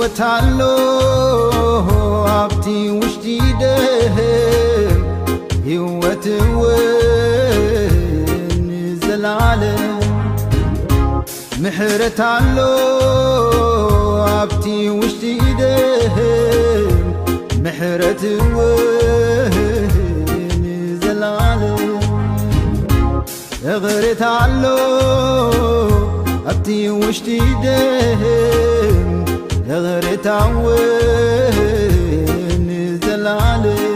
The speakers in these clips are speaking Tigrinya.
ህይወት ኣሎ ኣብቲ ውሽጢ ደም፣ ህይወት እውን ንዘለዓለም። ምሕረት ኣሎ ኣብቲ ውሽጢ ደም፣ ምሕረት እውን ንዘለዓለም። እቕርታ ኣሎ ኣብቲ ውሽጢ ደም፣ እቕርታ እውን ንዘለዓለም።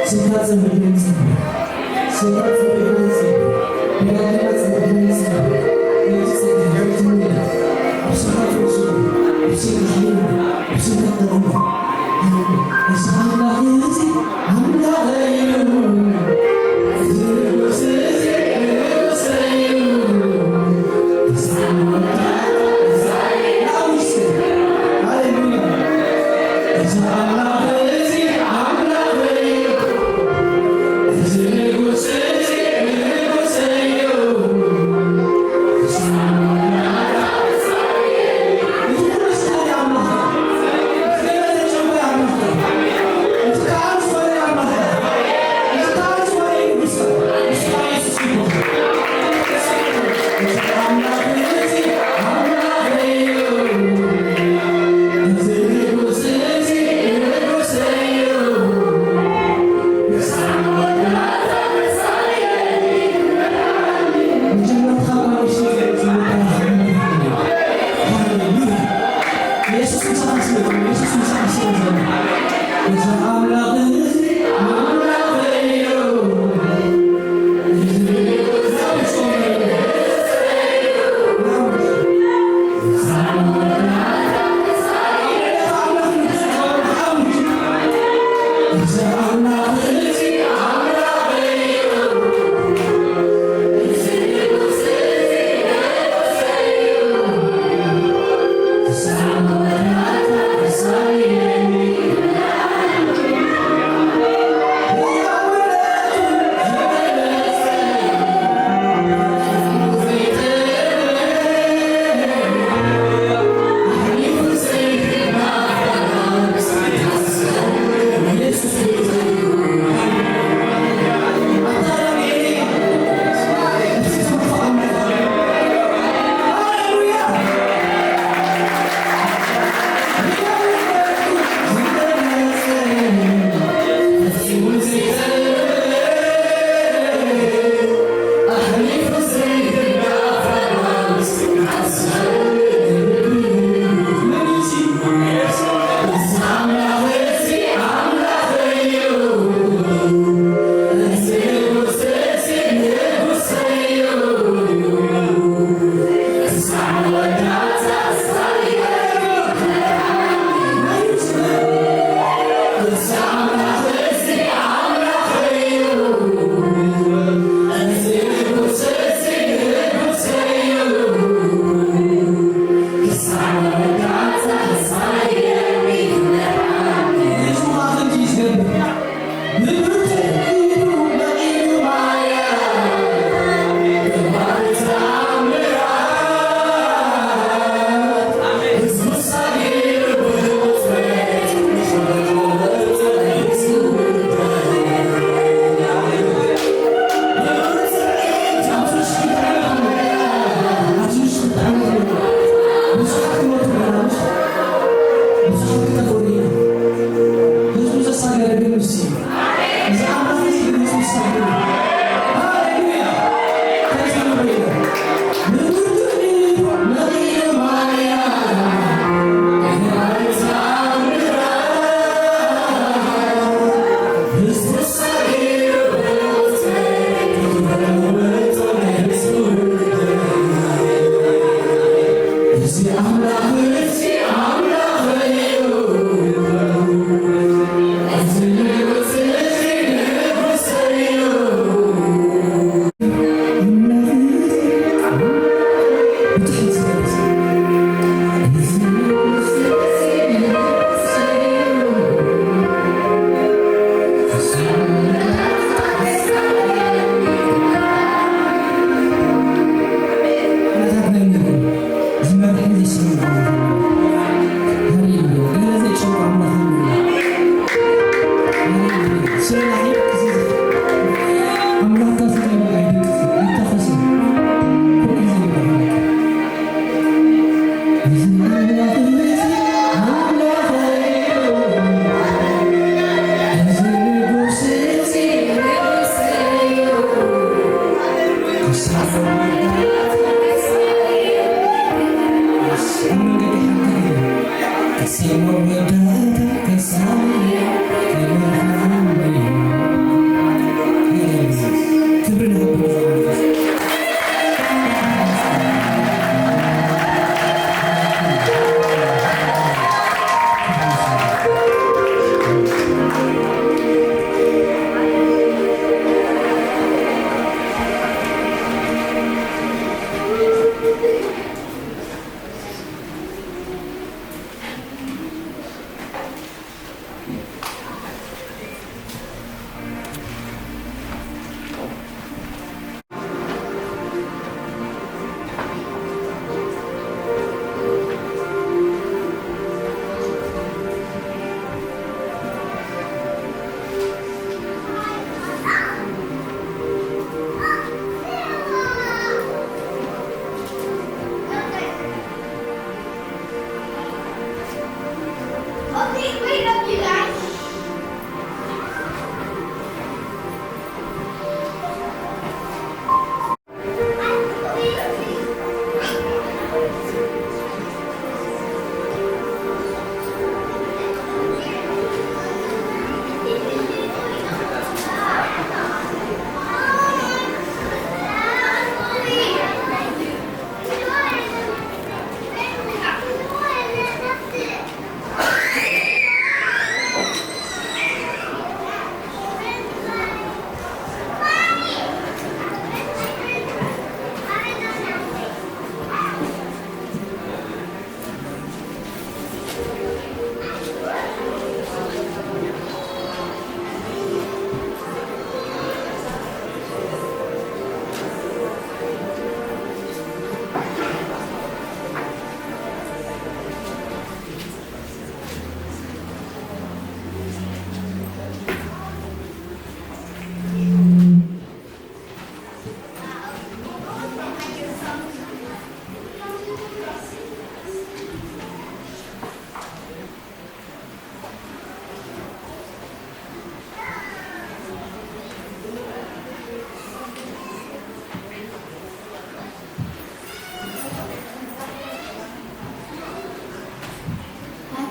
ስምካ ጸዊዕና ንጽሊ። ስምካ ጸዊዕና ንጽሊ። ደጋጊምና ጸዊዕና ንጽሊ። ነቲ ጸጋ፣ ነቲ ምሕረት፣ ኣብ ስምካ ፈስሱ፣ ኣብ ስምካ ሓይሉ፣ ኣብ ስምካ ቁሙ። እዚ ኣምላኽ እዚ ኣምላኽ እዩ። እዚ ንጉስ እዚ ንጉስ እዩ።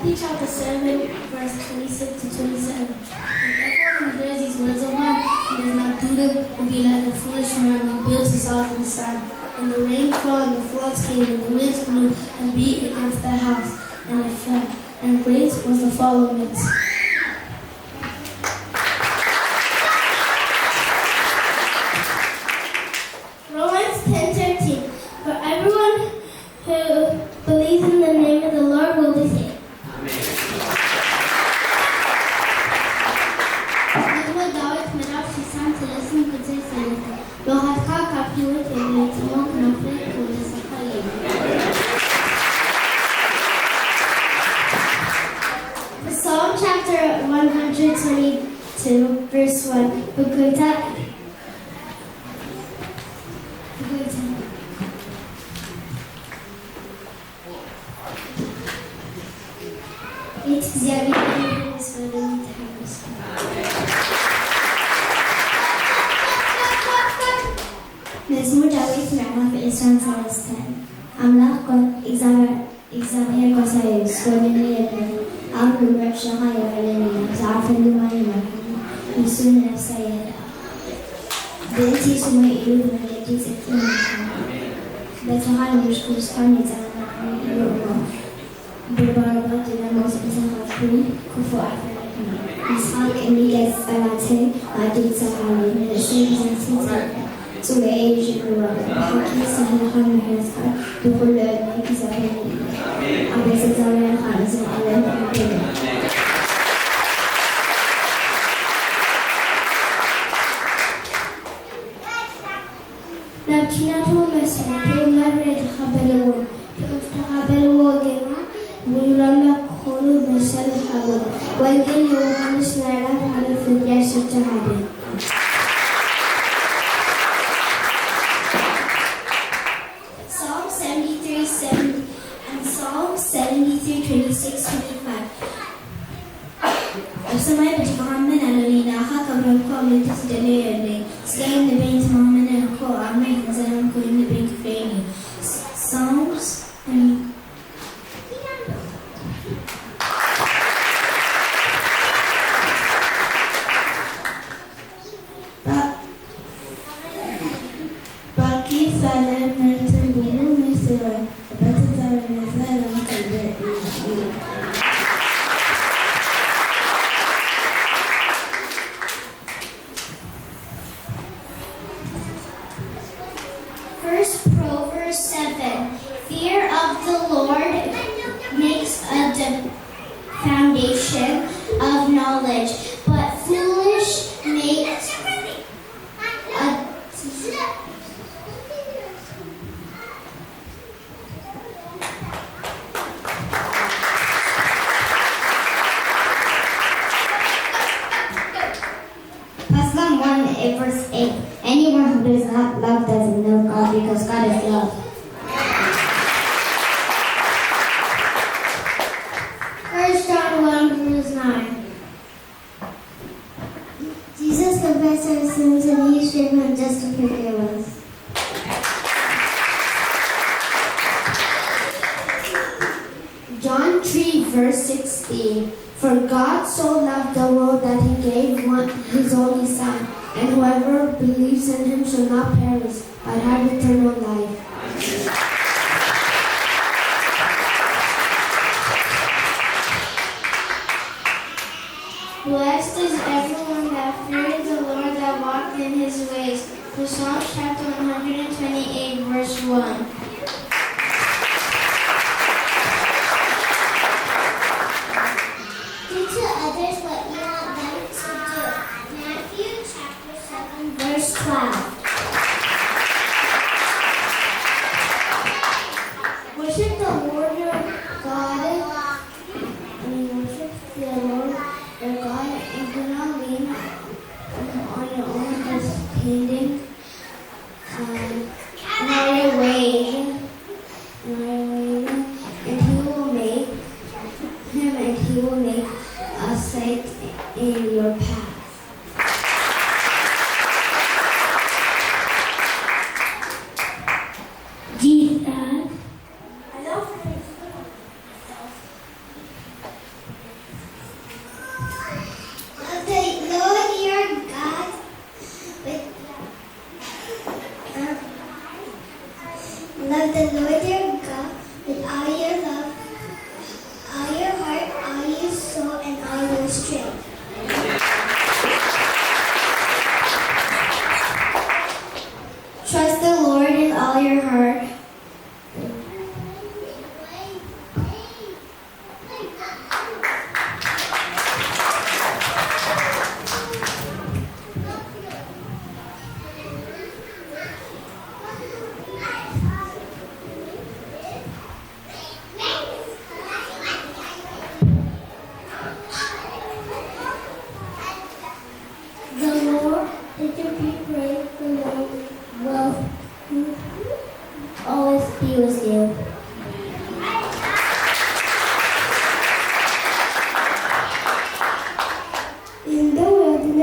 Chapter seven, verse twenty-six to twenty-seven. Whoever hears these words of mine and does not do them will be like a foolish man who built his house on the sand. And the rain fell, and the floods came, and the winds blew and beat against that house, and it fell. And great was the fall of it. Romans ten thirteen. For everyone who believes in the name of the Lord will be saved. መዝሙር ዳዊት ምዕራፍ ሽሳን ሰለስትን ክልተ ሰለስተ። ሎኻትካ ካብ ህይወት የብለይ፣ ጽምዋ ክናፍር ክውለሰካ እየ። Psalm chapter one hundred twenty-two, verse one. ብጎይታ፣ ብጎይታ፣ ቤት እግዚኣብሔር ምስ በሉኒ ተሓጎስኩ። መዝሙር ዳዊት ምዕራፍ ዕስራን ሰለስተን። ኣምላኽ ጓ-፣ እግዚኣብሔር፣ እግዚኣብሔር ጓሳይ እዩ፣ ዝጎድለኒ የለን። ኣብ ልሙዕ ሸኻ የብዕለኒ፣ ኣብ ዝዓርፈሉ ማይ ይመርሓኒ፣ ንሱ ንነፍሰይ የህድኣ። ብእንቲ ስሙ ኢሉ ብመንገዲ ጽድቂ ይመርሓኒ፣ በትርኻ ንምርኩስካ የጽናንዓኒ እዩ እሞ። ብባርባት ዲዳሞስ እንተኾንኩ፣ ክፉእ ኣይፈርድን። ንስኻ ቅድሚ ገጽ ጸላእተይ መኣዲ ትሰርዓለይ፣ ንርእሰይ ብዘይቲ ትጽውዕ፣ ጽውኤይ ይጅምሮ። ብሓቂ ሳህልኻን ምሕረትካን ብኹሉ ዕድመይ ክዘክረኒ እዩ። ኣቤት እግዚኣብሔር፣ ንዘለኣለም ክነብር እየ። ናብ ኪናቱ መሲሉ፣ "መሬት ተቐበልዎ፣ ተቐበልዎ፣ ግና ውሉድ ኣምላኽ ክኾኑ መሰል ሃብዎ።" ወንጌል ዮሃንስ ምዕራፍ ሓደ ፍልልያ ሽፍታ ሓደ። Psalm seventy-three seventy and Psalm seventy-three twenty-six twenty-five. ኣብ ሰማይ ብጀኻኻ መን ኣሎኒ? ንኣኻ ካብ ረብኩ ኣብ ምድሪ ዝደለዮ የብለይ። ስጋይ ንበይን ተማመነ እኮ፣ ኣብ ማይ ክንዘራም ኮይኑ ንበይን ክፍለየኒ እዩ። Psalms, um, Ba-, Baki sale mertin bulu misira, bati zare mezara mkebe. First Proverbs seven. Fear of the Lord makes a de-, foundation of knowledge, but foolish makes a Paslam one, verse eight. Anyone who does not love doesn't know God, because God is love. First John one, verse nine. Jesus confessed our sins and he is faithful and just to forgive us. John three, verse sixteen. For God so loved the world that he gave one, his only Son, and whoever believes in him shall not perish, but have eternal life. Blessed is everyone that fears the Lord, that walk in his ways. Psalms chapter one hundred twenty-eight, verse one. Do to others what you want them to do. Matthew chapter seven, verse twelve. Worship the Lord your God and worship the Lord your God and do not lean on your own understanding. Um, in all your ways,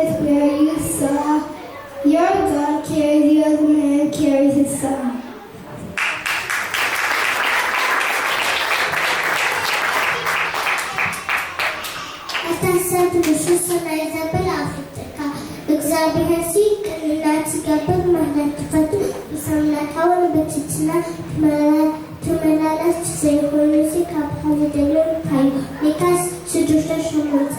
Where you saw your dog carry the other man carry his son. ኣታ ሰብ ንሱ ሰማይ ዘብል ኣፍልጠካ እግዚኣብሔርሲ ቅንነት ዝገብር ምሕረት ትፈቱ ብሰምነታውን ብትትና ትመላለስ ዘይኮኑሲ ካብ ዝደልዮ እንታይ እዩ? ሚካስ ስድርተ ሸሞንተ።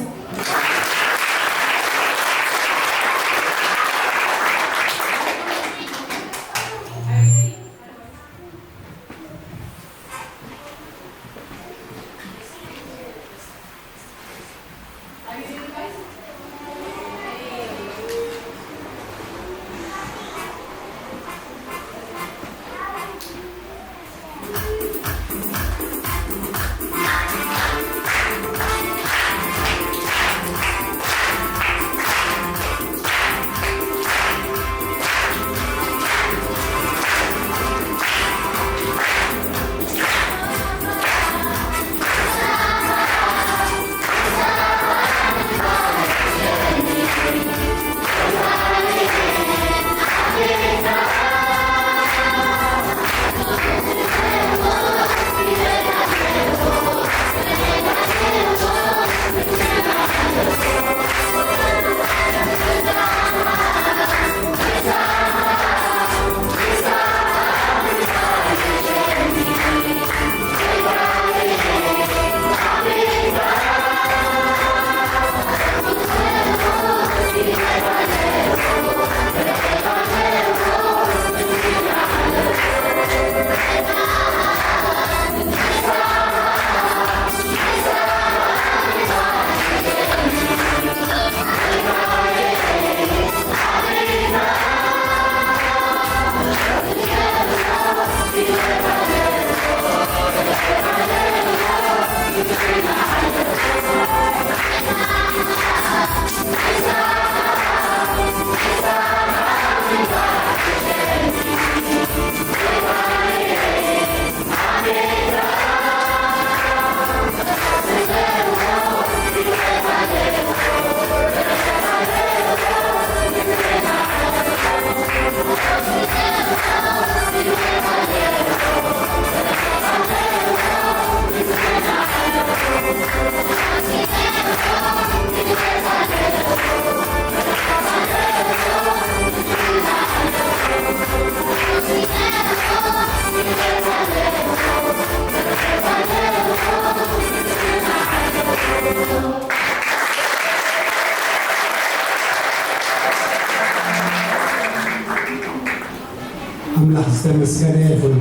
ኣምላኽ ዝተመስገነ ይኹን።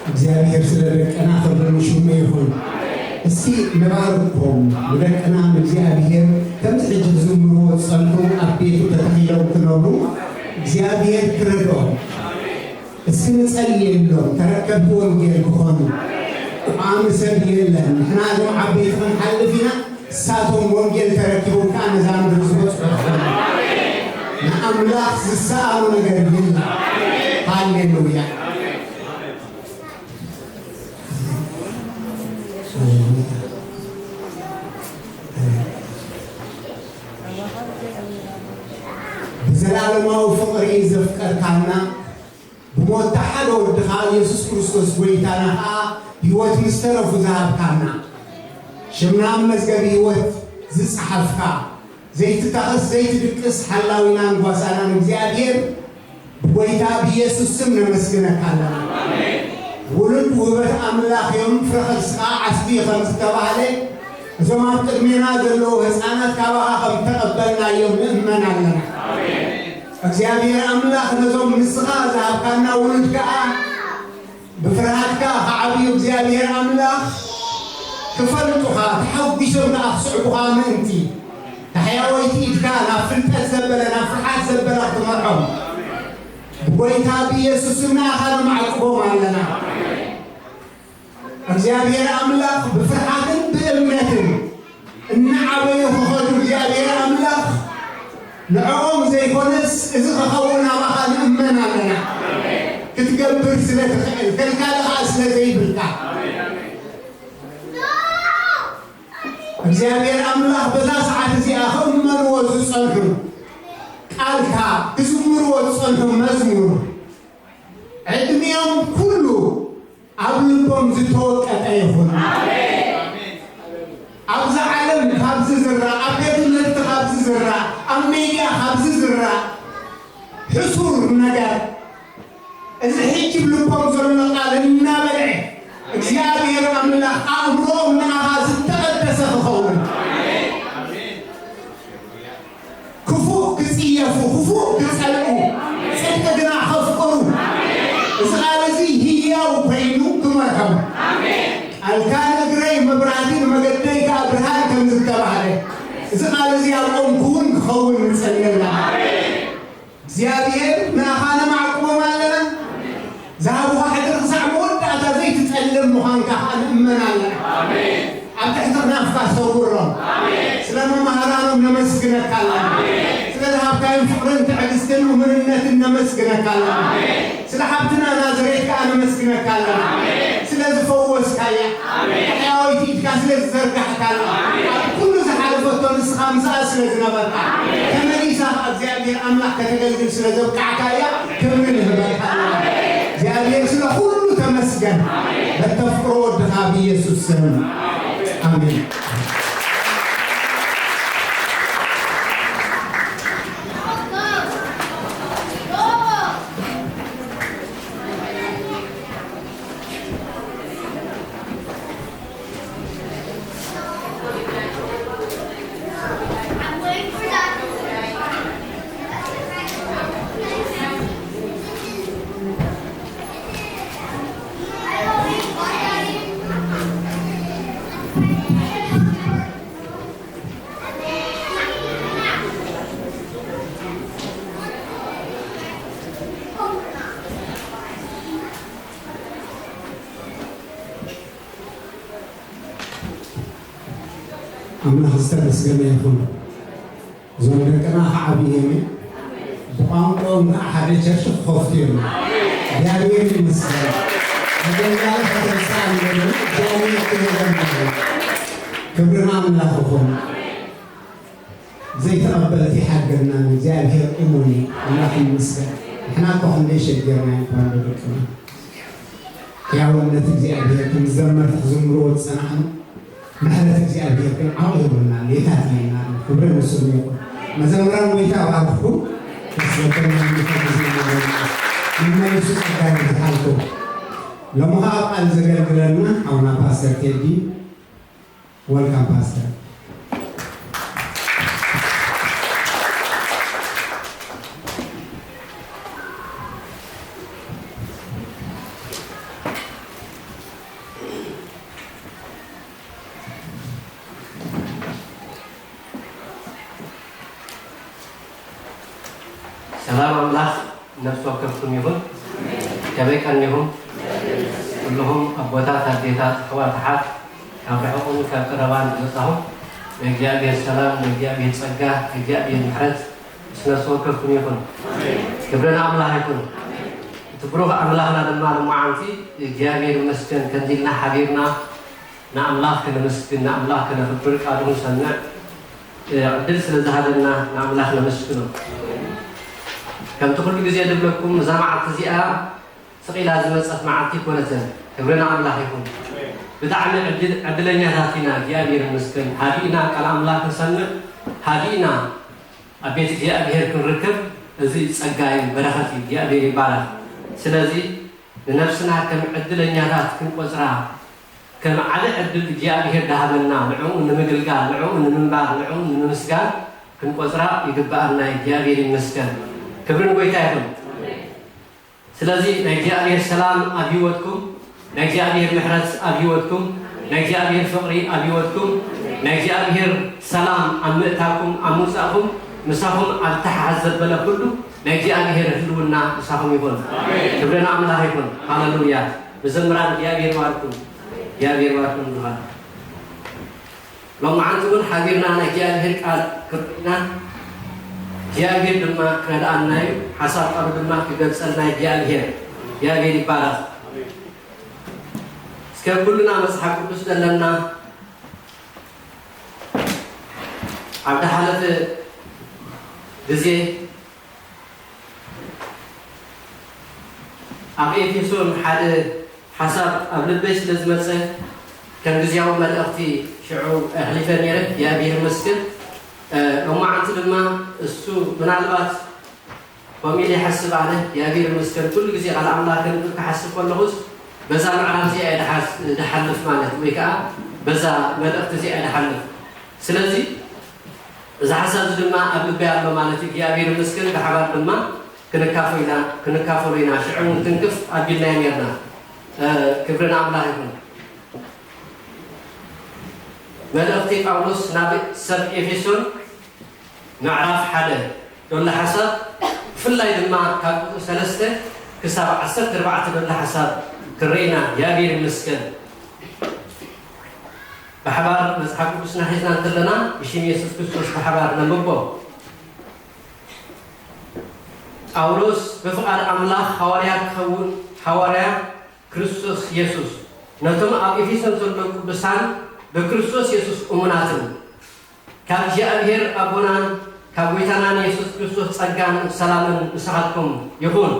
እግዚኣብሔር ስለ ደቀና ክብሪ ንሽሙ ይኹን። እስቲ ንባርኮም ንደቅና ንእግዚኣብሔር ከምዚ ሕጂ ክዝምርዎ ዝጸንሑ ኣብ ቤቱ ተተኺሎም ክነብሩ እግዚኣብሔር ክረድኦም። እስኪ ንጸልየሎም ተረከብቲ ወንጌል ክኾኑ። ቋሚ ሰብ የለን። ንሕና እዞም ዓበይቲ ክንሓልፍ ኢና። እሳቶም ወንጌል ተረኪቦም ከኣ ነዛ ምድሪ ዝበጽሑ ክኾኑ። ንኣምላኽ ዝሰኣኖ ነገር የለን። ሃሌሉያ። ብዘላለማዊ ፍቕሪ ዘፍቀርካና ብሞትካ ሓደ ወድኻ ኢየሱስ ክርስቶስ ጐይታና ኸኣ ህይወት ምስ ተረፉ ዝሃብካና፣ ሽምና ኣብ መዝገብ ህይወት ዝጸሓፍካ፣ ዘይትታኸስ ዘይትድቅስ ሓላዊናን ጓሳናን እግዚኣብሔር ብጐይታ ብኢየሱስ ስም ነመስግነካ ኣለና። ውሉድ ውበት ኣምላኽ እዮም፣ ፍረ ከርስኻ ዓስቢ ከም ዝተባህለ፣ እዞም ኣብ ቅድሜና ዘለዉ ህፃናት ካባኻ ከም ተቐበልናዮም ንእመን ኣለና። እግዚኣብሔር ኣምላኽ ነዞም ንስኻ ዝሃብካና ውሉድ ከኣ ብፍርሃትካ ክዓብዩ እግዚኣብሔር ኣምላኽ ክፈልጡኻ፣ ተሓጒሶም ከኣ ክስዕቡኻ ምእንቲ፣ ታሕያወይቲ ኢድካ ናብ ፍልጠት ዘበለ፣ ናብ ፍርሓት ዘበለ ክትመርሖም ብጐይታ ብኢየሱስ ስም ንኣኻ ነማዕቅቦም ኣለና። እግዚኣብሔር ኣምላኽ ብፍርሓትን ብእምነትን እናዓበዩ ክኸዱ እግዚኣብሔር ኣምላኽ ንዕኦም ዘይኮነስ እዚ ክኸውን ኣባኻ ንእመን ኣለና። ክትገብር ስለ ትኽእል፣ ከልካሊ ኸኣ ስለ ዘይብልካ እግዚኣብሔር ኣምላኽ በዛ ሰዓት እዚኣ ክእመንዎ ዝጸንሑ ክዝምርዎ ዝጸንሑ መዝሙር ዕድሚኦም ኩሉ ኣብ ልቦም ዝተወቀጠ ይኹን። ኣብዛ ዓለም ካብ ዝዝራእ፣ ኣብ ቤት ትምህርቲ ካብ ዝዝራእ፣ ኣብ ሜድያ ካብ ዝዝራእ ሕሱር ነገር፣ እዚ ሕጂ ብልቦም ዘሎ ቃል እናበልዐ እግዚኣብሔር ኣምላኽ ኣእምሮኦም ንኣኻ ዝተቐደሰ ክኸውን። ክፉእ ክጽየፉ፣ ክፉእ ክጸልኡ፣ ጽድቂ ግና ከፍቅሩ፣ እዚ ቃል እዚ ህያው ኮይኑ ክመርሖም። ቃልካ ንእግረይ መብራህቲ ንመገደይ ከኣ ብርሃን ከም ዝተባህለ፣ እዚ ቃል እዚ ኣብኦም ክውን ክኸውን ንጸሊ ኣለና። እግዚኣብሔር ንኣኻ ነማዕቁቦም ኣለና። ዝሃቡኻ ሕድሪ ክሳዕ መወዳእታ ዘይትጸልም ምዃንካ ከኣ ንእመን ኣለና። ኣብ ትሕቲ ክናፍካ ሰውሮም። ስለ መማህራኖም ነመስግነካ ኣለና። ስለ ዝሃብካዮም ፍቕርን ትዕግስትን እሙንነትን ነመስግነካ ኣለና። ስለ ሓብትና ናዝሬት ከኣ ነመስግነካ ኣለና። ስለ ዝፈወስካያ፣ ሕያወይቲ ኢድካ ስለ ዝዘርጋሕካላ፣ ኣብ ኩሉ ዝሓለፈቶ ንስኻ ምስኣ ስለ ዝነበርካ፣ ተመሊሳ ከኣ እግዚኣብሔር ኣምላኽ ከተገልግል ስለ ዘብቃዕካያ፣ ክብሪ ንህበካ ኣለና። እግዚኣብሔር ስለ ኩሉ ተመስገን። በተፍቅሮ ወድኻ ብኢየሱስ ስም። ኣሜን። ኣምላኽ ዝተመስገነ ይኹን። እዞም ደቅና ክዓብዩ እዮም። ብቋንቋኦም ከዓ ሓደ ቸርች ክኸፍቱ እዮም። እግዚኣብሔር ይመስገን። ኣገልጋሊ ከተንስኣ ንገሩ። እግዚኣብሔር ክብር ይኹን። ክብሪ ንኣምላኽ ይኹን። ዘይተቐበለት ይሓገልና። እግዚኣብሔር እሙን እዩ። ኣምላኽ ይመስገን። ንሕና እኮ ክንደይ ሸጊርና እዩ እኳ እንዶ ደቅና። ሕያውነት እግዚኣብሔር ከም ዘመርቲ ክዝምርዎ ዝጸናሕኑ ምሕረት እግዚኣብሔር ግን ዓው ይብሉና፣ ሌታት ይብሉና። ክብሪ ንስሙ ይኹን። መዘምራን ጎይታ ባርኽኩም። ደስ ዘብል ናይ ምሕረት ግዜ ይሁንና። መመሊሱ ጸጋ ይብዝሓልኩም። ሎሚ ኸዓ ቃል ዘገልግለና ሓውና ፓስተር ቴዲ። ወልካም ፓስተር። ሰላም ኣምላኽ ነፍሲ ወከፍኩም ይኹን። ከመይ ቀኒኹም? ኩልኹም ኣቦታት፣ ኣዴታት፣ ኣሕዋት፣ ኣሓት፣ ካብ ርሑቕን ካብ ቀረባን ዝመጻኹም፣ ናይ እግዚኣብሔር ሰላም፣ ናይ እግዚኣብሔር ጸጋ፣ ናይ እግዚኣብሔር ምሕረት ምስ ነፍሲ ወከፍኩም ይኹን። ክብሪ ንኣምላኽ ይኹን። እቲ ብሩኽ ኣምላኽና ድማ ንመዓልቲ እግዚኣብሔር ይመስገን፣ ከምዚ ኢልና ሓቢርና ንኣምላኽ ከነመስግን፣ ንኣምላኽ ከነኽብር፣ ቃሉ ክንሰምዕ ዕድል ስለ ዝሃበና ንኣምላኽ ነመስግኖ። ከምቲ ኩሉ ግዜ ዝብለኩም፣ እዛ መዓልቲ እዚኣ ስቕ ኢላ ዝመጸት መዓልቲ ኣይኮነትን። ክብሪ ንኣምላኽ ይኹን። ብጣዕሚ ዕድል-፣ ዕድለኛታት ኢና። እግዚኣብሔር ይመስገን። ሃዲእና ቃል ኣምላኽ ክንሰምዕ፣ ሃዲእና ኣብ ቤት እግዚኣብሔር ክንርከብ፣ እዚ ጸጋ እዩ፣ በረኸት እዩ። እግዚኣብሔር ይባረኽ። ስለዚ ንነብስና ከም ዕድለኛታት ክንቆጽራ፣ ከም ዓቢ ዕድል እግዚኣብሔር ዝሃበና፣ ንዕኡ ንምግልጋል፣ ንዕኡ ንምንባር፣ ንዕኡ ንምምስጋን ክንቆጽራ ይግብኣና። እግዚኣብሔር ይመስገን። ክብሪ ንጎይታ ይኹን። ስለዚ ናይ እግዚኣብሔር ሰላም ኣብ ህይወትኩም፣ ናይ እግዚኣብሔር ምሕረት ኣብ ህይወትኩም፣ ናይ እግዚኣብሔር ፍቕሪ ኣብ ህይወትኩም፣ ናይ እግዚኣብሔር ሰላም ኣብ ምእታኩም፣ ኣብ ምውጻእኩም፣ ምሳኹም ኣብ ተሓዝ ዘበለ ኩሉ ናይ እግዚኣብሔር ህልውና ምሳኹም ይኹን። ክብሪ ንኣምላኽ ይኹን። ሃሌሉያ። መዘምራን እግዚኣብሔር ይባርኩም። እግዚኣብሔር ይባርኩም ብዙኻት። ሎማዓንቲ እውን ሓቢርና ናይ እግዚኣብሔር ቃል ክርኢና እግዚኣብሔር ድማ ክረድኣና እዩ። ሓሳብ ቃሉ ድማ ክገልጸልና እግዚኣብሔር። እግዚኣብሔር ይባረኽ። እስከ ኩልና መጽሓፍ ቅዱስ ዘለና ኣብ ዝሓለፈ ግዜ ኣብ ኤፌሶን ሓደ ሓሳብ ኣብ ልበይ ስለ ዝመጸ ከም ግዜያዊ መልእኽቲ ሽዑ ኣሕሊፈ ነይረ። እግዚኣብሔር ይመስገን። እ፣ ሎማዓንቲ ድማ እሱ ምናልባት ከምኡ ኢለ ይሓስብ ኣነ። እግዚኣብሔር ይመስገን። ኩሉ ግዜ ቃል ኣምላኽ ከም ክሓስብ ከለኹስ በዛ ምዕራፍ እዚኣ እየ ድሓስ-፣ ድሓልፍ ማለት ወይ ከዓ በዛ መልእኽቲ እዚኣ እየ ድሓልፍ። ስለዚ እዚ ሓሳብ እዚ ድማ ኣብ ልበይ ኣሎ ማለት እዩ። እግዚኣብሔር ይመስገን። ብሓባር ድማ ክንካፈሎ ኢና፣ ክንካፈሎ ኢና። ሽዑ እውን ትንክፍ ኣቢልናዮ ነርና። እ፣ ክብሪ ንኣምላኽ ይኹን። መልእኽቲ ጳውሎስ ናብ ሰብ ኤፌሶን ምዕራፍ ሓደ ዘሎ ሓሳብ፣ ብፍላይ ድማ ካብ ቁጽሪ ሰለስተ ክሳብ ዓሰርተ ኣርባዕተ ዘሎ ሓሳብ ክረኢና። እግዚኣብሔር ይመስገን። ብሓባር መጽሓፍ ቅዱስና ሒዝና እንተለና ብሽም የሱስ ክርስቶስ ብሓባር ነንብቦ። ጳውሎስ ብፍቓድ ኣምላኽ ሃዋርያ ክኸውን፣ ሃዋርያ ክርስቶስ የሱስ፣ ነቶም ኣብ ኤፌሶን ዘለዉ ቅዱሳን ብክርስቶስ የሱስ እሙናትን፣ ካብ እግዚኣብሔር ኣቦናን ካብ ጐይታናን የሱስ ክርስቶስ ጸጋን ሰላምን ምሳኻትኩም ይኹን።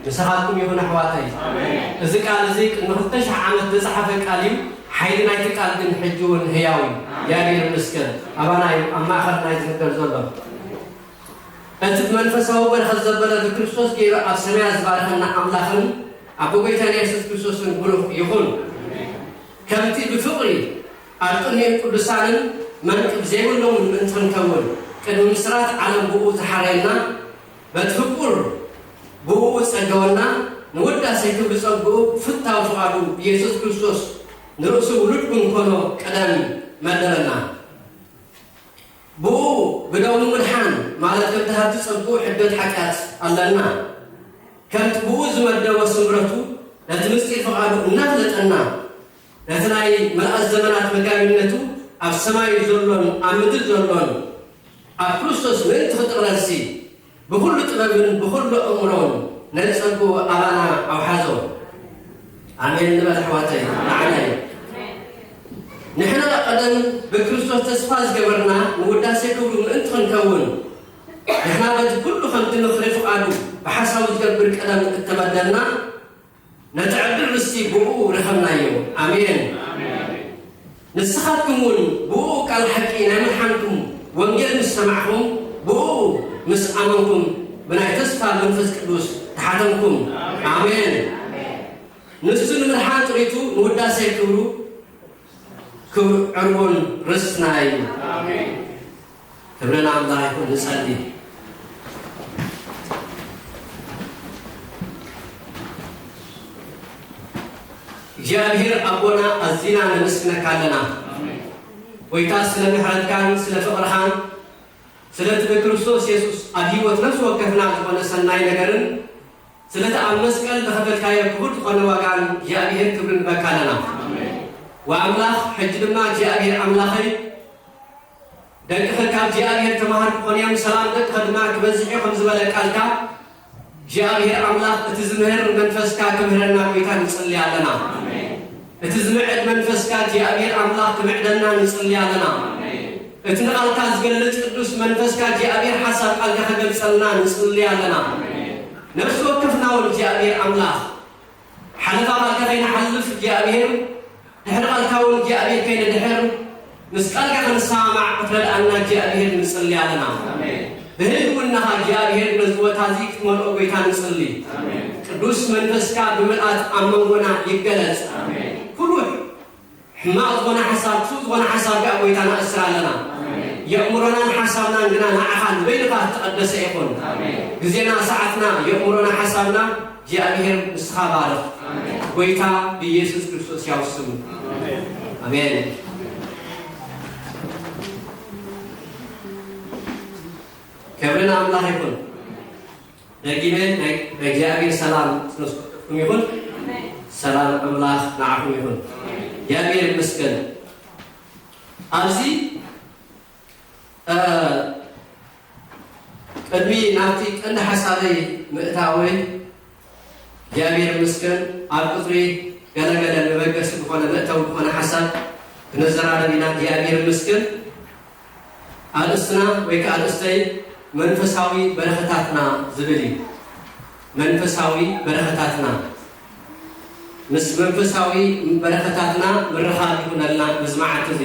ምሳኻትኩም ይኹን ኣሕዋተይ። እዚ ቃል እዚ ቅድሚ ክልተ ሽሕ ዓመት ዝተጻሕፈ ቃል እዩ። ሓይሊ ናይቲ ቃል ግን ሕጂ እውን ህያው እዩ። እግዚኣብሔር ይመስገን። ኣባና እዩ ኣብ ማእኸልና እዩ ዝንገር ዘሎ። እቲ ብመንፈሳዊ በረኸት ዘበለ ብክርስቶስ ገይሩ ኣብ ሰማያት ዝባረኸና ኣምላኽን ኣቦ ጐይታና የሱስ ክርስቶስን ብሩኽ ይኹን። ከምቲ ብፍቕሪ ኣብ ቅድሚኡ ቅዱሳንን መንቅብ ዘይብሎምን ምእንቲ ክንከውን ቅድሚ ምስራት ዓለም ብኡ ዝሓረየና፣ በቲ ፍቁር ብኡ ዝጸገወና፣ ንውዳሴ ክብሪ ጸግኡ ፍታው ፍቓዱ ብየሱስ ክርስቶስ ንርእሱ ውሉድ ክንኮኖ ቀደም መደበና። ብኡ ብደሙ ምድሓን ማለት ከምቲ ሃብቲ ጸግኡ ሕድገት ሓጢኣት ኣለና። ከምቲ ብኡ ዝመደቦ ስምረቱ ነቲ ምስጢር ፍቓዱ እናፍለጠና፣ ነቲ ናይ ምልኣት ዘመናት መጋቢነቱ ኣብ ሰማይ ዘሎን ኣብ ምድሪ ዘሎን ኣብ ክርስቶስ ምእንቲ ክጥቕለልሲ ብኹሉ ጥበብን ብኹሉ ኣእምሮን ነቲ ጸግኡ ኣባና ኣውሓዞ። ኣሜን ንበል ኣሕዋተይ። ንዓና እዩ። ንሕና ቀደም ብክርስቶስ ተስፋ ዝገበርና ንውዳሴ ክብሩ ምእንቲ ክንከውን፣ ንሕና በቲ ኩሉ ከምቲ ምኽሪ ፍቓዱ ብሓሳቡ ዝገብር ቀደም እተመደብና፣ ነቲ ዕድል ርስቲ ብኡ ረኸብናዮ። ኣሜን። ንስኻትኩም እውን ብኡ ቃል ሓቂ ናይ ምድሓንኩም ወንጌል ምስ ሰማዕኹም፣ ብኡ ምስ ኣመንኩም፣ ብናይ ተስፋ መንፈስ ቅዱስ ተሓተምኩም። ኣሜን። ንሱ ንምድሓን ጥሪቱ ንውዳሴ ክብሩ ክብሩ ዕርቡን ርስትና እዩ። ኣሜን። ክብሪ ንኣምላኽ ይኹን። ንጸሊ። እግዚኣብሔር ኣቦና ኣዚና ነመስግነካ ኣለና። ኣሜን። ጎይታ ስለ ምሕረትካን ስለ ፍቕርኻን ስለቲ ብክርስቶስ የሱስ ኣብ ህይወት ነፍሲ ወከፍና ዝኾነ ሰናይ ነገርን ስለቲ ኣብ መስቀል ዝኸፈልካዮ ክቡር ዝኾነ ዋጋን እግዚኣብሔር ክብሪ ንበካ ኣለና። ኣሜን። ወኣምላኽ ሕጂ ድማ እግዚኣብሔር ኣምላኸይ ደቅኸ ካብ እግዚኣብሔር ተማሃር ክኾኑ እዮም፣ ሰላም ደቅኸ ድማ ክበዝሕ እዩ ከም ዝበለ ቃልካ፣ እግዚኣብሔር ኣምላኽ እቲ ዝምህር መንፈስካ ክምህረና ጎይታ ንጽሊ ኣለና። ኣሜን። እቲ ዝምዕድ መንፈስካ እግዚኣብሔር ኣምላኽ ክምዕደና ንጽሊ ኣለና። ኣሜን። እቲ ንቓልካ ዝገልጽ ቅዱስ መንፈስካ እግዚኣብሔር ሓሳብ ቃልካ ክገልጸልና ንጽሊ ኣለና። ኣሜን። ነፍሲ ወከፍና እውን እግዚኣብሔር ኣምላኽ ሓለፋ ቃልካ ከይንሓልፍ እግዚኣብሔር ድሕሪ ቃልካ እውን እግዚኣብሔር ከይንድሕር ምስ ቃልካ ክንሰማማዕ ክትረድኣና እግዚኣብሔር ንጽሊ ኣለና። ኣሜን። ብህልውናኻ እግዚኣብሔር ነዚ ቦታ እዚ ክትመልኦ ጎይታ ንጽሊ። ኣሜን። ቅዱስ መንፈስካ ብምልኣት ኣብ መንጎና ይገለጽ። ኣሜን። ኩሉ ሕማቕ ዝኾነ ሓሳብ፣ ክፉእ ዝኾነ ሓሳብ ከኣ ጎይታ ነእስር ኣለና። ኣሜን። የእምሮናን ሓሳብናን ግና ንዓኻ ንበይንኻ ዝተቐደሰ ይኹን። ኣሜን። ግዜና፣ ሰዓትና፣ የእምሮና፣ ሓሳብና እግዚኣብሔር ንስኻ ባርኽ። ኣሜን። ጎይታ ብኢየሱስ ክርስቶስ ያው ስም። ኣሜን። ኣሜን። ክብሪ ንኣምላኽ ይኹን። ደጊመ ናይ፣ ናይ እግዚኣብሔር ሰላም ስነስኩም ይኹን። ሰላም ኣምላኽ ንዓኹም ይኹን። እግዚኣብሔር ይመስገን። ኣብዚ፣ እ፣ ቅድሚ ናብቲ ቀንዲ ሓሳበይ ምእታወይ እግዚኣብሔር ይመስገን። ኣብ ቁጽሪ ገለገለ መበገሲ ዝኾነ መእተዊ ዝኾነ ሓሳብ ክነዘራረብ ኢና። እግዚኣብሔር ይመስገን። ኣርእስትና ወይ ከዓ ኣርእስተይ መንፈሳዊ በረኸታትና ዝብል እዩ። መንፈሳዊ በረኸታትና። ምስ መንፈሳዊ በረኸታትና ምርኻብ ይኹነልና። በዚ መዓልቲ እዚ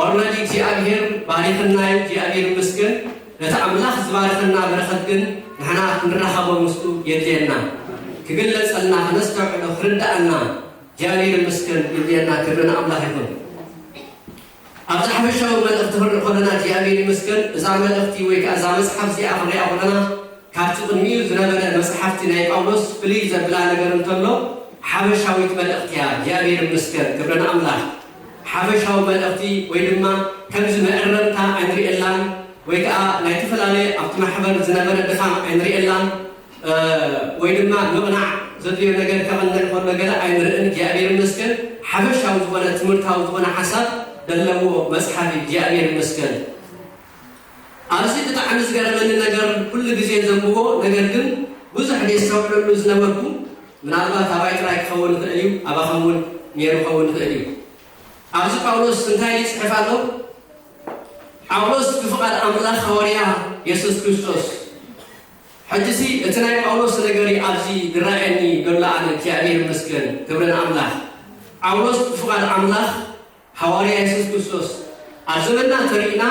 ኦረዲ እግዚኣብሔር ባሪኽና እዩ። እግዚኣብሔር ይመስገን። ነቲ ኣምላኽ ዝባርኸና በረኸት ግን ንሕና ክንራኸቦ ምስኡ የድልየና። ክግለጸልና፣ ከነስተውዕሎ፣ ክርዳኣና እግዚኣብሔር ይመስገን የድልየና። ክብሪ ንኣምላኽ ይኹን። ኣብዚ ሓፈሻዊ መልእኽቲ ክንርኢ ከለና እግዚኣብሔር ይመስገን። እዛ መልእኽቲ ወይ ከዓ እዛ መጽሓፍ እዚኣ ክንሪኣ ከለና ካብቲ ቅድሚኡ ዝነበረ መጽሓፍቲ ናይ ጳውሎስ ፍልይ ዘብላ ነገር እንተሎ ሓፈሻዊት መልእኽቲ እያ። እግዚኣብሔር ይመስገን። ክብሪ ንኣምላኽ። ሓፈሻዊ መልእኽቲ ወይ ድማ ከምዚ መእረምታ ኣይንርእየላን ወይ ከዓ ናይ ዝተፈላለየ ኣብቲ ማሕበር ዝነበረ ድኻም ኣይንርእየላን። እ፣ ወይ ድማ ምቕናዕ ዘድልዮ ነገር ከቐንዕ ከሎ ገለ ኣይንርእን። እግዚኣብሔር ይመስገን። ሓፈሻዊ ዝኾነ ትምህርታዊ ዝኾነ ሓሳብ ዘለዎ መጽሓፍ እዩ። እግዚኣብሔር ይመስገን። ኣብዚ ብጣዕሚ ዝገረመኒ ነገር ኩሉ ግዜ ዘንብቦ ነገር ግን ብዙሕ ደስተውዕለሉ ዝነበርኩ ምናልባት ኣባይ ጥራይ ክኸውን ይኽእል እዩ፣ ኣባኸም እውን ነይሩ ክኸውን ይኽእል እዩ። ኣብዚ ጳውሎስ እንታይ ይጽሕፍ ኣሎ? ጳውሎስ ብፍቓድ ኣምላኽ ሃዋርያ የሱስ ክርስቶስ። ሕጂሲ እቲ ናይ ጳውሎስ ነገር እዩ ኣብዚ ዝረኣየኒ ዘሎ። ኣነ እግዚኣብሔር ይመስገን፣ ክብሪ ንኣምላኽ። ጳውሎስ ብፍቓድ ኣምላኽ ሃዋርያ የሱስ ክርስቶስ። ኣብ ዘመንና እንተሪእና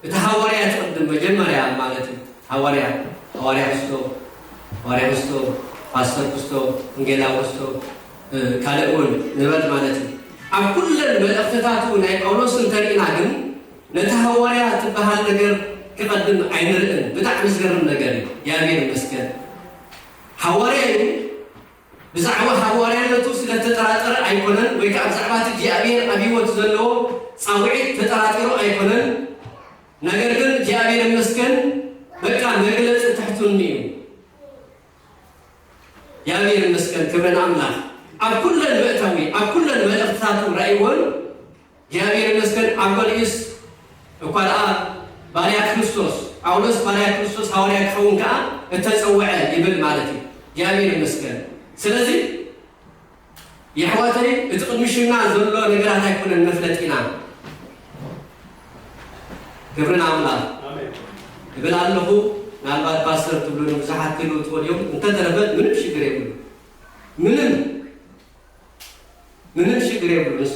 እቲ ሃዋርያ ትቕድም መጀመርያ ማለት እዩ። ሃዋርያ፣ ሃዋርያ ክስቶ፣ ሃዋርያ ክስቶ፣ ፓስተር ክስቶ፣ ወንጌላዊ ክስቶ፣ እ፣ ካልእ እውን ንበል ማለት እዩ። ኣብ ኩለን መልእኽትታቱ ናይ ጳውሎስ እንተሪእና ግን ነቲ ሃዋርያ ትበሃል ነገር ክቐድም ኣይንርእን። ብጣዕሚ ዝገርም ነገር እዩ። እግዚኣብሔር ይመስገን። ሃዋርያ እዩ። ብዛዕባ ሃዋርያነቱ ስለ ተጠራጠረ ኣይኮነን፣ ወይ ከዓ ብዛዕባ እቲ እግዚኣብሔር ኣብ ህይወቱ ዘለዎ ጻውዒት ተጠራጢሩ ኣይኮነን። ነገር ግን እግዚኣብሔር ይመስገን፣ በቃ መግለጺ ትሕትንኡ እዩ። እግዚኣብሔር ይመስገን፣ ክብሪ ንኣምላኽ። ኣብ ኩለን መእተዊ፣ ኣብ ኩለን መልእኽትታቱ ራእይዎን እግዚኣብሔር ይመስገን። ኣብ ገሊኡስ እኳ ደኣ ባርያ ክርስቶስ፣ ጳውሎስ ባርያ ክርስቶስ ሃዋርያ ክኸውን ከኣ እተጸውዐ ይብል ማለት እዩ። እግዚኣብሔር ይመስገን። ስለዚ የሕዋተይ፣ እቲ ቅድሚ ሽምና ዘሎ ነገራት ኣይኮነን መፍለጢና። ክብሪ ንኣምላኽ። ኣሜን። እብል ኣለኹ። ምናልባት ፓስተር ትብሉኒ ብዙሓት ክህልዉ ትኽእሉ እዮም። እንተተረፈ ምንም ሽግር የብሉ። ምንም፣ ምንም ሽግር የብሉ። ንሱ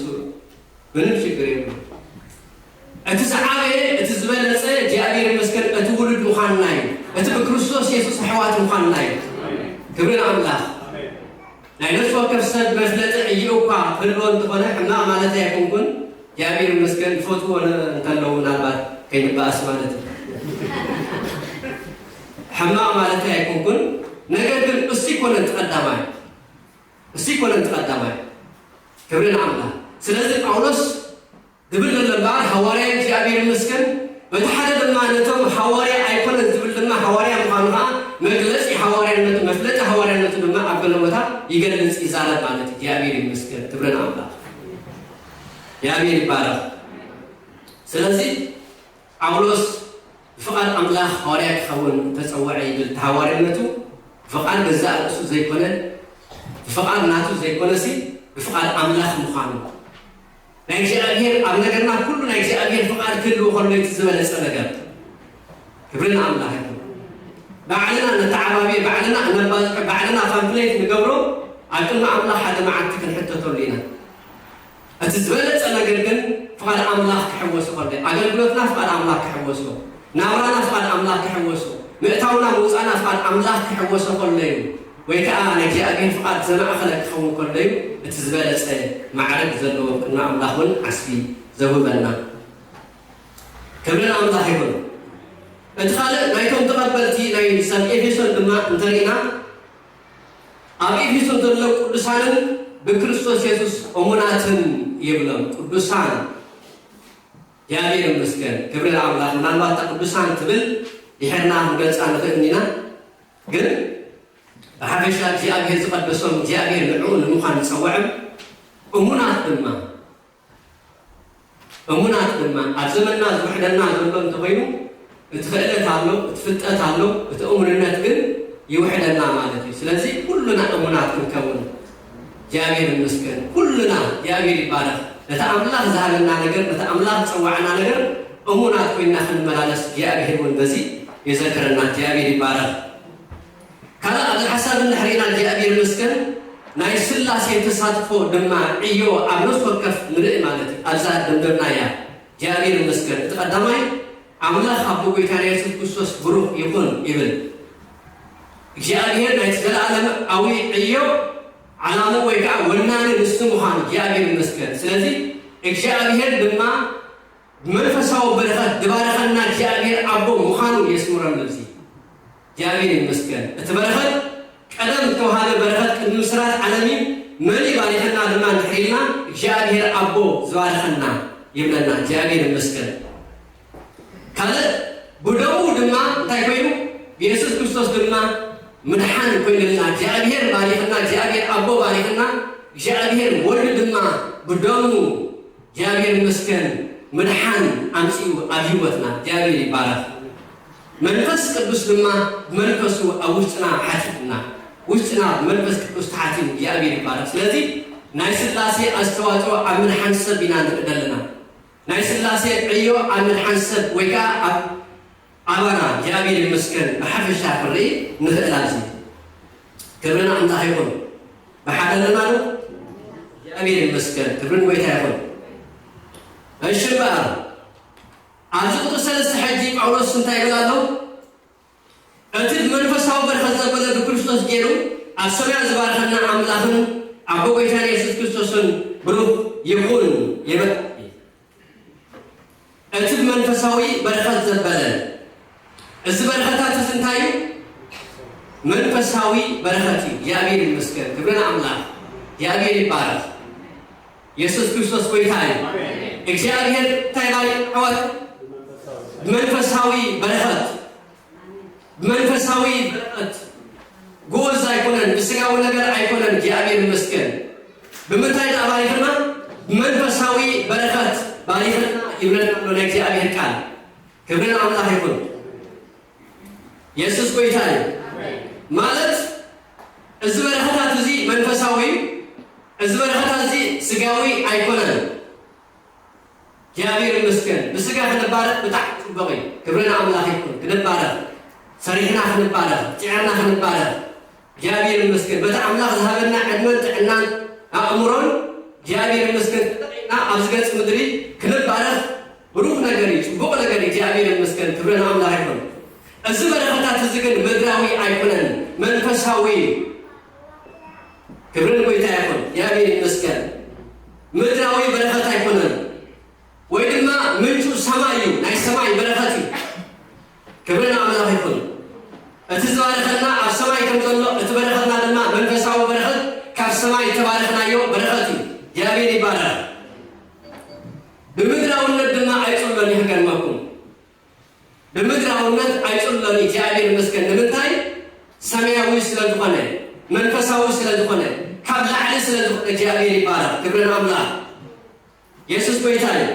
ምንም ሽግር የብሉ። እቲ ዝዓበየ፣ እቲ ዝበለጸ እግዚኣብሔር ይመስገን፣ እቲ ውሉድ ምዃንና እዩ። እቲ ብክርስቶስ የሱስ ኣሕዋት ምዃንና እዩ። ክብሪ ንኣምላኽ። ናይ ነፍሲ ወከፍ ሰብ መፍለጢ ዕዮ እኳ ክህልዎ እንተኾነ፣ ሕማቕ ማለተይ ኣይኮንኩን። እግዚኣብሔር ይመስገን፣ ዝፈትዎ ነ-፣ እንተለዉ ምናልባት ከይንበኣስ ማለት እዩ። ሕማቕ ማለተይ ኣይኮንኩን። ነገር ግን እሱ ይኮነን እቲ ቀዳማይ። እሱ ይኮነን እቲ ቀዳማይ። ክብሪ ንኣምላኽ። ስለዚ ጳውሎስ ዝብል ዘሎ እምበኣር፣ ሃዋርያ እግዚኣብሔር ይመስገን። በቲ ሓደ ድማ ነቶም ሃዋርያ ኣይኮነን ዝብል ድማ ሃዋርያ ምዃኑ ከዓ መግለጺ ሃዋርያነቱ፣ መፍለጢ ሃዋርያነቱ ድማ ኣብ ገለ ቦታ ይገልጽ፣ ይዛረብ ማለት እዩ። እግዚኣብሔር ይመስገን። ክብሪ ንኣምላኽ። እግዚኣብሔር ይባረኽ። ስለዚ ጳውሎስ ብፍቓድ ኣምላኽ ሃዋርያ ክኸውን ተጸውዐ ይብል። እቲ ሃዋርያነቱ ብፍቓድ ገዛእ ርእሱ ዘይኮነ፣ ብፍቓድ ናቱ ዘይኮነሲ ብፍቓድ ኣምላኽ ምዃኑ። ናይ እግዚኣብሔር ኣብ ነገርና ኩሉ ናይ እግዚኣብሔር ፍቓድ ክህልዎ ከሎ እቲ ዝበለጸ ነገር። ክብሪ ንኣምላኽ ይኹን። ባዕልና ነተዓባብየ፣ ባዕልና እነባዝሖ፣ ባዕልና ፓምፍሌት ንገብሮ፣ ኣብ ቅድሚ ኣምላኽ ሓደ መዓልቲ ክንሕተተሉ ኢና። እቲ ዝበለጸ ነገር ግን ፍቓድ ኣምላኽ ክሕወሶ ከሎ፣ ኣገልግሎትና ፍቓድ ኣምላኽ ክሕወሶ፣ ናብራና ፍቓድ ኣምላኽ ክሕወሶ፣ ምእታውና ምውጻእና ፍቓድ ኣምላኽ ክሕወሶ ከሎ እዩ። ወይ ከኣ ናይ እግዚኣብሔር ፍቓድ ዘማእኸለ ክኸውን ከሎ እዩ እቲ ዝበለጸ ማዕረግ ዘለዎ፣ ቅድሚ ኣምላኽ እውን ዓስቢ ዘውህበና። ክብሪ ንኣምላኽ ይኹን። እቲ ካልእ ናይቶም ተቐበልቲ ናይ ሰብ ኤፌሶን ድማ እንተሪእና፣ ኣብ ኤፌሶን ዘሎ ቅዱሳንን ብክርስቶስ የሱስ እሙናትን ይብሎም። ቅዱሳን፣ እግዚኣብሔር ይመስገን፣ ክብሪ ንኣምላኽ። ምናልባት እታ ቅዱሳን ትብል ድሕርና ክንገልጻ ንኽእል ኢና፣ ግን ብሓፈሻ እግዚኣብሔር ዝቐደሶም፣ እግዚኣብሔር ንዕኡ ንምዃን ዝጸውዐም እሙናት ድማ እሙናት ድማ ኣብ ዘመንና ዝውሕደና ዘሎ እንተኾይኑ፣ እቲ ክእለት ኣሎ፣ እቲ ፍልጠት ኣሎ፣ እቲ እሙንነት ግን ይውሕደና ማለት እዩ። ስለዚ ኩሉና እሙናት ክንከውን እግዚኣብሔር ይመስገን። ኩሉና እግዚኣብሔር ይባረኽ። ነቲ ኣምላኽ ዝሃበና ነገር፣ ነቲ ኣምላኽ ዝጸዋዕና ነገር እሙናት ኮይና ክንመላለስ እግዚኣብሔር እውን በዚ የዘክረና። እግዚኣብሔር ይባረኽ። ካልእ ኣብዚ ሓሳብ እንድሕር ኢና እግዚኣብሔር ይመስገን። ናይ ስላሴ ተሳትፎ ድማ ዕዮ ኣብ ነፍሲ ወከፍ ንርኢ ማለት እዩ። ኣብዛ ደምደምናያ እግዚኣብሔር ይመስገን። እቲ ቀዳማይ ኣምላኽ ኣቦ ጎይታና የሱስ ክርስቶስ ብሩኽ ይኹን ይብል። እግዚኣብሔር ናይቲ ዘለኣለማዊ ዕዮ ዓላሙ ወይ ከዓ ወናኒ ንሱ ምዃኑ እግዚኣብሔር ይመስገን። ስለዚ እግዚኣብሔር ድማ ብመንፈሳዊ በረኸት ዝባረኸና እግዚኣብሔር ኣቦ ምዃኑ የስምረሉ። እዚ እግዚኣብሔር ይመስገን። እቲ በረኸት ቀደም ዝተዋሃበ በረኸት ቅድሚ ምስራት ዓለም እዩ። መን ይባሪኸና ድማ እንድሕር ኢልና እግዚኣብሔር ኣቦ ዝባረኸና ይብለና። እግዚኣብሔር ይመስገን። ካልእ ብደሙ ድማ እንታይ ኮይኑ? ብየሱስ ክርስቶስ ድማ ምድሓን ኮይንልና። እግዚኣብሔር ባሪኽና፣ እግዚኣብሔር ኣቦ ባሪኽና፣ እግዚኣብሔር ወልድ ድማ ብደሙ እግዚኣብሔር ይመስገን ምድሓን ኣምጺኡ ኣብ ህይወትና። እግዚኣብሔር ይባረኽ። መንፈስ ቅዱስ ድማ መንፈሱ ኣብ ውሽጥና ሓቲትና፣ ውሽጥና መንፈስ ቅዱስ ተሓቲኑ። እግዚኣብሔር ይባረኽ። ስለዚ ናይ ስላሴ ኣስተዋፅኦ ኣብ ምድሓን ሰብ ኢና ንርኢ ዘለና። ናይ ስላሴ ዕዮ ኣብ ምድሓን ሰብ ወይ ከዓ ኣብ ኣባና እግዚኣብሔር ይመስገን ብሓፈሻ ክንርኢ ንኽእል። ኣብዚ ክብሪ ንኣምላኽ ይኹን። ብሓደ ኣለና ዶ? እግዚኣብሔር ይመስገን። ክብሪ ንጎይታ ይኹን። እሺ እምበኣር ኣብዚ ቁጥሪ ሰለስተ ሕጂ ጳውሎስ እንታይ ይብል ኣሎ? እቲ ብመንፈሳዊ በረኸት ዘበለ ብክርስቶስ ገይሩ ኣብ ሰማያት ዝባረኸና ኣምላኽን ኣቦ ጎይታን የሱስ ክርስቶስን ብሩኽ ይኹን ይብል። እቲ ብመንፈሳዊ በረኸት ዘበለ፣ እዚ በረኸታት እዚ እንታይ እዩ? መንፈሳዊ በረኸት እዩ። እግዚኣብሔር ይመስገን። ክብሪ ንኣምላኽ። እግዚኣብሔር ይባረኽ። የሱስ ክርስቶስ ጎይታ እዩ። እግዚኣብሔር እንታይ ባይ ኣሕዋት? ብመንፈሳዊ በረኸት፣ ብመንፈሳዊ በረኸት። ግኡዝ ኣይኮነን፣ ብስጋዊ ነገር ኣይኮነን። እግዚኣብሔር ይመስገን። ብምንታይ ደኣ ባሪኽና? ብመንፈሳዊ በረኸት ባሪኽና ይብለና ኣሎ ናይ እግዚኣብሔር ቃል። ክብሪ ንኣምላኽ ይኹን። የሱስ ጎይታ እዩ። ማለት እዚ በረኸታት እዚ መንፈሳዊ እዩ። እዚ በረኸታት እዚ ስጋዊ ኣይኮነን። እግዚኣብሔር ይመስገን። ብስጋ ክንባረኽ ብጣዕሚ ጽቡቕ እዩ። ክብሪ ንኣምላኽ ይኹን። ክንባረኽ፣ ሰሪሕና ክንባረኽ፣ ጽዒርና ክንባረኽ። እግዚኣብሔር ይመስገን። በቲ ኣምላኽ ዝሃበና ዕድመን ጥዕናን ኣእምሮን እግዚኣብሔር ይመስገን ተጠቒምና ኣብዚ ገጽ ምድሪ ክንባረኽ ብሩኽ ነገር እዩ፣ ጽቡቕ ነገር እዩ። እግዚኣብሔር ይመስገን። ክብሪ ንኣምላኽ ይኹን። እዚ በረኸታት እዚ ግን ምድራዊ ኣይኮነን፣ መንፈሳዊ እዩ። ክብሪ ንጎይታ ይኹን። እግዚኣብሔር ይመስገን። ምድራዊ በረኸት ኣይኮነን፣ ወይ ድማ ምንጩ ሰማይ እዩ፣ ናይ ሰማይ በረኸት እዩ። ክብሪ ንኣምላኽ ይኹን። እቲ ዝባረኸና ኣብ ሰማይ ከም ዘሎ፣ እቲ በረኸትና ድማ መንፈሳዊ በረኸት ካብ ሰማይ ዝተባረኽናዮ በረኸት እዩ። እግዚኣብሔር ይባረኽ። ብምድራውነት ድማ ኣይጽሎን እዩ፣ ክገርመኩም። ብምድራውነት ኣይጽሎን እዩ፣ እግዚኣብሔር ይመስገን። ንምንታይ? ሰማያዊ ስለ ዝኾነ፣ መንፈሳዊ ስለ ዝኾነ፣ ካብ ላዕሊ ስለ ዝኾነ እግዚኣብሔር ይባረኽ። ክብሪ ንኣምላኽ። የሱስ ጎይታ እዩ።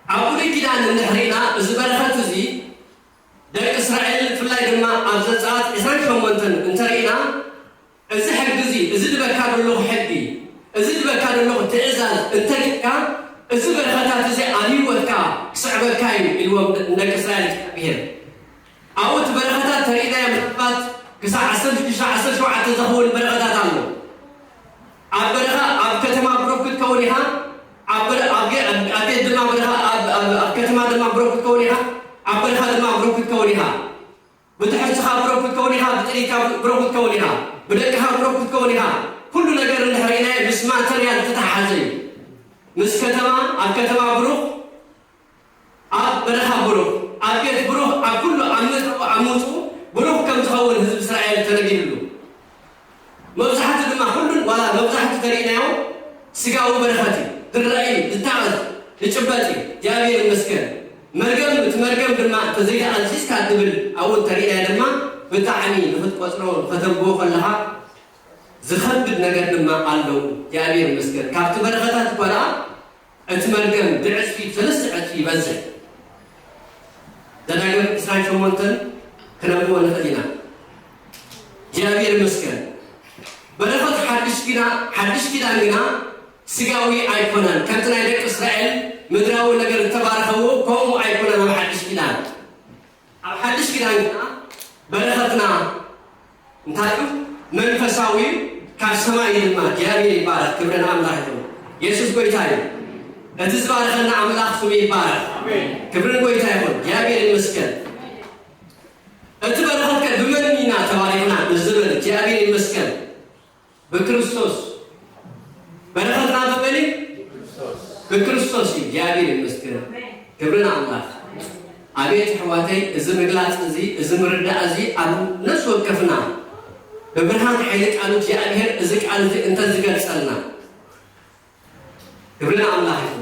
ኣብ ብሉይ ኪዳን እንድሕር ርኢና፣ እዚ በረኸት እዚ ደቂ እስራኤል፣ ብፍላይ ድማ ኣብ ዘጸኣት ዕስራን ሸሞንተን እንተርኢና፣ እዚ ሕጊ እዚ፣ እዚ ድበካ ዘለኹ ሕጊ፣ እዚ ድበካ ዘለኹ ትእዛዝ እንተጌርካ፣ እዚ በረኸታት እዚ ኣብ ህይወትካ ክስዕበካ እዩ ኢልዎም ንደቂ እስራኤል እግዚኣብሔር። ኣብኡ እቲ በረኸታት ተርኢናዮ ምናልባት ክሳዕ ዓሰርተ ሽዱሽተ ዓሰርተ ሸውዓተ ዝኸውን በረኸታት ኣሎ። ኣብ በረኻ፣ ኣብ ከተማ ብሩኽ ክትከውን ኢኻ። ኣብ በረ-፣ ኣብ ጌ-፣ ኣብ ቤት ድማ በረኻ፣ ኣብ፣ ኣብ፣ ኣብ ከተማ ድማ ብሩኽ ክትከውን ኢኻ። ኣብ በረኻ ድማ ብሩኽ ክትከውን ኢኻ። ብትሕዝትኻ ብሩኽ ክትከውን ኢኻ። ብጥሪትካ ብሩኽ ክትከውን ኢኻ። ብደቅኻ ብሩኽ ክትከውን ኢኻ። ኩሉ ነገር እንድሕር ርኢናዮ ምስ ማተርያል ዝተተሓሓዘ እዩ። ምስ ከተማ፣ ኣብ ከተማ ብሩኽ፣ ኣብ በረኻ ብሩኽ፣ ኣብ ቤት ብሩኽ፣ ኣብ ኩሉ፣ ኣብ መጻኡ፣ ኣብ መውጽኡ ብሩኽ ከም ዝኸውን ህዝቢ እስራኤል ተነጊርሉ። መብዛሕቱ ድማ፣ ኩሉን ዋላ መብዛሕቱ ተርኢናዮ ስጋዊ በረኸት እዩ። ዝረኣይ፣ ዝታቐስ፣ ዝጭበጥ እዩ። እግዚኣብሔር ይመስገን። መርገም፣ እቲ መርገም ድማ እንተዘይተኣዚዝካ ትብል ኣብኡ እንተርኢናዮ ድማ ብጣዕሚ ንኽትቆጽሮ፣ ንኸተንብቦ ከለኻ ዝኸብድ ነገር ድማ ኣለዉ። እግዚኣብሔር ይመስገን። ካብቲ በረኸታት እኳ ደኣ እቲ መርገም ብዕጽፊ፣ ሰለስተ ዕጽፊ ይበዝሕ። ዘዳግም ዕስራን ሸሞንተን ክነንብቦ ንኽእል ኢና። እግዚኣብሔር ይመስገን። በረኸት ሓድሽ ኪዳ-፣ ሓድሽ ኪዳን ግና ስጋዊ ኣይኮነን። ከምቲ ናይ ደቂ እስራኤል ምድራዊ ነገር ዝተባረኸዎ፣ ከምኡ ኣይኮነን ኣብ ሓድሽ ኪዳን። ኣብ ሓድሽ ኪዳን ግና በረኸትና እንታይ እዩ? መንፈሳዊ እዩ። ካብ ሰማይ ድማ እግዚኣብሔር ይባረክ። ክብርን ኣምላኽ ይኹን። የሱስ ጎይታ እዩ። እቲ ዝባረኸና ኣምላኽ ስሙ ይባረክ። ክብርን ጎይታ ይኹን። እግዚኣብሔር ይመስገን። እቲ በረኸት ከ ብመን ኢና ተባሪኽና ንዝብል እግዚኣብሔር ይመስገን። ብክርስቶስ። በረኸትና ብመን እዩ? ብክርስቶስ እዩ። እግዚኣብሔር ይመስገን። ክብርን ኣምላኽ። ኣቤት ኣሕዋተይ፣ እዚ ምግላፅ እዚ፣ እዚ ምርዳእ እዚ ኣብ ነፍሲ ወከፍና ብብርሃን ሓይሊ ቃሉ እግዚኣብሔር እዚ ቃል እዚ እንተዝገልፀልና። ክብሪ ንኣምላኽ ይኹን።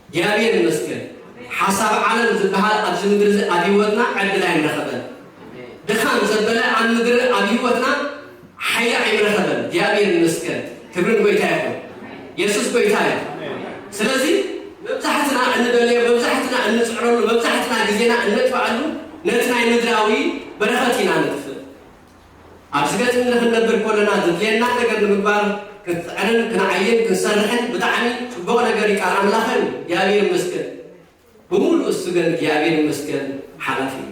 እግዚኣብሔር ይመስገን። ሓሳብ ዓለም ዝበሃል ኣብዚ ምድሪ እዚ ኣብ ህይወትና ዕድል ኣይምረኸበን። ድኻም ዘበለ ኣብ ምድሪ ኣብ ህይወትና ሓይሊ ኣይምረኸበን። እግዚኣብሔር ይመስገን። ክብሪ ንጎይታ ይኹን። የሱስ ጎይታ እዩ። ስለዚ መብዛሕትና እንደልዮ፣ መብዛሕትና እንፅዕረሉ፣ መብዛሕትና ግዜና እነጥፍኣሉ ነቲ ናይ ምድራዊ በረኸት ኢና ነጥፍእ። ኣብዚ ገጽ ምድሪ ክንነብር ከለና ዘድልየና ነገር ንምግባር ክንጽዕርን ክንዓይን ክንሰርሕን ብጣዕሚ ጽቡቕ ነገር እዩ። ቃል ኣምላኽን እግዚኣብሔር ይመስገን። ብምሉእ እሱ ግን እግዚኣብሔር ይመስገን ሓላፊ እዩ።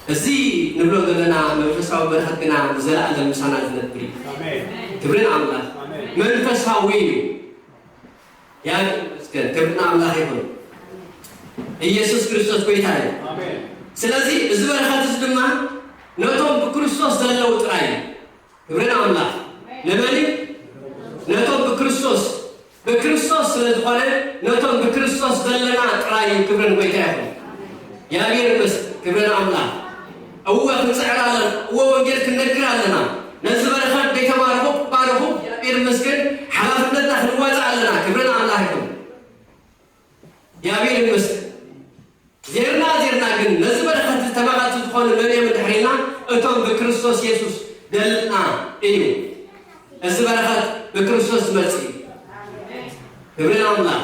እዚ ንብሎ ዘለና መንፈሳዊ በረኸት ግና ንዘለኣለም ምሳና ዝነብር እዩ። ኣሜን። ክብሪ ንኣምላኽ። ኣሜን። መንፈሳዊ እዩ። ያዕቆብ ይመስገን፣ ክብሪ ንኣምላኽ ይኹን። ኢየሱስ ክርስቶስ ጎይታ እዩ። ኣሜን። ስለዚ እዚ በረኸት እዚ ድማ ነቶም ብክርስቶስ ዘለዉ ጥራይ እዩ። ክብሪ ንኣምላኽ። ንመን እዩ? ነቶም ብክርስቶስ፣ ብክርስቶስ ስለ ዝኾነ ነቶም ብክርስቶስ ዘለና ጥራይ እዩ። ክብሪ ንጎይታ ይኹን። እግዚኣብሔር ይመስገን። ክብሪ ንኣምላኽ። እወ ክንጽዕር ኣለና። እወ ወንጌል ክንነግር ኣለና። ነዚ በረኸት ዘይተባረኹ ክባረኹ እግዚኣብሔር ይመስገን። ሓላፍነትና ክንዋጻእ ኣለና። ክብሪ ንኣምላኽ ይኹን። እግዚኣብሔር ይመስገን። ዜርና ዜርና ግን ነዚ በረኸት ተባቓቲ ዝኾኑ መን እዮም እንድሕር ኢልና፣ እቶም ብክርስቶስ የሱስ ደልና እዩ። እዚ በረኸት ብክርስቶስ ዝመጽእ እዩ። ክብሪ ንኣምላኽ።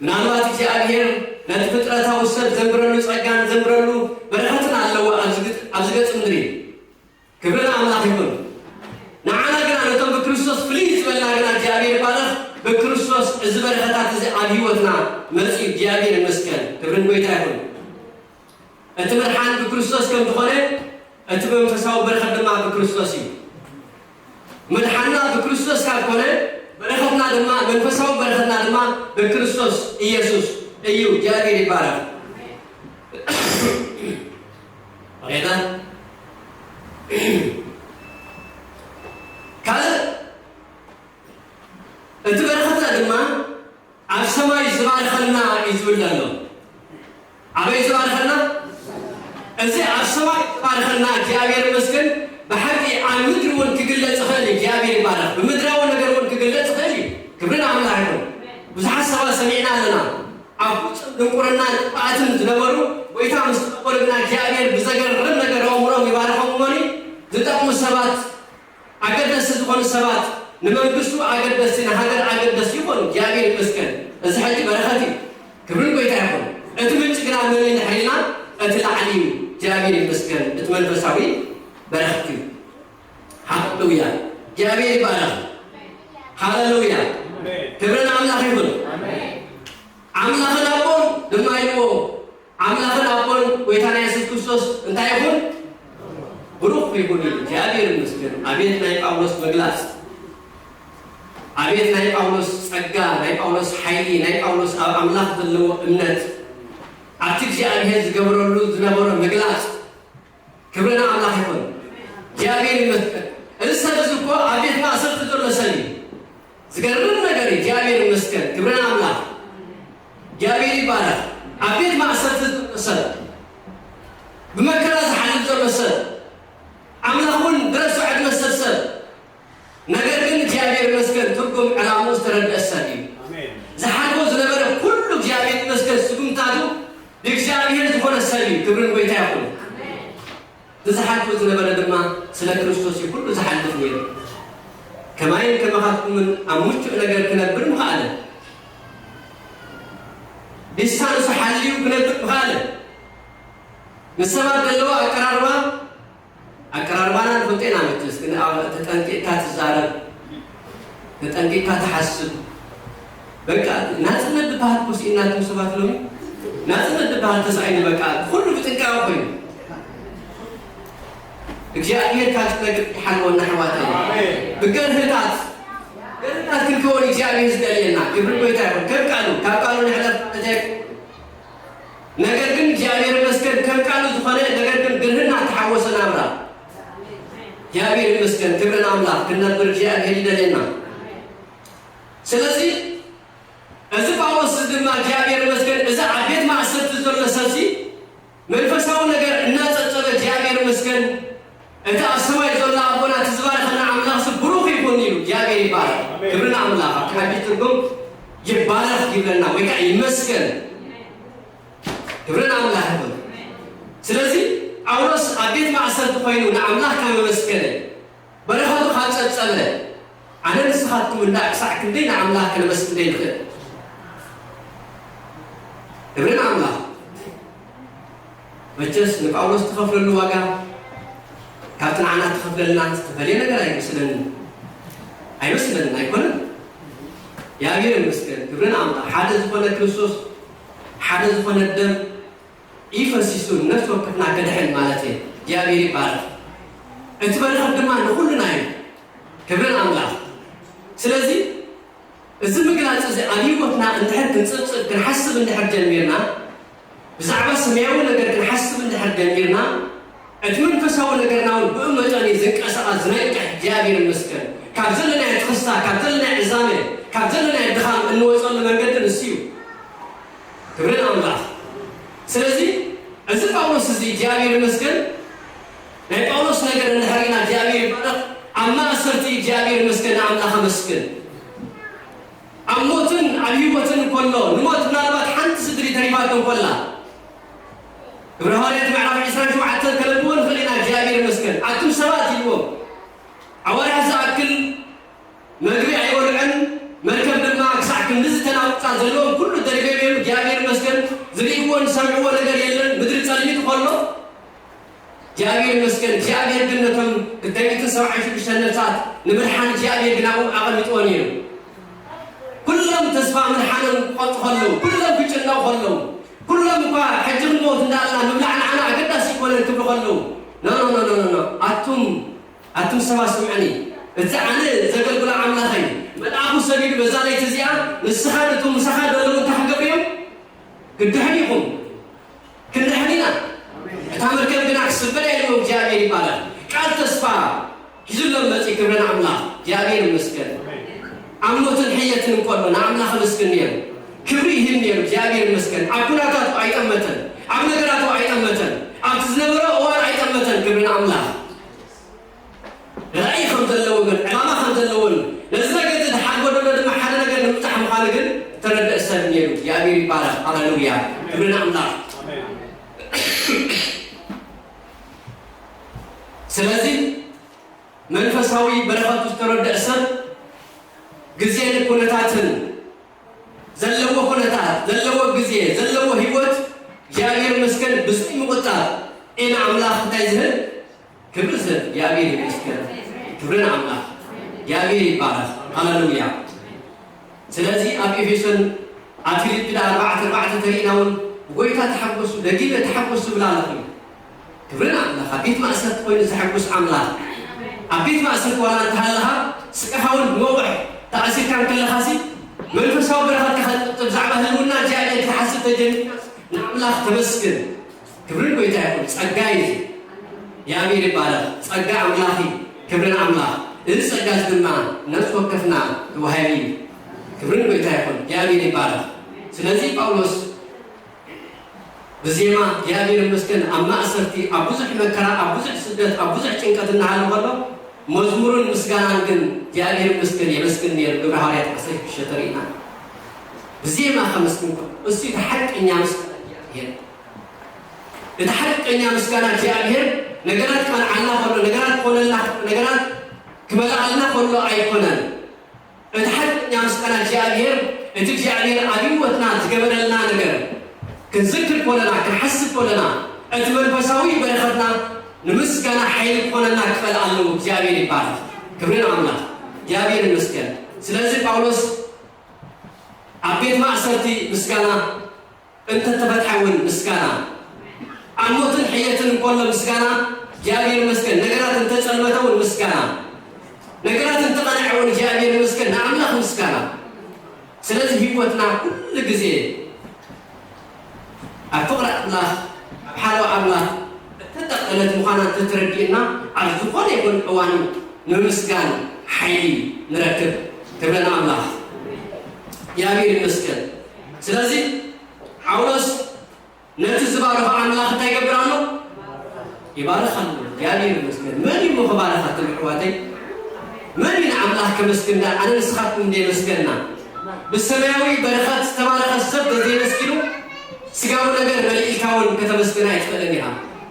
ምናልባት እግዚኣብሔር ነቲ ፍጥረታዊ ሰብ ዘንብረሉ ጸጋን ዘንብረሉ በረኸትን ኣለዎ ኣብዚ ግጥ-፣ ኣብዚ ገጽ ምድሪ። ክብሪ ንኣምላኽ ይኹን። ንዓና ግና ነቶም ብክርስቶስ ፍልይ ዝበልና ግና እግዚኣብሔር ይባረኽ። ብክርስቶስ እዚ በረኸታት እዚ ኣብ ህይወትና መጺኡ እግዚኣብሔር ይመስገን። ክብሪ ንጎይታ ይኹን። እቲ ምድሓን ብክርስቶስ ከም ዝኾነ እቲ መንፈሳዊ በረኸት ድማ ብክርስቶስ እዩ። ምድሓንና ብክርስቶስ ካብ ኮነ በረኸትና ድማ መንፈሳዊ በረኸትና ድማ ብክርስቶስ ኢየሱስ እዩ። እግዚኣብሔር ይባረኽ። ሬታ ካልእ እቲ በረኸትና ድማ ኣብ ሰማይ ዝባርኸና እዩ ዝብል ዘሎ። ኣበይ ዝባርኸና? እዚ ኣብ ሰማይ ዝባርኸና እግዚኣብሔር ይመስገን። ብሓቂ ኣብ ምድሪ እውን ክግለጽ ይኽእል እዩ። እግዚኣብሔር ይባረኽ። ብምድራዊ ነገር እውን ክግለጽ ይኽእል እዩ። ክብሪ ንኣምላኽ ይኹን። ብዙሓት ሰባት ሰሚዕና ኣለና። ኣብ ፍጹም ድንቁርናን ጥፍኣትን ዝነበሩ፣ ጎይታ ምስ ተቐበሉ ግና እግዚኣብሔር ብዘገርም ነገር ኣእምሮም ይባርኾም እሞኒ ዝጠቕሙ ሰባት ኣገደስቲ ዝኾኑ ሰባት ንመንግስቱ ኣገደስቲ፣ ንሃገር ኣገደስቲ ይኾኑ። እግዚኣብሔር ይመስገን። እዚ ሕጂ በረኸት እዩ። ክብርን ጎይታ ይኹን። እቲ ምንጪ ግና መን እዩ እንድሕር ኢልና፣ እቲ ላዕሊ እዩ። እግዚኣብሔር ይመስገን። እቲ መንፈሳዊ በረኸት እዩ። ሃሌሉያ። እግዚኣብሔር ይባረኽ። ሃሌሉያ። ክብሪ ንኣምላኽ ይኹን። ኣምላኽን ኣቦን ድማ ኢልዎ። ኣምላኽን ኣቦን ጎይታና የሱስ ክርስቶስ እንታይ ይኹን? ብሩኽ ይኹን እዩ። እግዚኣብሔር ይመስገን። ኣቤት ናይ ጳውሎስ ምግላጽ! ኣቤት ናይ ጳውሎስ ጸጋ፣ ናይ ጳውሎስ ሓይሊ፣ ናይ ጳውሎስ ኣብ ኣምላኽ ዘለዎ እምነት፣ ኣብቲ እግዚኣብሔር ዝገብረሉ ዝነበሮ ምግላጽ! ክብሪ ንኣምላኽ ይኹን። እግዚኣብሔር ይመስገን። እዚ ሰብ እዚ እኮ ኣብ ቤት ማእሰርቲ ዘሎ ሰብ እዩ። ዝገርም ነገር እዩ። እግዚኣብሔር ይመስገን። ክብሪ ንኣምላኽ። እግዚኣብሔር ይባረኽ። ኣብ ቤት ማእሰርቲ ዘሎ ሰብ፣ ብመከራ ዝሓልፍ ዘሎ ሰብ፣ ኣምላኽ እውን ድረሱ ዕድመ ሰብ ሰብ። ነገር ግን እግዚኣብሔር ይመስገን፣ ትርጉም ዕላምኡ ዝተረድአ ሰብ እዩ። ኣሜን። ዝሓልፎ ዝነበረ ኩሉ እግዚኣብሔር ይመስገን፣ ስጉምታቱ ብእግዚኣብሔር ዝኾነ ሰብ እዩ። ክብሪ ንጎይታ ይኹን። ዝዝሓልፎ ዝነበረ ድማ ስለ ክርስቶስ እዩ ኩሉ ዝሓልፍ ነይሩ። ከማይን ከማኻትኩምን ኣብ ምቹእ ነገር ክነብር ምኽኣለ። ዲስታንሱ ሓልዩ ክነብር ምኽኣለ። ምስ ሰባት ዘለዎ ኣቀራርባ፣ ኣቀራርባና ንፈልጦ ኢና መቸስ፣ ግን ኣብ ተጠንቂቕካ ትዛረብ፣ ተጠንቂቕካ ትሓስብ። በቃ ናጽነት ዝበሃል እኮ ስኢንናቶም ሰባት ሎሚ። ናጽነት ዝበሃል ተሳኢኑ፣ በቃ ኩሉ ብጥንቃቐ ኮይኑ። እግዚኣብሔር ካብ ዝነግር ይሓልወና ኣሕዋተይ። ብገርህታት ገርህታት ክንከውን እግዚኣብሔር ዝደልየና ክብሪ ጎይታ ይኹን። ከም ቃሉ ካብ ቃሉ ንሕለፍ ማለት ኣይኮን። ነገር ግን እግዚኣብሔር ይመስገን ከም ቃሉ ዝኾነ ነገር ግን ግርህና ተሓወሰ ናብራ እግዚኣብሔር ይመስገን ክብርን ኣምላኽ ክንነብር እግዚኣብሔር ይደልየና። ስለዚ እዚ ጳውሎስ ድማ እግዚኣብሔር ይመስገን እዚ ኣብ ቤት ማእሰርቲ ዘሎ ሰብሲ መንፈሳዊ ነገር እናጸብጸበ እግዚኣብሔር ይመስገን እቲ ኣብ ሰማይ ዘሎ ኣቦና እቲ ዝባረኸና ኣምላኽ ሲ ብሩኽ ይኹን ኢሉ እግዚኣብሔር ይባረኽ። ክብርና ኣምላኽ ኣብቲ ሓድሽ ትርጉም ይባረኽ ይብለና ወይ ከዓ ይመስገን። ክብርና ኣምላኽ ይኹን። ስለዚ ጳውሎስ ኣብ ቤት ማእሰርቲ ኮይኑ ንኣምላኽ ካብ ኣመስገነ በረኸቱ ካብ ጸብጸበ ኣነ ንስኻትኩም እንዳ ክሳዕ ክንደይ ንኣምላኽ ከነመስግን ዘይንኽእል? ክብሪ ንኣምላኽ። መቸስ ንጳውሎስ ትኸፍለሉ ዋጋ ካብቲ ንዓና ትኸፍለልና ዝተፈልየ ነገር ኣይመስለንን ኣይመስለንን ኣይኮነን። እግዚኣብሔር ይመስገን ክብሪ ንኣምላኽ። ሓደ ዝኾነ ክርስቶስ ሓደ ዝኾነ ደም ኢፈሲሱ ነፍሲ ወከፍና ከድሕን ማለት እየ። እግዚኣብሔር ይባረክ። እቲ በረኸት ድማ ንኹልና እዩ። ክብርን ኣምላኽ። ስለዚ እዚ ምግላፅ እዚ ኣብ ህይወትና እንድሕር ክንፅብፅብ ክንሓስብ እንድሕር ጀሚርና ብዛዕባ ሰማያዊ ነገር ክንሓስብ እንድሕር ጀሚርና እቲ መንፈሳዊ ነገርና እውን ብኡ መጠን እዩ ዝንቀሳቐስ ዝነቅሕ። እግዚኣብሔር ይመስገን። ካብ ዘለናዮ ትኽስታ ካብ ዘለናዮ ዕዛመ ካብ ዘለናዮ ድኻም እንወፀሉ መንገዲ ንሱ እዩ። ክብርን ኣምላኽ። ስለዚ እዚ ጳውሎስ እዚ እግዚኣብሔር ይመስገን ናይ ጳውሎስ ነገር እንድሕር ኢና እግዚኣብሔር ይባረኽ። ኣብ ማእሰርቲ እግዚኣብሔር ይመስገን ንኣምላኽ ኣመስግን። ኣብ ሞትን ኣብ ህይወትን እንከሎ ንሞት ምናልባት ሓንቲ ስድሪ ተሪፋቶ እንኮላ ግብረ ሃዋርያት ምዕራፍ ዕስራን ሸውዓተን ከነብዎ ንኽእል ኢና እግዚኣብሔር ይመስገን ኣቱም ሰባት ኢልዎም ኣዋርያ ዝኣክል መግቢ ኣይበልዑን መርከብ ድማ ክሳዕ ክንድዚ ተናውፃ ዘለዎም ኩሉ ደሪበዮም እዮም እግዚኣብሔር ይመስገን። ዝርእይዎን ዝሰምዕዎ ነገር የለን ምድሪ ፀልሚት ከሎ እግዚኣብሔር ይመስገን እግዚኣብሔር ግን ነቶም ክልተ ሚእትን ሰብዓን ሽዱሽተን ነብሳት ንምድሓን እግዚኣብሔር ግን ኣብኡ ኣቐሚጥዎ ነይሩ። ኩሎም ተስፋ ምድሓኖም ክቆርጡ ከለዉ ኩሎም ክጭነቑ ከለዉ ኩሎም እኳ ሕጂ ክንሞት እንዳልና ምብላዕ ንዓና ኣገዳሲ ይኮነን ክብሉ ከለዉ ኖኖኖኖኖ ኣቱም ኣቱም ሰባት ስምዑኒ፣ እቲ ኣነ ዘገልግሎ ኣምላኸይ መልኣኹ ሰዲዱ በዛ ለይቲ እዚኣ ንስኻን እቶም ምሳኻ ዘለዉ እንታይ ክገብሩ እዮም? ክድሕኑ ኢኹም። ክንድሕን ኢና። እታ መርከብ ግና ክስበር እያ ኢልዎ እግዚኣብሔር ይባላል። ቃል ተስፋ ሒዙሎም መፂ ክብሪ ንኣምላኽ እግዚኣብሔር ይመስገን። ኣብ ሞትን ሕየትን እንከሎ ንኣምላኽ ኣመስግን ነይሩ። ክብሪ ይህብ ነይሩ እግዚኣብሔር ይመስገን። ኣብ ኩነታቱ ኣይጠመተን፣ ኣብ ነገራቱ ኣይጠመተን፣ ኣብቲ ዝነበሮ እዋን ኣይጠመተን። ክብሪ ንኣምላኽ። ራእይ ከም ዘለዎ ግን ዕላማ ከም ዘለዎን ነዚ ነገር እዚ ዝሓድጎ ዘሎ ድማ ሓደ ነገር ንምብፃሕ ምዃኑ ግን ተረድእ ሰብ ነይሩ። እግዚኣብሔር ይባረክ። ሃሌሉያ። ክብሪ ንኣምላኽ። ስለዚ መንፈሳዊ በረኸቱ ዝተረድእ ሰብ ግዜን ኩነታትን ዘለዎ ኩነታት ዘለዎ ግዜ ዘለዎ ህይወት እግዚኣብሔር ይመስገን ብዘይ ምቁጣብ ኢና ኣምላኽ እንታይ ዝህብ ክብሪ ዝህብ እግዚኣብሔር ይመስገን። ክብሪ ንኣምላኽ። እግዚኣብሔር ይባረኽ። ሃሌሉያ። ስለዚ ኣብ ኤፌሶን ኣብ ፊልጲ ዳ ኣርባዕተ ኣርባዕተ ተሪእና እውን ብጎይታ ተሓጎሱ ደጊመ ተሓጎሱ ዝብል ኣለኹ። ክብሪ ንኣምላኽ። ኣብ ቤት ማእሰርቲ ኮይኑ ዘሐጉስ ኣምላኽ ኣብ ቤት ማእሰርቲ ዋላ እንተሃለኻ ስጋኻ እውን ብመቑሕ ተኣሲርካ እንከለኻሲ መንፈሳዊ በረኸትካ ከጥጥብ ብዛዕባ ህልውና እግዚኣብሔር ክትሓስብ ተጀሚርካ ንኣምላኽ ተመስግን። ክብርን ጎይታ ይኹን። ጸጋ እዩ። እግዚኣብሔር ይባረኽ። ጸጋ ኣምላኽ እዩ። ክብርን ኣምላኽ። እዚ ጸጋ እዚ ድማ ነፍሲ ወከፍና ተዋሂቡ እዩ። ክብርን ጎይታ ይኹን። እግዚኣብሔር ይባረኽ። ስለዚ ጳውሎስ ብዜማ እግዚኣብሔር ይመስገን ኣብ ማእሰርቲ ኣብ ብዙሕ መከራ ኣብ ብዙሕ ስደት ኣብ ብዙሕ ጭንቀት እናሃለ ከሎ መዝሙርን ምስጋናን ግን እግዚኣብሔር ይመስገን የመስግን ነይሩ። ግብረ ሃዋርያት ዓሰርተ ሽዱሽተ ተሪእና ብዜማ ከመስግን ከሎ እሱ እቲ ሓቀኛ ምስጋና እግዚኣብሔር እቲ ሓቀኛ ምስጋና እግዚኣብሔር ነገራት ክመልዓልና ከሎ ነገራት ክኾነልና ነገራት ክመልኣልና ከሎ ኣይኮነን። እቲ ሓቀኛ ምስጋና እግዚኣብሔር እቲ እግዚኣብሔር ኣብ ህይወትና ዝገበረልና ነገር ክንዝክር ኮለና ክንሓስብ ኮለና እቲ መንፈሳዊ በረኸትና ንምስጋና ሓይሊ ክኾነና ክኽእል ኣለዎ። እግዚኣብሔር ይባረክ። ክብሪ ንኣምላኽ። እግዚኣብሔር ይመስገን። ስለዚ ጳውሎስ ኣብ ቤት ማእሰርቲ ምስጋና እንተተፈትሐ እውን ምስጋና ኣብ ሞትን ሕየትን እንከሎ ምስጋና እግዚኣብሔር ይመስገን። ነገራት እንተጸልመተ እውን ምስጋና፣ ነገራት እንተቐንዐ እውን እግዚኣብሔር ይመስገን፣ ንኣምላኽ ምስጋና። ስለዚ ህይወትና ኩሉ ግዜ ኣብ ፍቕሪ ኣምላኽ፣ ኣብ ሓለዋ ኣምላኽ እተጠቕለለት ምዃና እንተተረዲእና፣ ኣብ ዝኾነ ይኹን እዋን ንምምስጋን ሓይሊ ንረክብ። ክብሪ ንኣምላኽ። እግዚኣብሔር ይመስገን። ስለዚ ጳውሎስ ነቲ ዝባረኾ ኣምላኽ እንታይ ይገብር ኣሎ? ይባርኽ ኣሎ። እግዚኣብሔር ይመስገን። መን እዩ እሞ ክባርኽ ኣትብል ኣሕዋተይ? መን እዩ ንኣምላኽ ከመስግን ደኣ? ኣነ ንስኻትኩም እንደ የመስገንና። ብሰማያዊ በረኸት ዝተባረኸ ሰብ ተዘይመስኪኑ ስጋዊ ነገር መሊእልካ እውን ከተመስግን ኣይትኽእልን ኢኻ።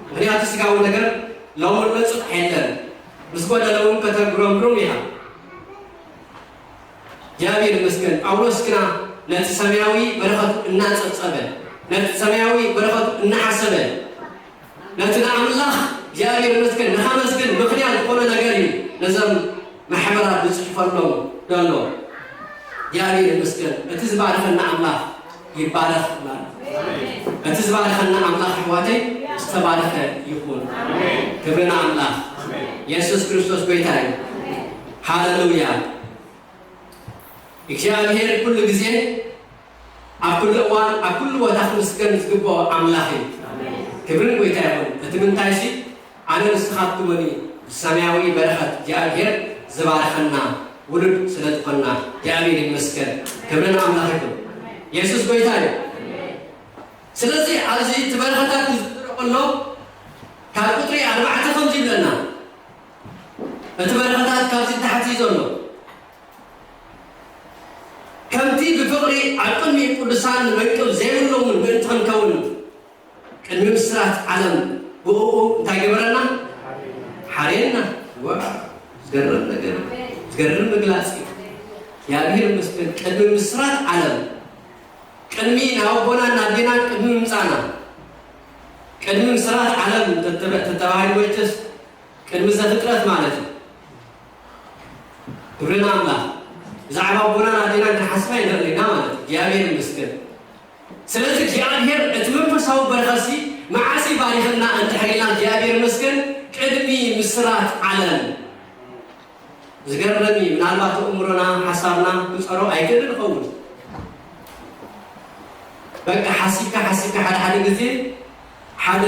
ምኽንያቱ ስጋዊ ነገር ሎሚ ንመጹ የለን። ምስ ጎደለ እውን ከተጉረምሩም ኢኻ። እግዚኣብሔር ይመስገን። ጳውሎስ ግና ነቲ ሰማያዊ በረኸቱ እናጸብጸበ፣ ነቲ ሰማያዊ በረኸቱ እናሓሰበ፣ ነቲ ንኣምላኽ እግዚኣብሔር ይመስገን ንኸመስግን ምኽንያት ዝኾነ ነገር እዩ ነዞም ማሕበራት ዝጽሕፈሎም ዘሎ። እግዚኣብሔር ይመስገን። እቲ ዝባረኸና ኣምላኽ ይባረኽ እላለሁ። እቲ ዝባረኸና ኣምላኽ ኣሕዋተይ ዝተባረኸ ይኹን። ክብሪ ንኣምላኽ። የሱስ ክርስቶስ ጎይታ እዩ። ሃሌሉያ። እግዚኣብሔር ኩሉ ግዜ ኣብ ኩሉ እዋን ኣብ ኩሉ ቦታ ክምስገን ዝግብኦ ኣምላኽ እዩ። ክብሪ ንጎይታ ይኹን። እቲ ምንታይሲ ኣነ ንስኻትኩምን እዩ ብሰማያዊ በረኸት እግዚኣብሔር ዝባረኸና ውሉድ ስለ ዝኾንና እግዚኣብሔር ይመስገን። ክብሪ ንኣምላኽ ይኹን። የሱስ ጎይታ እዩ። ስለዚ ኣብዚ እቲ በረኸታት ክዝርዝሮ ከሎ ካብ ቁፅሪ ኣርባዕተ ከምዚ ይብለና። እቲ በረኸታት ካብዚ ታሕቲ እዩ ዘሎ። ከምቲ ብፍቕሪ ኣብ ቅድሚ ቅዱሳን መንቅብ ዘይብሎምን ምእንቲ ክንከውን ቅድሚ ምስራት ዓለም ብእኡ እንታይ ገበረና? ሓርየና። ዋ፣ ዝገርም ነገር፣ ዝገርም ምግላጽ እዩ። እግዚኣብሔር ይመስገን። ቅድሚ ምስራት ዓለም፣ ቅድሚ ናብ ኣቦና ናብ ኣዴና ቅድሚ ምምጻእና፣ ቅድሚ ምስራት ዓለም ተተባ-፣ ተተባሂሉ መቸስ ቅድሚ ዘፍጥረት ማለት እዩ። ክብሪ ንኣምላኽ። ብዛዕባ ኣቦናን ኣዴናን ክንሓስብ ኣይንኽእልን ኢና ማለት እዩ። እግዚኣብሔር ይመስገን። ስለዚ እግዚኣብሔር እቲ መንፈሳዊ በረኸትሲ መዓስ እዩ ባሪኽና እንድሕር ኢልና እግዚኣብሔር ይመስገን ቅድሚ ምስራት ዓለም። ዝገርም እዩ። ምናልባት ኣእምሮና ሓሳብና ክጸሮ ኣይክእልን ይኸውን። በቃ ሓሲብካ ሓሲብካ ሓደ ሓደ ግዜ ሓደ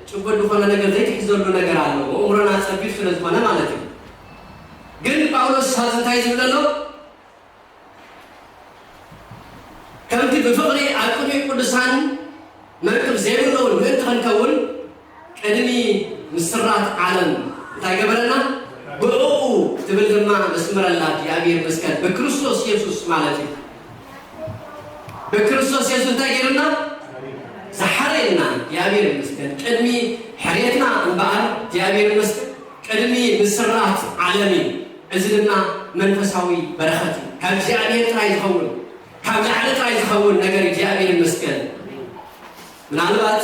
ጭቡጥ ዝኾነ ነገር ዘይትሕዘሉ ነገር ኣሎ። ኣእምሮና ጸቢብ ስለ ዝኾነ ማለት እዩ። ግን ጳውሎስ ኣብዚ እንታይ ዝብል ኣሎ? ከምቲ ብፍቕሪ ኣብ ቅድሚ ቅዱሳን መንቅብ ዘይብሉ እውን ምእንቲ ክንከውን ቅድሚ ምስራት ዓለም እንታይ ገበረና? ብእኡ ትብል ድማ መስመረላ እግዚኣብሔር ይመስገን። ብክርስቶስ የሱስ ማለት እዩ። ብክርስቶስ የሱስ እንታይ ገይርና? ዝሓረየና እግዚኣብሔር ይመስገን። ቅድሚ ሕርየትና እምበኣር እግዚኣብሔር ይመስገን። ቅድሚ ምስራት ዓለም እዩ። እዚ ድማ መንፈሳዊ በረኸት እዩ። ካብ እግዚኣብሔር ጥራይ ዝኸውን፣ ካብ ላዕሊ ጥራይ ዝኸውን ነገር እግዚኣብሔር ይመስገን። ምናልባት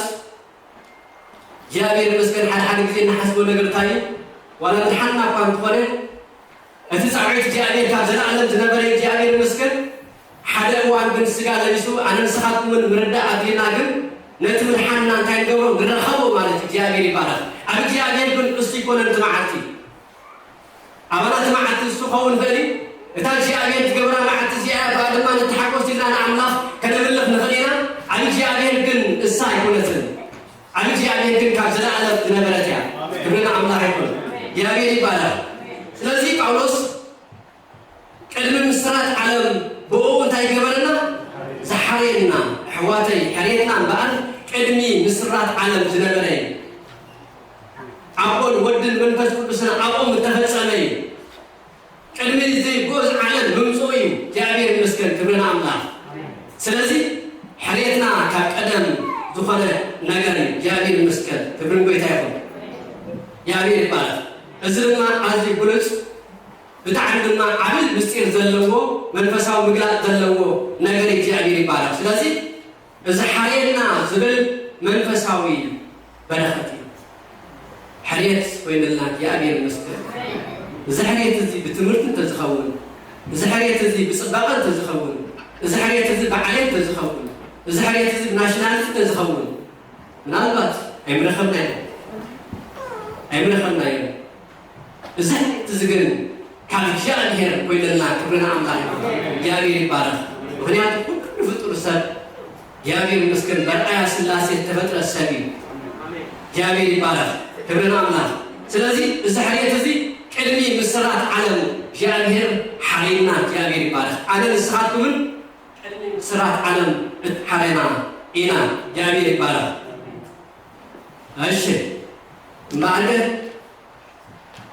እግዚኣብሔር ይመስገን ሓደ ሓደ ግዜ እንሓስቦ ነገር እንታይ እዩ? ዋላ ድሓንና እኳ እንተኾነ እቲ ጻውዒት እግዚኣብሔር ካብ ዘለኣለም ዝነበረ እግዚኣብሔር ይመስገን። ሓደ እዋን ግን ስጋ ለቢሱ ኣነ ንስኻትኩምን ምርዳእ ኣድልየና ግን ነቲ ምድሓንና እንታይ ንገብሮ ንረኸቦ ማለት እዩ። እግዚኣብሔር ይባረኽ። ኣብ እግዚኣብሔር ግን እሱ ይኮነን እቲ መዓልቲ። ኣባና እቲ መዓልቲ እሱ ክኸውን ይኽእል እዩ። እታ እግዚኣብሔር ዝገብራ መዓልቲ እዚኣ እያ፣ ብኣ ድማ ንተሓጎስ ኢልና ንኣምላኽ ከነምልኽ ንኽእል ኢና። ኣብ እግዚኣብሔር ግን እሳ ኣይኮነትን። ኣብ እግዚኣብሔር ግን ካብ ዘለኣለም ዝነበረት እያ። ክብሪ ንኣምላኽ ይኹን። እግዚኣብሔር ይባረኽ። ስለዚ ጳውሎስ ቅድሚ ምስራት ዓለም ብእኡ እንታይ ገበረና? ዝሓረየና። ኣሕዋተይ፣ ሕርየትና እምበኣር ቅድሚ ምስራት ዓለም ዝነበረ እዩ። ኣቦን ወድን መንፈስ ቅዱስን ኣብኦም እተፈጸመ እዩ። ቅድሚ እዚ ግኡዝ ዓለም ምምጽኡ እዩ። እግዚኣብሔር ይመስገን፣ ክብሪ ንኣምላኽ። ስለዚ ሕርየትና ካብ ቀደም ዝኾነ ነገር እዩ። እግዚኣብሔር ይመስገን፣ ክብርን ጎይታ ይኹን። እግዚኣብሔር ይባረኽ። እዚ ድማ ኣዝዩ ግሉጽ፣ ብጣዕሚ ድማ ዓብዪ ምስጢር ዘለዎ፣ መንፈሳዊ ምግላጽ ዘለዎ ነገር እዩ። እግዚኣብሔር ይባረኽ። ስለዚ እዚ ሓርየና ዝብል መንፈሳዊ በረኸት እዩ። ሕርየት ኮይንልና እግዚኣብሔር ይመስገን። እዚ ሕርየት እዚ ብትምህርቲ እንተዝኸውን፣ እዚ ሕርየት እዚ ብጽባቐ እንተዝኸውን፣ እዚ ሕርየት እዚ ብዓሌት እንተዝኸውን፣ እዚ ሕርየት እዚ ብናሽናሊቲ እንተዝኸውን፣ ምናልባት ኣይምረኸብናዮ። ኣይምለኸልናዮ። እዚ ሕይወት እዚ ግን ካብ እግዚኣብሔር ኮይነና፣ ክብሪ ንኣምላኽ ይኹን። እግዚኣብሔር ይባረኽ። ምኽንያቱ ኩሉ ፍጡር ሰብ እግዚኣብሔር ይመስገን፣ በርኣያ ስላሴ ዝተፈጥረ ሰብ እዩ። እግዚኣብሔር ይባረኽ። ክብሪ ንኣምላኽ። ስለዚ እዚ ሕርየት እዚ ቅድሚ ምስራት ዓለም እግዚኣብሔር ሓሪና፣ እግዚኣብሔር ይባረኽ። ኣነ ንስኻትኩምን ቅድሚ ምስራት ዓለም እተሓረና ኢና። እግዚኣብሔር ይባረኽ። እሺ፣ እምበኣር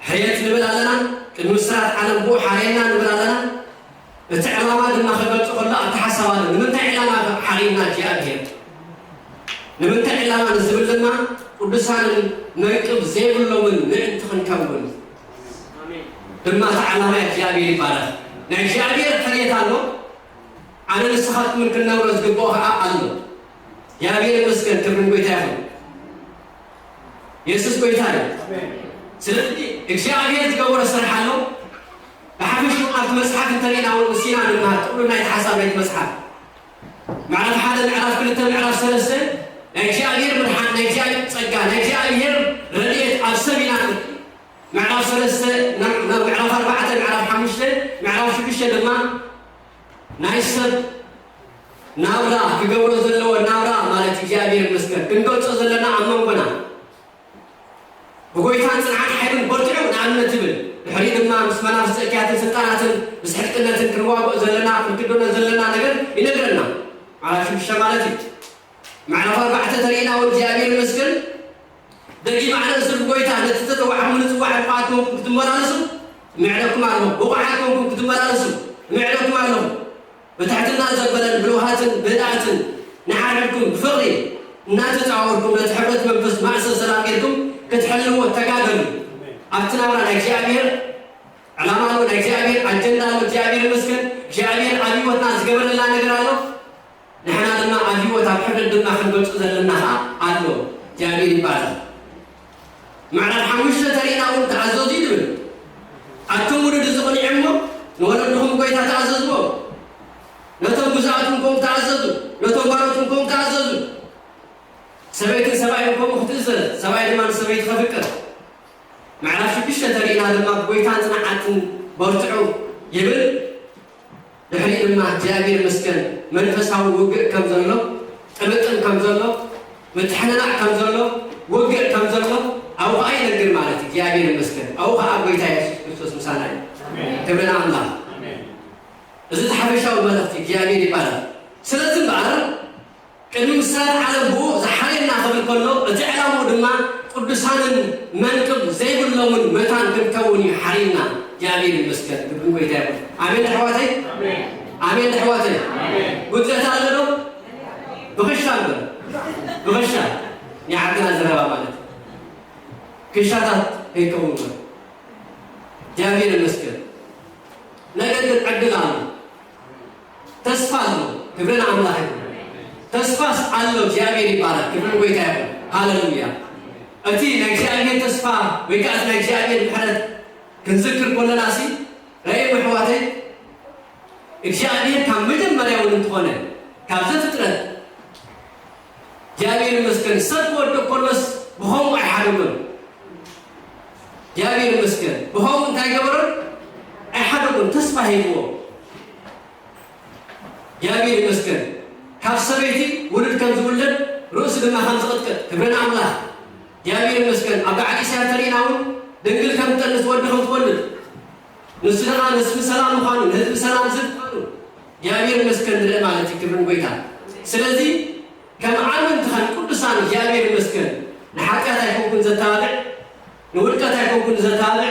ሕርየት ንብል ኣለና፣ ቅድሚ ምስራት ዓለም ብኡ ሓረየና ንብል ኣለና። እቲ ዕላማ ድማ ክገልጾ ከሎ ኣብቲ ሓሳብ ኣሎ። ንምንታይ ዕላማ ሓሪና እግዚኣብሔር? ንምንታይ ዕላማ ንዝብል ድማ ቅዱሳንን መንቅብ ዘይብሎምን ምእንቲ ክንከውን ድማ እቲ ዕላማ እግዚኣብሔር ይባረኽ። ናይ እግዚኣብሔር ሕርየት ኣሎ። ኣነ ንስኻትኩምን ክንነብሮ ዝግብኦ ከዓ ኣሎ። እግዚኣብሔር ይመስገን፣ ክብርን ጎይታ ይኹን። የሱስ ጎይታ እዩ። ስለዚ እግዚኣብሔር ዝገበሮ ስራሕ ኣሎ። ብሓፈሽኡ ኣብቲ መጽሓፍ እንተሪእና እውን ንሲና ንመሃር ጥቕሉል ናይቲ ሓሳብ ናይቲ መጽሓፍ ምዕራፍ ሓደ፣ ምዕራፍ ክልተ፣ ምዕራፍ ሰለስተ ናይ እግዚኣብሔር ምድሓን፣ ናይ እግዚኣብሔር ጸጋ፣ ናይ እግዚኣብሔር ረድኤት ኣብ ሰብ ኢና ንርኢ። ምዕራፍ ሰለስተ ናብ ናብ ምዕራፍ ኣርባዕተ፣ ምዕራፍ ሓሙሽተ፣ ምዕራፍ ሽዱሽተ ድማ ናይ ሰብ ናብራ ክገብሮ ዘለዎ ናብራ ማለት እግዚኣብሔር ይመስገን ክንገልጾ ዘለና ኣብ መንጎና ብጎይታን ጽንዓት ሓይልን በርትዑ ንኣብነት ይብል። ድሕሪ ድማ ምስ መናፍስቲ እኪያትን ስልጣናትን ምስ ሕልቅነትን ክንዋግኦ ዘለና ክንክደኖ ዘለና ነገር ይነግረና። ምዕራፍ ሽዱሽተ ማለት እዩ። ምዕራፍ ኣርባዕተ ተሪእና እውን እግዚኣብሔር ይመስገን ደጊም ኣነ እሱር ብጎይታ ነቲ ዝተጸዋዕኩምሉ ጽዋዕ ብቕዓት ኮንኩም ክትመላለሱ እምዕደኩም ኣለኹ። ብቑዓት ኮንኩም ክትመላለሱ እምዕደኩም ኣለኹ። ብትሕትና ዘበለን ብልውሃትን ብህድኣትን ንሓድሕድኩም ብፍቕሪ እናተጻወርኩም ነቲ ሕብረት መንፈስ ማእሰር ሰላም ጌርኩም ክትሕልዎ ተጋገሉ። ኣብቲ ናብራ ናይ እግዚኣብሔር ዕላማ ኣሎ፣ ናይ እግዚኣብሔር ኣጀንዳ ኣሎ። እግዚኣብሔር ይመስገን። እግዚኣብሔር ኣብ ህይወትና ዝገበረልና ነገር ኣሎ። ንሕና ድማ ኣብ ህይወት ኣብ ሕብረት ድማ ክንገልጾ ዘለና ኸዓ ኣሎ። እግዚኣብሔር ይባረኽ። ምዕራፍ ሓሙሽተ ተሪእና እውን ተኣዘዙ እዩ ዝብል። ኣቱም ውሉድ እዚ ቅንዑ እሞ ንወለድኹም ጎይታ ተኣዘዝዎ። ነቶም ግዙኣቱም ከምኡ ተኣዘዙ፣ ነቶም ባሮቱም ከምኡ ተኣዘዙ። ሰበይትን ሰብኣይን ከምኡ ክትእዘዝ፣ ሰብኣይ ድማ ንሰበይቱ ከፍቅር። ምዕራፍ ሽዱሽተ ተሪእና ድማ ብጎይታን ጽንዓትን በርትዑ ይብል። ድሕሪኡ ድማ እግዚኣብሔር ይመስገን መንፈሳዊ ውግእ ከም ዘሎ፣ ጥምጥም ከም ዘሎ፣ ምትሕንናዕ ከም ዘሎ፣ ውግእ ከም ዘሎ ኣብኡ ኸዓ ይነግር ማለት እዩ። እግዚኣብሔር ይመስገን ኣብኡ ኸዓ ጎይታ የሱስ ክርስቶስ ምሳና እዩ። ኣሜን። ክብሪ ንኣምላኽ። ኣሜን። እዚ እቲ ሓፈሻዊ መልእኽቲ እግዚኣብሔር ይባረክ። ስለዚ እምበኣር ቅድሚ ምሳሌ ዓለም ብኡ ዝሓርየና ክብል ከሎ፣ እቲ ዕላምኡ ድማ ቅዱሳንን መንቅብ ዘይብሎምን መታን ክንከውን እዩ ሓርዩና። እግዚኣብሔር ይመስገን። ክብሪ ጎይታ ይኹን። ኣሜን ኣሕዋተይ? ኣሜን። ኣሜን ኣሕዋተይ? ኣሜን። ጉድለት ኣሎ ዶ? ብኽሻ እምበር። ብኽሻ። ናይ ዓድና ዘረባ ማለት እዩ። ክሻታት ከይከውን እምበር። እግዚኣብሔር ይመስገን። ነገር ግን ዕድል ኣሎ። ተስፋ ኣሎ። ክብሪ ንኣምላኽ ይኹን። ተስፋስ ኣሎ። እግዚኣብሔር ይባረክ። ክብሪ ንጎይታ ይኹን። ሃሌሉያ። እቲ ናይ እግዚኣብሔር ተስፋ ወይ ከዓ እቲ ናይ እግዚኣብሔር ምሕረት ክንዝክር ከለና ሲ፣ ረኣይዎ ኣሕዋተይ፣ እግዚኣብሔር ካብ መጀመርያ እውን እንተኾነ፣ ካብ ዘፍጥረት እግዚኣብሔር ይመስገን፣ ሰብ ክወድቕ ከሎስ ብኸምኡ ኣይሓደጎን። እግዚኣብሔር ይመስገን፣ ብኸምኡ እንታይ ገበሮን? ኣይሓደጎን፣ ተስፋ ሂብዎ። እግዚኣብሔር ይመስገን፣ ካብ ሰበይቲ ውሉድ ከም ዝውለድ፣ ርእሱ ድማ ከም ዝቕጥቅጥ። ክብሪ ንኣምላኽ። እግዚኣብሔር ይመስገን። ኣብ በዓል ኢሳያስ ተሪእና እውን ድንግል ከም ትጠንስ ወዲ ከም ትወልድ፣ ንሱ ደኣ ንስሚ ሰላም ምዃኑ፣ ንህዝቢ ሰላም ዝህብ ምዃኑ እግዚኣብሔር ይመስገን ንርኢ ማለት እዩ። ክብሪ ንጎይታ። ስለዚ ከም ኣመንቲ ኻን ቅዱሳን እግዚኣብሔር ይመስገን ንሓጢኣት ኣይኮንኩን ዘተባብዕ፣ ንውድቀት ኣይኮንኩን ዘተባብዕ፣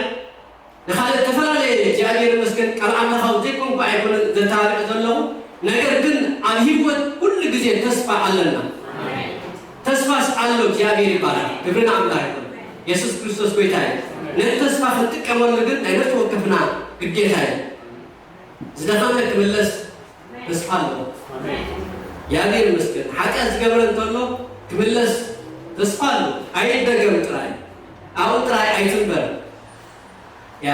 ንኻልእ ዝተፈላለየ እግዚኣብሔር ይመስገን ቃል ኣምላኻዊ ዘይኮንኩ ኣይኮነ ዘተባብዕ ዘለኹ። ነገር ግን ኣብ ህይወት ኩሉ ግዜ ተስፋ ኣለና። ተስፋስ ኣሎ። እግዚኣብሔር ይባረክ። ክብሪ ንኣምላኽ ይኹን። የሱስ ክርስቶስ ጎይታ እዩ። ነቲ ተስፋ ክንጥቀመሉ ግን ናይ ነፍሲ ወከፍና ግዴታ እዩ። ዝደኸመ ክምለስ ተስፋ ኣለዎ። ኣሜን። እግዚኣብሔር ይመስገን። ሓጢኣት ዝገበረ እንተሎ ክምለስ ተስፋ ኣሎ። ኣይደገም ጥራይ። ኣብኡ ጥራይ ኣይትንበር። ያ።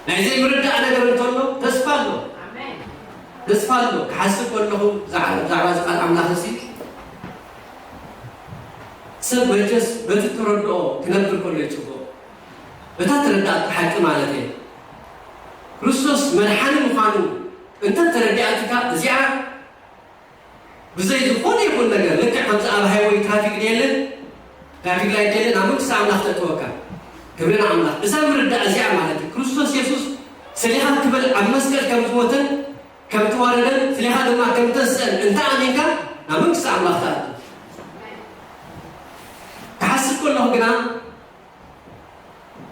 ናይ ዘይምርዳእ ነገር እንተሎ ተስፋ ኣሎ። ኣሜን። ተስፋ ኣሎ። ክሓስብ ከለኹ ብዛዕባ፣ ብዛዕባ እዚ ቃል ኣምላኽ እዚ ሰብ መቸስ በቲ ተረድኦ ክነብር ከሎ ይጽቡቕ። በታ ተረዳእቶ ሓቂ ማለት እየ። ክርስቶስ መድሓኒ ምዃኑ እንተ ተረዲኣትካ፣ እዚኣ ብዘይ ዝኾነ ይኹን ነገር፣ ልክዕ ከምዚ ኣብ ሃይወይ ትራፊክ ድየለን፣ ትራፊክ ላይት ድየለን፣ ኣብ መንግስቲ ኣምላኽ ተእትወካ። ክብሪ ንኣምላኽ። እዛ ምርዳእ እዚኣ ማለት እዩ። ክርስቶስ የሱስ ስሊኻ ክብል ኣብ መስቀል ከም ዝሞተን ከም ተዋረደን ስሊኻ ድማ ከም ተስእን እንተ ኣሚንካ፣ ናብ መንግስቲ ኣምላኽ ትኣቱ። ክሓስብ ከለኹ ግና፣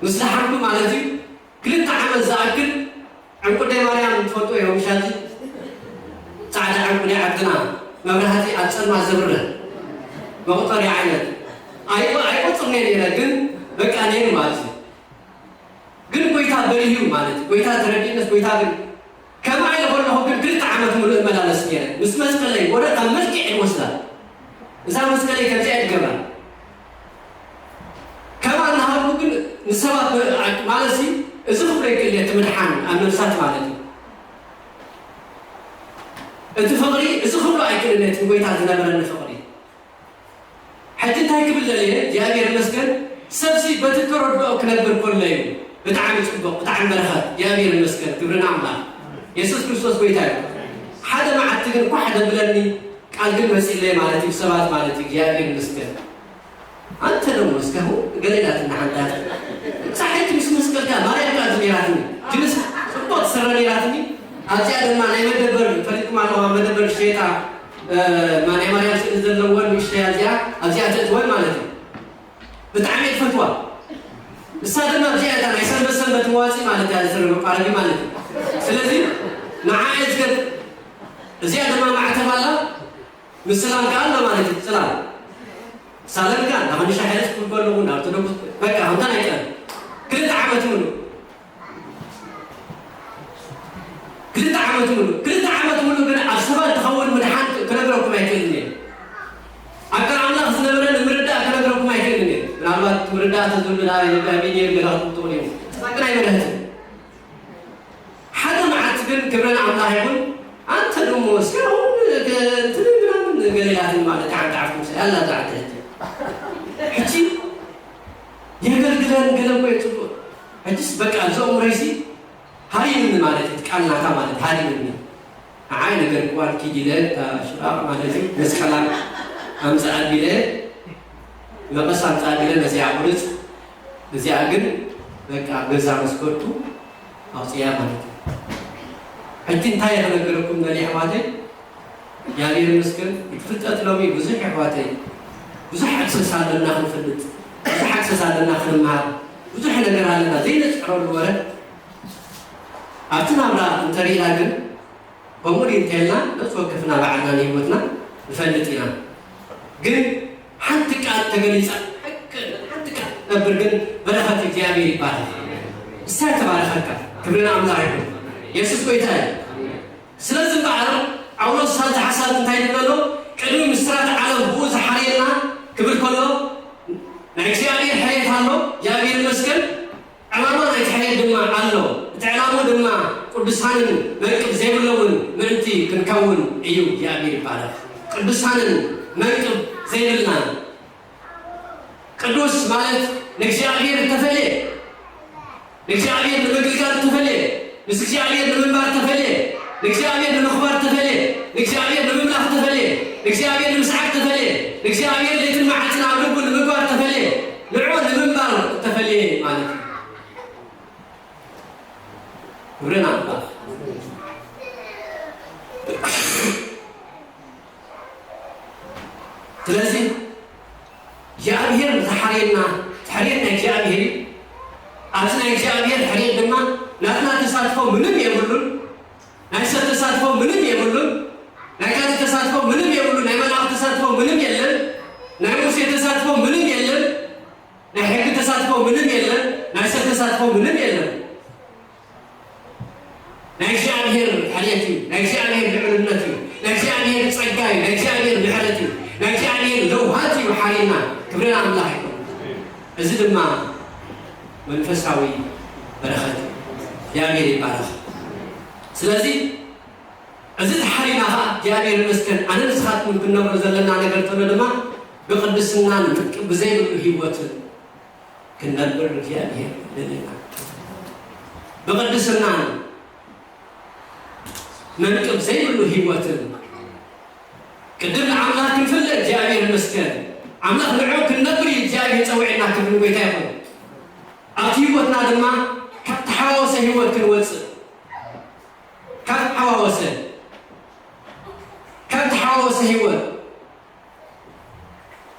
ምስ ደሓንኩ ማለት እዩ፣ ክልተ ዓመት ዝኣክል ዕንቁደይ ማርያም ትፈልጦ እዮም፣ ሻጂ ጻዕዳ ዕንቁደይ ዓድና፣ መብራህቲ ኣብ ጸልማት ዘብርህ መቑጸሪ ዓይነት። ኣይቆ-፣ ኣይቆጽርን'የ ነይረ፣ ግን በቃ ነይሩ ማለት እዩ። ግን ጎይታ በሪሁ ማለት እዩ። ጎይታ ተረዲእነስ፣ ጎይታ ግን ከምኣ ኢለ ከለኹ ግን ክልተ ዓመት ሙሉእ እመላለስ ነይረ። ምስ መስቀለይ ወረ ካብ መልክዕ ይወስዳ። እዛ መስቀለይ ከምዚኣ ይገበራ። ከምኣ እናሃለኹ ግን ንሰባት ብ-፣ ማለት ሲ፣ እዚ ክብሎ ይክእል እየ፣ እቲ ምድሓን ኣብ ነብሳት ማለት እዩ። እቲ ፍቕሪ፣ እዚ ክብሎ ኣይክእልን እየ፣ እቲ ንጎይታ ዝነበረኒ ፍቕሪ። ሕጂ እንታይ ክብል ደልየ? እግዚኣብሔር ይመስገን። ሰብሲ በቲ ተረድኦ ክነብር ከሎ እዩ ብጣዕሚ ጽቡቕ፣ ብጣዕሚ በረኸት። እግዚኣብሔር ይመስገን፣ ክብሪ ንኣምላኽ። የሱስ ክርስቶስ ጎይታ እዩ። ሓደ መዓልቲ ግን ኳሕ ደብለኒ፣ ቃል ግን መጺለይ ማለት እዩ፣ ሰባት ማለት እዩ። እግዚኣብሔር ይመስገን። ኣንተ ደሞ እስካሁን ገለ ኢላትና ሓንታት። ጻሕቲ ምስ መስቀልካ ማርያም ቃል ነይራትኒ። ጅንስ ጽቡቕ ትሰረ ነይራትኒ። ኣብዚኣ ድማ ናይ መደበር ፈሊጥኩም ኣለኹም፣ ኣብ መደበር ሸይጣ እ፣ ማ-፣ ናይ ማርያም ስእሊ ዘለወን ንእሽተይ ኣብዚኣ፣ ኣብዚኣ ተእትወን ማለት እዩ። ብጣዕሚ እየ ዝፈትዋ። እሳ ድማ ኣብዚኣ እታ ናይ ሰንበት ሰንበት መዋፂ ማለት እያ፣ ዝስረ መቋረቢ ማለት እዩ። ስለዚ ንዓ እየ ዝገብ-፣ እዚኣ ድማ ማዕተብ ኣላ፣ ምስላም ከዓ ኣሎ ማለት እዩ። ስላም። ሳለምካ፣ ናብ ሻሕለት ክብል ከለኹ፣ ናብ ኦርቶዶክስ፣ በቃ፣ ከምታ ናይ ቀደም። ክልተ ዓመት ሙሉ። ክልተ ዓመት ሙሉ፣ ክልተ ዓመት ሙሉ ግን ኣብ ሰባት ትኸውን ምድሓን ክነግረኩም ኣይክእልን እየ። ኣብ ቃል ኣምላኽ ዝነበረ ንምርዳእ ክነግረኩም ኣይክእልን እየ። ምናልባት ምርዳእ ተዝብሉ ናይ ቢንየም ገለ ክትብሉ ትኽእሉ እዮም። ንሳ ግን ኣይበርሀትን። ሓደ መዓልቲ ግን ክብሪ ንኣምላኽ ይኹን፣ ኣንተ ደሞ እስኪ ኣሁን ከ-፣ እንትን ምናምን ገለ ኢላትኒ ማለት እዩ። ሓንቲ ዓርኩ ምሳይ ኣላ እዛ ዓዲ ሕጂ። ሕጂ የገልግለን ገለ እኮ እየ ጽቡቕ። ሕጂስ በቃ እዚ ኣእምሮይሲ ሃሪምኒ ማለት እዩ። ቃል ናታ ማለት ሃሪምኒ። ንዓይ ነገር ክዋን ኪድ ኢለ፣ እታ ሽቓቕ ማለት እዩ፣ መስቀላ ኣምጽኣ ቢለ፣ መቐስ ኣምጽኣ ቢለ፣ ነዚኣ ቁርጽ፣ እዚኣ ግን በቃ ኣብ ገዛ መስኮቱ ኣውጽያ ማለት እዩ። ሕጂ እንታይ ክነግረኩም ደልየ ኣሕዋተይ? እግዚኣብሔር ይመስገን፣ እቲ ፍልጠት ሎሚ ብዙሕ የሕዋተይ፣ ብዙሕ ኣክሰስ ኣለና ክንፈልጥ፣ ብዙሕ ኣክሰስ ኣለና ክንምሃር፣ ብዙሕ ነገር ኣለና ዘይነጽዕረሉ ወረ። ኣብቲ ናብራ እንተሪእና ግን፣ ከምኡ ድዩ እንተኢልና፣ ነፍሲ ወከፍና ባዕልና ንህይወትና ንፈልጥ ኢና። ግን ሓንቲ ቃል ተገሊጻ፣ ሓቂ ሓንቲ ቃል ነብር ግን በረኸት እግዚኣብሔር ይባረኽ። እሳ ተባረኸካ፣ ክብሪ ንኣምላኽ ይኹን። የሱስ ጎይታ እዩ። ስለዚ እምበኣር ጳውሎስ ሳልቲ ሓሳብ እንታይ ይብል ኣሎ? ቅድሚ ምስራት ዓለም ብኡ ዝሓርየና ክብል ከሎ ናይ እግዚኣብሔር ሕርየት ኣሎ። እግዚኣብሔር ይመስገን። ዕላማ ናይቲ ሕርየት ድማ ኣሎ። እቲ ዕላማ ድማ ቅዱሳንን መንቅብ ዘይብሎምን ምእንቲ ክንከውን እዩ። እግዚኣብሔር ይባረኽ። ቅዱሳንን መንቅብ ዘይብልና። ቅዱስ ማለት ንእግዚኣብሔር እተፈልየ፣ ንእግዚኣብሔር ንምግልጋል እተፈልየ፣ ምስ እግዚኣብሔር ንምንባር እተፈልየ፣ ንእግዚኣብሔር ንምኽባር እተፈልየ፣ ንእግዚኣብሔር ንምምላኽ እተፈልየ፣ ንእግዚኣብሔር ንምስዓብ እተፈልየ፣ ንእግዚኣብሔር ለይትን መዓልትን ኣብ ልቡ ንምግባር እተፈልየ፣ ንዕኡ ንምንባር እተፈልየ ማለት እዩ። ክብሪ ንኣምላኽ። ስለዚ እግዚኣብሔር ዝሓርየና፣ እቲ ሕርየት ናይ እግዚኣብሔር እዩ። ኣብዚ ናይ እግዚኣብሔር ሕርየት ድማ ናትና ተሳትፎ ምንም የብሉን። ናይ ሰብ ተሳትፎ ምንም የብሉን። ናይ ካልእ ተሳትፎ ምንም የብሉን። ናይ መልኣኽ ተሳትፎ ምንም የለን። ናይ ሙሴ ተሳትፎ ምንም የለን። ናይ ሕጊ ተሳትፎ ምንም የለን። ናይ ሰብ ተሳትፎ ምንም የለን። ናይ እግዚኣብሔር ሕርየት እዩ። ናይ እግዚኣብሔር ልዕልነት እዩ። ናይ እግዚኣብሔር ጸጋ እዩ። ናይ እግዚኣብሔር ምሕረት እዩ። ናይ እግዚኣብሔር ለውሃት እዩ ሓሪና። ክብሪ ንኣምላኽ ይኹን። እዚ ድማ መንፈሳዊ በረኸት እዩ። እግዚኣብሔር ይባረኽ። ስለዚ እዚ ተሓሪና ኸዓ እግዚኣብሔር ይመስገን። ኣነ ንስኻትኩም ክንነብሮ ዘለና ነገር እንተሎ ድማ ብቕድስናን ብዘይብሉ ህይወትን ክንነብር እግዚኣብሔር ይደልየና። ብቕድስናን መንቅብ ዘይብሉ ህይወትን ቅድም ንኣምላኽ ክንፍለ እግዚኣብሔር ይመስገን። ኣምላኽ ንዕኡ ክንነብር እዩ እግዚኣብሔር ጸዊዕና ክብል ጎይታ ይኹን። ኣብቲ ህይወትና ድማ ካብ ተሓዋወሰ ህይወት ክንወጽእ፣ ካብ ተሓዋወሰ፣ ካብ ተሓዋወሰ ህይወት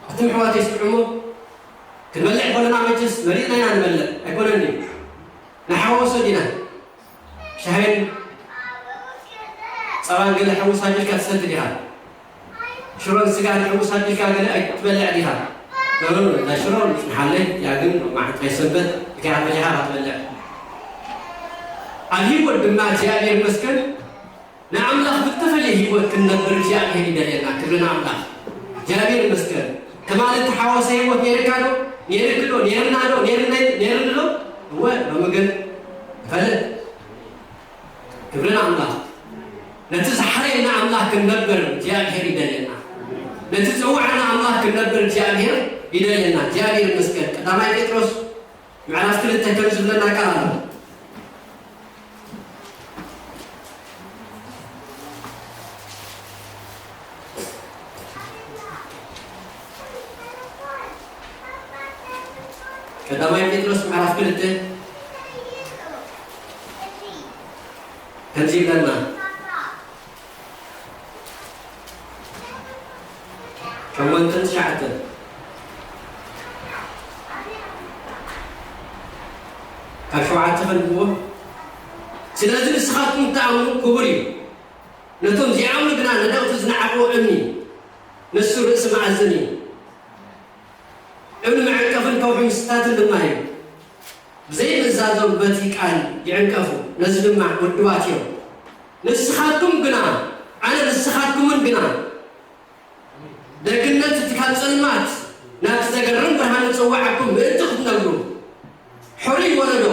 ኣቱም ኣሕዋተይ ስምዑሞ፣ ክንበልዕ ከለና መቸስ መሪጽና ኢና ንበልዕ ኣይኮነን ድዩ? ንሓወሶ ዲና ሻሂን ጸባን ገለ ሕውስ ኣቢልካ ትሰቲ ዲኻ? ሽሮን ስጋን ሕውስ ኣቢልካ ገለ ኣይትበልዕ ዲኻ? ኖ፣ ኖ፣ ኖ፣ እዛ ሽሮ ንሓለይ እያ ግን ሎማዓንቲ ናይ ሰንበት እቲኣ በሊኻ ኢኻ ትበልዕ። ኣብ ህይወት ድማ እግዚኣብሔር ይመስገን ንኣምላኽ ብተፈለየ ህይወት ክንነብር እግዚኣብሔር ይደልየና። ክብሪ ንኣምላኽ። እግዚኣብሔር ይመስገን። ትማሊ እተሓወሰ ህይወት ነይርካ ዶ? ነይርኪ ዶ? ነይርና ዶ? ነይርና፣ ነይርኒ ዶ? እወ፣ ሎሚ ግን ይፈልጥ። ክብሪ ንኣምላኽ። ነቲ ዝሓረየና ኣምላኽ ክንነብር እግዚኣብሔር ይደልየና። ነቲ ዝጸውዓና ኣምላኽ ክንነብር እግዚኣብሔር ይደልየና። እግዚኣብሔር ይመስገን። ቀዳማይ ጴጥሮስ ምዕራፍ ክልተ ከም ዝብለና ቃል ኣሎ። ቀዳማይ ጴጥሮስ ምዕራፍ ክልተ ከምዚ ይብለና። ሸሞንተን ትሽዓተን። ካብ ሸውዓተ ከንብቦ። ስለዚ ንስኻትኩም እትኣምኑ ክቡር እዩ። ነቶም ዘይኣምኑ ግና ነደቕቲ ዝነዓቕዎ እምኒ፣ ንሱ ርእሲ መኣዝን እዩ። እምኒ መዐንቀፍን ከውሒ ምስታትን ድማ እዩ። ብዘይምእዛዞም በቲ ቃል ይዕንቀፉ፣ ነዚ ድማ ውድባት እዮም። ንስኻትኩም ግና፣ ኣነ ንስኻትኩምን ግና፣ ደግነት እቲ ካብ ጸልማት ናብቲ ዘገርም ብርሃን ዝጸውዓኩም ምእንቲ ክትነብሩ፣ ሕሩይ ወለዶ፣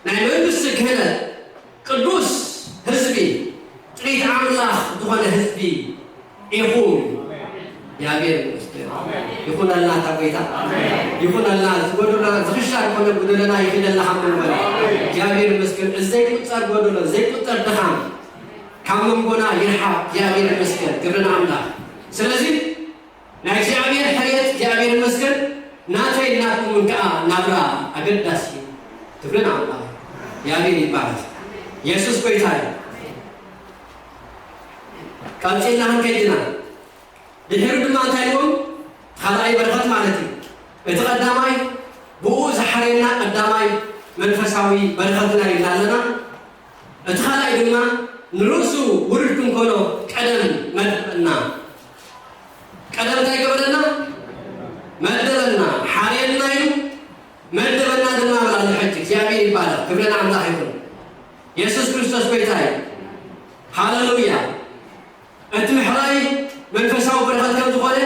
ናይ መንግስቲ ክህነት፣ ቅዱስ ህዝቢ፣ ጥሪት ኣምላኽ ዝኾነ ህዝቢ ኢኹም። እግዚኣብሔር ይመስገን። ይኹነልና እታ ጎይታ። ይኹነልና። ዝጎደሎና፣ ዝኽሻ ዝኾነ ጎደሎና ይኺደልና ካብ መንበሪ። እግዚኣብሔር ይመስገን። እዚ ዘይቁጸር ጎደሎ፣ ዘይቁጸር ድኻም ካብ መንጎና ይርሓቕ። እግዚኣብሔር ይመስገን። ክብሪ ንኣምላኽ። ስለዚ ናይ እግዚኣብሔር ሕርየት እግዚኣብሔር ይመስገን። ናተይ ናትኩምን ከኣ ናብራ ኣገዳሲ እዩ። ክብሪ ንኣምላኽ። እግዚኣብሔር ይባረክ። የሱስ ጎይታ እዩ። ቀጺልና ክንከይድ ኢና። ድሕሪ ድማ እንታይ ኢልዎም? ካልኣይ በረኸት ማለት እዩ። እቲ ቀዳማይ ብኡ ዝሓረየና ቀዳማይ መንፈሳዊ በረኸትና ኢልና ኣለና። እቲ ካልኣይ ድማ ንርእሱ ውሉድ ክንኮኖ ቀደም መደበና። ቀደም እንታይ ገበረና? መደበና። ሓረየና ኢሉ መደበና ድማ ብላሉ ሕጂ እግዚኣብሔር ይባረክ። ክብሪ ንኣምላኽ ይኹን። የሱስ ክርስቶስ ጎይታ እዩ። ሃሌሉያ። እቲ ምሕራይ መንፈሳዊ በረኸት ከም ዝኾነ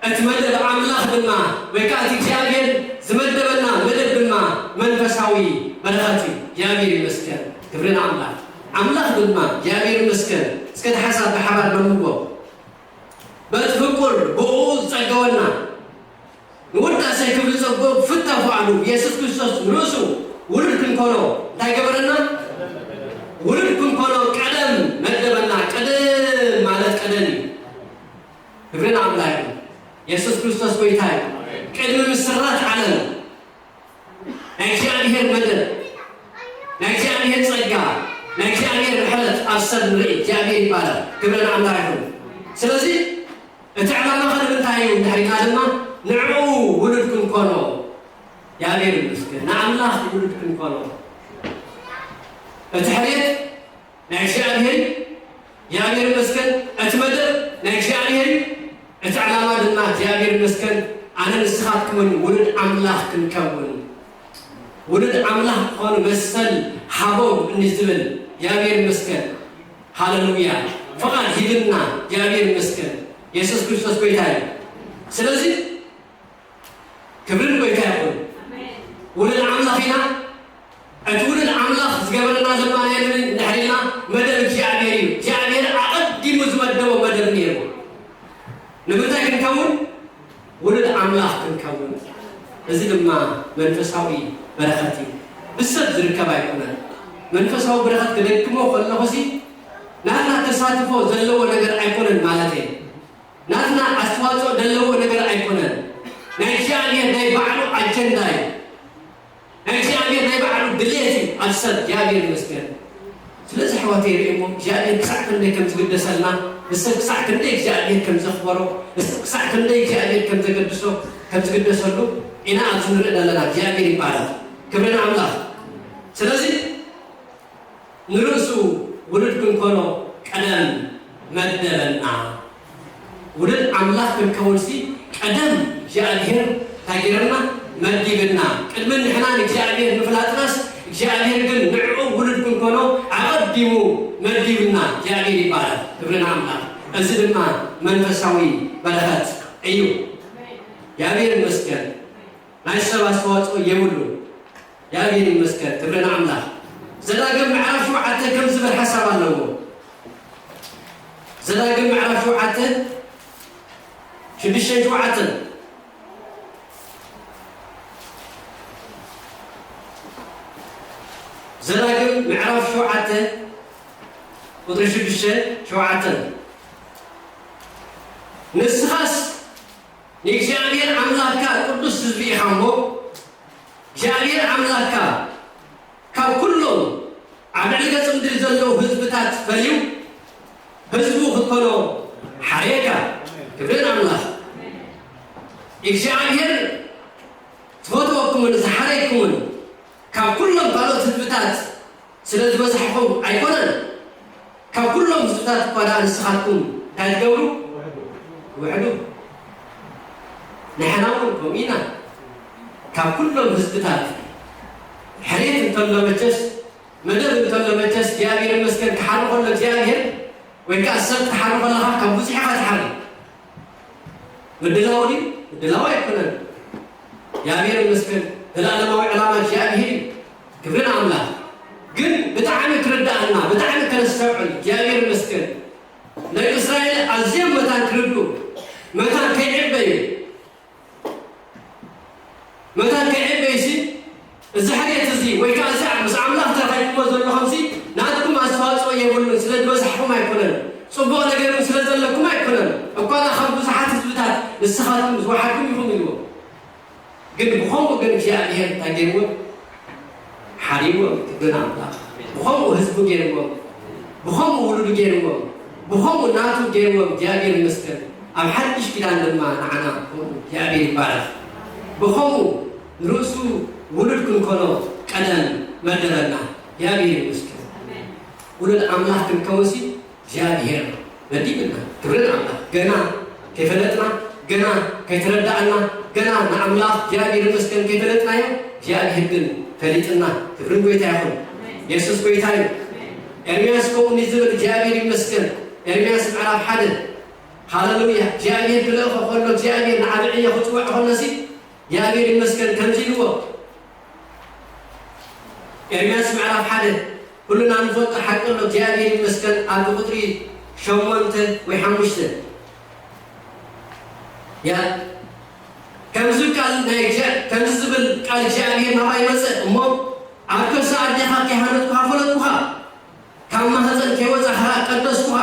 እቲ መደብ ኣምላኽ ድማ ወይ ከዓ እቲ እግዚኣብሔር ዝመደበና መደብ ድማ መንፈሳዊ በረኸት እዩ። እግዚኣብሔር ይመስገን። ክብሪ ንኣምላኽ። ኣምላኽ ድማ እግዚኣብሔር ይመስገን። እስከ እቲ ሓሳብ ብሓባር ነንብቦ። በቲ ፍቁር ብኡ ዝጸገወና ንውዳሴ ክብሪ ጸግኡ ፍታፉ ኣሉ የሱስ ክርስቶስ ንርእሱ ውሉድ ክንኮኖ እንታይ ገበረና? ውሉድ ክንኮኖ ቀደም መደበና። ቀደም ማለት ቀደም እዩ። ክብሪ ንኣምላኽ ይኹን። የሱስ ክርስቶስ ጎይታ እዩ። ቅድሚ ምስራት ዓለም ናይ እግዚኣብሔር መደብ፣ ናይ እግዚኣብሔር ጸጋ፣ ናይ እግዚኣብሔር ምሕረት ኣብ ሰብ ንርኢ። እግዚኣብሔር ይባረክ። ክብሪ ንኣምላኽ ይኹን። ስለዚ እቲ ዕላማ ከ ንምንታይ እዩ እንድሕር ኢልና ድማ ንዕኡ ውሉድ ክንኮኖ። እግዚኣብሔር ይመስገን። ንኣምላኽ ውሉድ ክንኮኖ። እቲ ሕርየት ናይ እግዚኣብሔር እዩ። እግዚኣብሔር ይመስገን። እቲ መደብ ናይ እግዚኣብሔር እዩ። እቲ ዕላማ ድማ እግዚኣብሔር ይመስገን። ኣነ ንስኻትኩምን ውሉድ ኣምላኽ ክንከውን፣ ውሉድ ኣምላኽ ክኾኑ መሰል ሃቦም እንዲ ዝብል እግዚኣብሔር ይመስገን። ሃሌሉያ። ፍቓድ ሂብና እግዚኣብሔር ይመስገን። የሱስ ክርስቶስ ጎይታ እዩ። ስለዚ ክብሪ ንጎይታ ይኹን። ውሉድ ኣምላኽ ኢና። እቲ ውሉድ ኣምላኽ ዝገበረና ድማ ናይ መን እንድሕር ኢልና መደብ እግዚኣብሔር እዩ። እግዚኣብሔር ኣቐዲሙ ዝመደቦ መደብ ነይሩ። ንምንታይ ክንከውን? ውሉድ ኣምላኽ ክንከውን። እዚ ድማ መንፈሳዊ በረኸት እዩ። ብሰብ ዝርከብ ኣይኮነን። መንፈሳዊ በረኸት ክደግሞ ከለኹሲ ናትና ተሳትፎ ዘለዎ ነገር ኣይኮነን ማለት እየ። ናትና ኣስተዋፅኦ ዘለዎ ነገር ኣይኮነን። ናይ እግዚኣብሔር ናይ ባዕሉ ኣጀንዳ እዩ። ናይ እግዚኣብሔር ናይ ባዕሉ ድሌት እዩ ኣብ ሰብ። እግዚኣብሔር ይመስገን። ስለዚ ኣሕዋተይ ርእይሞ እግዚኣብሔር ክሳዕ ክንደይ ከም ዝግደሰልና፣ ንሰብ ክሳዕ ክንደይ እግዚኣብሔር ከም ዘኽበሮ፣ ንሰብ ክሳዕ ክንደይ እግዚኣብሔር ከም ዘገድሶ፣ ከም ዝግደሰሉ ኢና ኣብዚ ንርኢ ዘለና። እግዚኣብሔር ይባረኽ። ክብሪ ንኣምላኽ። ስለዚ ንርእሱ ውሉድ ክንኮኖ ቀደም መደበና። ውሉድ ኣምላኽ ክንከውንሲ ቀደም እግዚኣብሔር እንታይ ገይርና? መዲብና። ቅድሚ ንሕና ንእግዚኣብሔር ምፍላጥናስ እግዚኣብሔር ግን ንዕኡ ውሉድ ክንኮኖ ኣቐዲሙ መዲብና። እግዚኣብሔር ይባረኽ። ክብሪ ንኣምላኽ። እዚ ድማ መንፈሳዊ በረኸት እዩ። እግዚኣብሔር ይመስገን። ናይ ሰብ ኣስተዋፅኦ የብሉ። እግዚኣብሔር ይመስገን። ክብሪ ንኣምላኽ። ዘዳግም ምዕራፍ ሸውዓተ ከም ዝብል ሓሳብ ኣለዎ። ዘዳግም ምዕራፍ ሸውዓተ ሽዱሽተን ሸውዓተን። ዘዳግም ምዕራፍ ሸውዓተ ቁፅሪ ሽዱሽተ ሸውዓተን። ንስኻስ ንእግዚኣብሔር ኣምላኽካ ቅዱስ ህዝቢ ኢኻ እሞ፣ እግዚኣብሔር ኣምላኽካ ካብ ኩሎም ኣብ ልዕሊ ገጽ ምድሪ ዘለዉ ህዝብታት ፈልዩ ህዝቡ ክትኮኖ ሓረየካ። ክብሪ ንኣምላኽ። እግዚኣብሔር ዝፈትወኩምን ዝሓረየኩምን ካብ ኩሎም ካልኦት ህዝብታት ስለ ዝበዛሕኹም ኣይኮነን፣ ካብ ኩሎም ህዝብታት እኳ ደኣ ንስኻትኩም እንታይ ትገብሩ? ትውሕዱ። ንሕና እውን ከምኡ ኢና። ካብ ኩሎም ህዝብታት ሕርየት እንተሎ መቸስ፣ መደብ እንተሎ መቸስ፣ እግዚኣብሔር ይመስገን፣ ክሓሪ ከሎ እግዚኣብሔር ወይ ከኣ ሰብ ክትሓሪ ከለኻ ካብ ብዙሕ ኢኻ ትሓሪ። ምድላው ድዩ? ምድላው ኣይኮነን። እግዚኣብሔር ይመስገን። ዘላለማዊ ዕላማ እግዚኣብሔር እዩ። ክብሪ ንኣምላኽ። ግን ብጣዕሚ ክርዳኣና፣ ብጣዕሚ ከነስተውዕል፣ እግዚኣብሔር ይመስገን። ናይ እስራኤል ኣዝዮም መታን ክርድኡ፣ መታን ከይዕበዩ፣ መታን ከይዕበዩሲ፣ እዚ ሕርየት እዚ ወይ ከኣ እዚ ምስ ኣምላኽ ተራኺብኩሞ ዘለኹምሲ ናትኩም ኣስተዋጽኦ የብሉን፣ ስለ ዝበዛሕኩም ኣይኮነን፣ ጽቡቕ ነገር እውን ስለ ዘለኩም ኣይኮነን። እኳ ደኣ ካብ ብዙሓት ህዝብታት ንስኻትኩም ዝወሓድኩም ኢኹም ኢልዎም። ግን ብኸምኡ ግን እግዚኣብሔር እንታይ ገይርዎም? ሓሪዎም። ክብሪ ንኣምላኽ። ብኸምኡ ህዝቡ ገይርዎም፣ ብኸምኡ ውሉዱ ገይርዎም፣ ብኸምኡ ናቱ ገይርዎም። እግዚኣብሔር ይመስገን። ኣብ ሓድሽ ኪዳን ድማ ንዓና ከምኡ እግዚኣብሔር ይባረኽ። ብኸምኡ ንርእሱ ውሉድ ክንኮኖ ቀደም መደበና። እግዚኣብሔር ይመስገን። ውሉድ ኣምላኽ ክንከውንሲ እግዚኣብሔር መዲብና። ክብሪ ንኣምላኽ። ገና ከይፈለጥና፣ ገና ከይተረዳእና፣ ገና ንኣምላኽ እግዚኣብሔር ይመስገን ከይፈለጥናዮ፣ እግዚኣብሔር ግን ፈሊጥና። ክብሪ ንጎይታ ይኹን። የሱስ ጎይታ እዩ። ኤርምያስ ከምኡ እንዲህ ዝብል እግዚኣብሔር ይመስገን። ኤርምያስ ምዕራፍ ሓደ። ሃሌሉያ። እግዚኣብሔር ክልእኾ ከሎ፣ እግዚኣብሔር ንዓቢ ዕዮ ክጽውዖ ከሎሲ፣ እግዚኣብሔር ይመስገን ከምዚ ኢልዎ። ኤርምያስ ምዕራፍ ሓደ። ኩልና ንፈልጦ ሓቂ ኣሎ። እግዚኣብሔር ይመስገን። ኣብ ቁጽሪ ሸሞንተ ወይ ሓሙሽተ። ያ፣ ከምዚ ቃል ናይ እግዚኣብ-፣ ከምዚ ዝብል ቃል እግዚኣብሔር ናባይ መጸ እሞ፣ ኣብ ከርሲ ኣዴኻ ከይሃነጽኩኻ ፈለጥኩኻ፣ ካብ ማህፀን ከይወፃኻ ቀደስኩኻ፣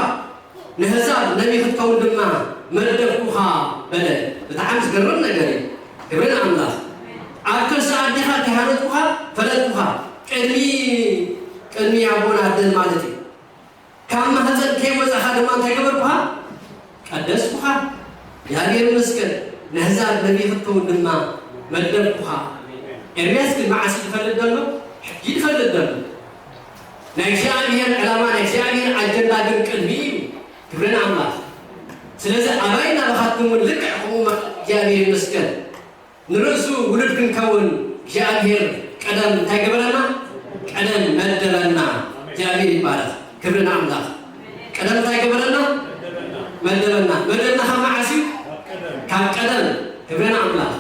ንህዛብ ነቢ ክትከውን ድማ መደብኩኻ በለ። ብጣዕሚ ዝገርም ነገር እዩ። ክብሪ ንኣምላኽ። ኣብ ከርሲ ኣዴኻ ከይሃነፅኩኻ ፈለጥኩኻ። ቅድሚ፣ ቅድሚ ኣቦን ኣደን ማለት እዩ። ካብ ማህፀን ከይወፃኻ ድማ እንታይ ገበርኩኻ? ቀደስኩኻ። እግዚኣብሔር ይመስገን። ንህዛብ ነቢ ክትከውን ድማ መደብኩኻ። ኤርምያስ ግን መዓስ እዩ ዝፈልጥ ዘሎ? ሕጂ ዝፈልጥ ዘሎ። ናይ እግዚኣብሔር ዕላማ፣ ናይ እግዚኣብሔር ኣጀንዳ ግን ቅድሚ እዩ። ክብሪ ንኣምላኽ። ስለዚ ኣባይ ናባኻትኩም እውን ልክዕ ከምኡ ማለት እግዚኣብሔር ይመስገን። ንርእሱ ውሉድ ክንከውን እግዚኣብሔር ቀደም እንታይ ገበረና? ቀደም መደበና። እግዚኣብሔር ይባረኽ። ክብሪ ንኣምላኽ። ቀደም እንታይ ገበረና? መደበና። መደብና ካብ መዓስ እዩ? ካብ ቀደም። ክብሪ ንኣምላኽ።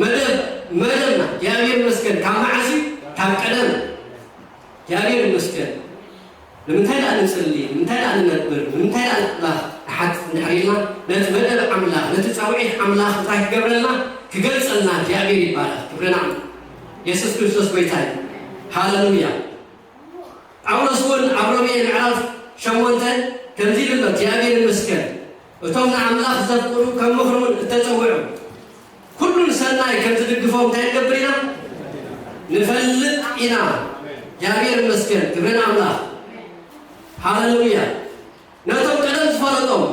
መደብ፣ መደብና እግዚኣብሔር ይመስገን ካብ መዓስ እዩ? ካብ ቀደም። እግዚኣብሔር ይመስገን። ንምንታይ ደኣ ንጽሊ? ንምንታይ ደኣ ንነብር? ንምንታይ ደኣ ንኣምላኽ ንሓትት? ድሕሪና ነቲ መደብ ኣምላኽ፣ ነቲ ጻውዒት ኣምላኽ እንታይ ክገብረልና? ክገልጸልና እግዚኣብሔር ይባረኽ። ክብርና ኣምላኽ። የሱስ ክርስቶስ ጎይታ እዩ። ሃሌሉያ። ጳውሎስ እውን ኣብ ሮሜ ምዕራፍ ሸሞንተ ከምዚ ይብል ኣሎ፣ እግዚኣብሔር ይመስገን፣ እቶም ንኣምላኽ ዘፍቅሩ ከም ምኽሩ እውን እተጸውዑ፣ ኩሉን ሰናይ ከም ዝድግፎም እንታይ ንገብር ኢና? ንፈልጥ ኢና። እግዚኣብሔር ይመስገን፣ ክብሪ ንኣምላኽ። ሃሌሉያ። ነቶም ቀደም ዝፈለጦም፣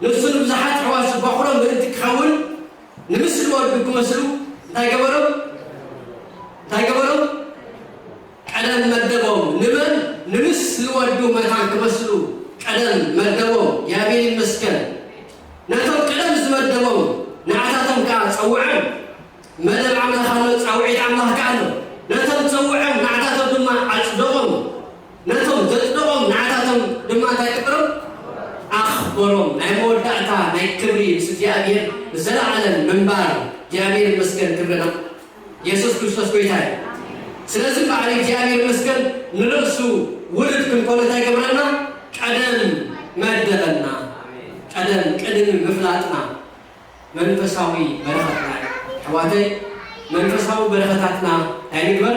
ንሱ ንብዙሓት ኣሕዋት ዝቦኽሮም ምእንቲ ክኸውን፣ ንምስሊ ወዱ ክመስሉ እንታይ ገበሮም? እንታይ ገበሮም? ቀደም መደቦም። ንመን? ንምስሊ ወዱ መታን ክመስሉ ቀደም መደቦም። እግዚኣብሔር ይመስገን። ነቶም ቀደም ዝመደቦም ንዓታቶም ከኣ ጸውዖም። መደብ ኣምላኽ ኣሎ፣ ጻውዒት ኣምላኽ ከኣ ኣሎ። ነቶም ጸውዖም ንዓታቶም ድማ ኣጽደቖም። ነቶም ዘጽደቖም ንዓታቶም ድማ እንታይ ገበሮም? ኣኽበሮም። ናይ መወዳእታ ናይ ክብሪ ምስ እግዚኣብሔር ንዘለዓለም ምንባር። እግዚኣብሔር ይመስገን፣ ክብርና የሱስ ክርስቶስ ጎይታ እዩ። ስለዚ በዓል እግዚኣብሔር ይመስገን፣ ንርእሱ ውሉድ ክንኮነ እንታይ ገብረና? ቀደም መደበና። ቀደም ቅድሚ ምፍላጥና መንፈሳዊ በረኸትና እዩ። ኣሕዋተይ፣ መንፈሳዊ በረኸታትና እንታይ ንግበር?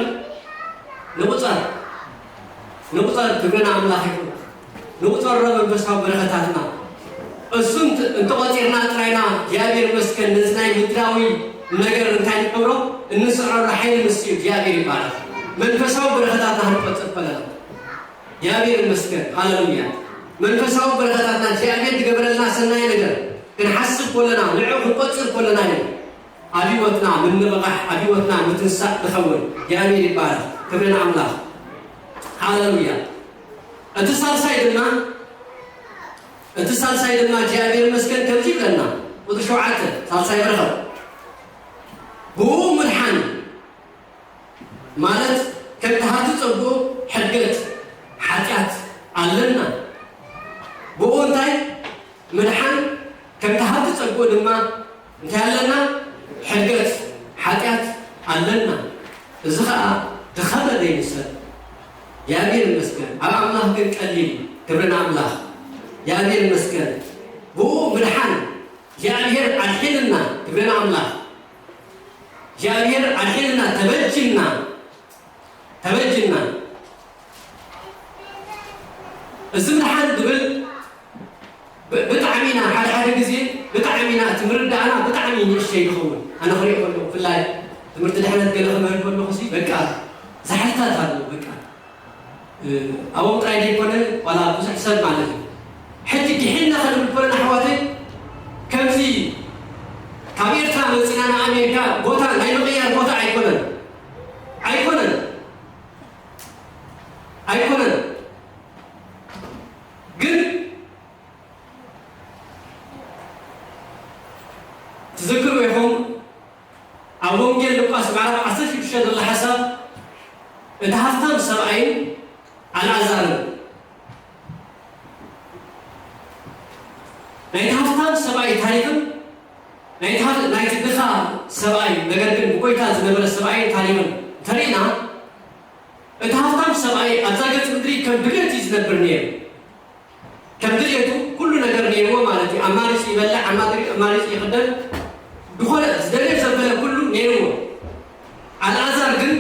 ንቑጸር። ንቑጸር፣ ክብሪ ንኣምላኽ ይኹን። ንቑጸሮ መንፈሳዊ በረኸታትና። እሱ እንተ-፣ እንተቖጺርና ጥራይና፣ እግዚኣብሔር ይመስገን፣ ነዚ ናይ ምድራዊ ነገር እንታይ ንገብሮ? እንስዕረሉ ሓይሊ ንሱ እዩ። እግዚኣብሔር ይባረኽ። መንፈሳዊ በረኸታትና ክንቆጽር ከለና። እግዚኣብሔር ይመስገን። ሃሌሉያ። መንፈሳዊ በረኸታትና እግዚኣብሔር ዝገበረልና ሰናይ ነገር ክንሓስብ ከለና፣ ንዕኡ ክንቆጽር ከለና እዩ ኣብ ህይወትና ምንቕቓሕ፣ ኣብ ህይወትና ምትንሳእ ዝኸውን። እግዚኣብሔር ይባረኽ። ክብሪ ንኣምላኽ። ሃሌሉያ። እቲ ሳልሳይ ድማ፣ እቲ ሳልሳይ ድማ እግዚኣብሔር ይመስገን ከምዚ ይብለና። ቁጽሪ ሸውዓተ፣ ሳልሳይ በረኸት። ብኡ ምድሓን ማለት ከም ተሃቲ ጸጉኡ ሕድገት ሓጢኣት ኣለና። ብኡ እንታይ ምድሓን ከም ተሃቲ ጸጉኡ ድማ እንታይ ኣለና? ሕድገት ሓጢኣት ኣለና። እዚ ኸኣ ድኸመ ዘይምሰል። እግዚኣብሔር ይመስገን። ኣብ ኣምላኽ ግን ቀሊል እዩ። ክብሪ ንኣምላኽ። እግዚኣብሔር ይመስገን። ብኡ ምድሓን እግዚኣብሔር ኣድሒንና። ክብሪ ንኣምላኽ። እግዚኣብሔር ኣድሒንና፣ ተበጅና፣ ተበጅና። እዚ ምድሓን ዝብል ብ-፣ ብጣዕሚ ኢና፣ ሓደ ሓደ ግዜ ብጣዕሚ ኢና፣ እቲ ምርዳእና ብጣዕሚ ንእሽተይ ይኸውን። ኣነ ክሪኦ ከለኹ፣ ብፍላይ ትምህርቲ ድሕነት ገለ ክምህር ከለኹ ሲ፣ በቃ፣ ዛሕልታት ኣለዉ፣ በቃ። እ፣ ኣብኦም ጥራይ ዘይኮነ፣ ዋላ ብዙሕ ሰብ ማለት እዩ። ሕጂ ዲሒንና ክንብል ከለና፣ ኣሕዋተይ፣ ከምዚ ካብ ኤርትራ መጺና ንኣሜሪካ ቦታ ናይ ምቕያር ቦታ ኣይኮነን። ኣይኮነን። ኣይኮነን። ግን ትዝክሩ ኢኹም፣ ኣብ ወንጌል ሉቃስ ምዕራፍ ዓሰርተ ሽዱሽተ ዘሎ ሓሳብ፣ እቲ ሃፍታም ሰብኣይን ኣልኣዛርን፣ ናይቲ ሃፍታም ሰብኣይ ታሪኽን ናይቲ ሃፍ-፣ ናይቲ ድኻ ሰብኣይ፣ ነገር ግን ብጎይታ ዝነበረ ሰብኣይ ታሪኽን እንተሪእና፣ እቲ ሃፍታም ሰብኣይ ኣብዛ ገጽ ምድሪ ከም ድሌቱ እዩ ዝነብር ነይሩ። ከም ድሌቱ ኩሉ ነገር ነይርዎ ማለት እዩ። ኣማሪጹ ይበልዕ፣ ኣማሪ-፣ ኣማሪጹ ይኽደን፣ ዝኾነ ዝደልዮ ዘበለ ኩሉ ነይርዎ። ኣልኣዛር ግን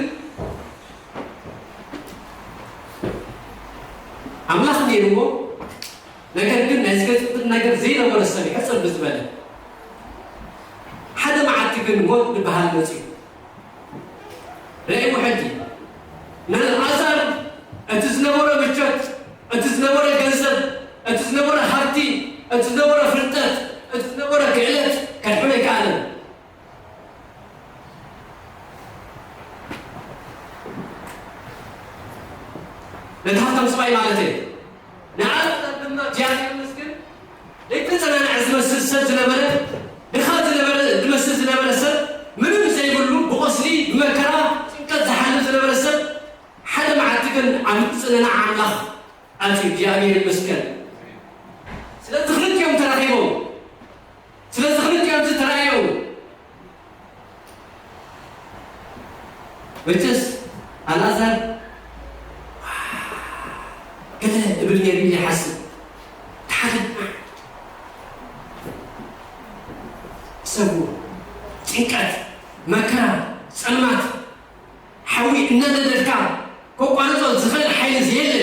ኣምላኽ ነይርዎ፣ ነገር ግን ናይ ዝገጽ ነገር ዘይነበረ ሰብ እዩ ሕጽር ብዝበለ። ሓደ መዓልቲ ግን ሞት ዝበሃል መጺኡ። ርእይዎ ሕጂ፣ ንኣልኣዛር እቲ ዝነበሮ ምቾት፣ እቲ ዝነበረ ገንዘብ፣ እቲ ዝነበረ ሃብቲ፣ እቲ ዝነበረ ፍልጠት፣ እቲ ዝነበረ ክእለት ከድሕኖ ኣይከኣለን። ነቲ ሃብታም ሰብኣይ ማለት እዩ። ንኣልኣዛር ድማ እግዚኣብሔር ይመስገን፣ ዘይተጸናንዐ ዝመስል ሰብ ዝነበረ፣ ድኻ ዝነበረ፣ ዝመስል ዝነበረ ሰብ፣ ምንም ዘይብሉ፣ ብቑስሊ፣ ብመከራ፣ ጭንቀት ዝሓልፍ ዝነበረ ሰብ፣ ሓደ መዓልቲ ግን ኣብ ምጽንናዕ ኣምላኽ ኣትዩ። እግዚኣብሔር ይመስገን። ስለዚ ክልቲኦም ተራኺቦም። ስለዚ ክልቲኦም ዝተራእዮም። መቸስ ኣልኣዛር ገለ እብል ነይሩ ኢለ ይሓስብ። እቲ ሓደ ድማ ጭንቀት፣ መከራ፣ ጸልማት፣ ሓዊ እናነደድካ ከቋርጾ ዝኽእል ሓይሊ ዘየለ፣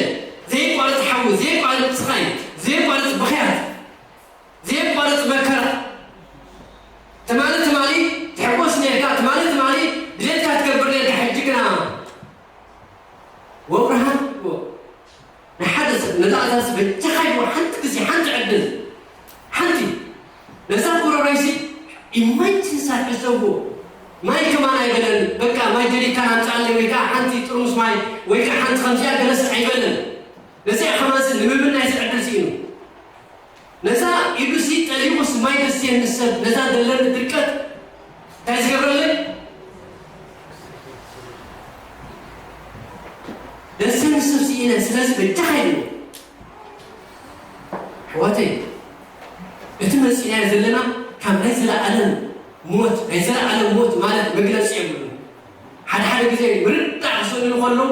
ዘየቋርጽ ሓዊ፣ ዘየቋርጽ ስቓይ፣ ዘየቋርጽ ብኽያት፣ ዘየቋርጽ መከራ፣ ትማሊ ትማሊ ትሕጎስ ነርካ፣ ትማሊ ትማሊ ድሌትካ ትገብር ነርካ። ሕጂ ግና ወብርሃን ንሓደ ሰብ ነዛ እዛስ በጃኻ ኢልዎ ሓንቲ ግዜ ሓንቲ ዕድል ሓንቲ ነዛ ጎረሮይሲ ኢማጅን ሳር ሕሰብዎ። ማይ ከማን ኣይበለን። በቃ ማይ ጀሪካን ኣምጻኣለይ ወይ ከዓ ሓንቲ ጥርሙስ ማይ ወይ ከዓ ሓንቲ ከምዚኣ ገለስ ኣይበለን። ነዚኣ ከማንሲ ንምምናይሲ ዕድል ስኢኑ። ነዛ ኢዱሲ ጠሊቑስ ማይ ደስየኒ ሰብ ነዛ ዘለኒ ድርቀት እንታይ ዝገብረለይ? ደስየኒ ሰብ ስኢነ። ስለዚ በጃኻ ኢሉ ኣሕዋተይ፣ እቲ መፂናዮ ዘለና ካብ ናይ ዘለኣለም ሞት፣ ናይ ዘለኣለም ሞት ማለት መግለፂ የብሉን። ሓደ ሓደ ግዜ ምርዳእ ክስእኑ ከለዉ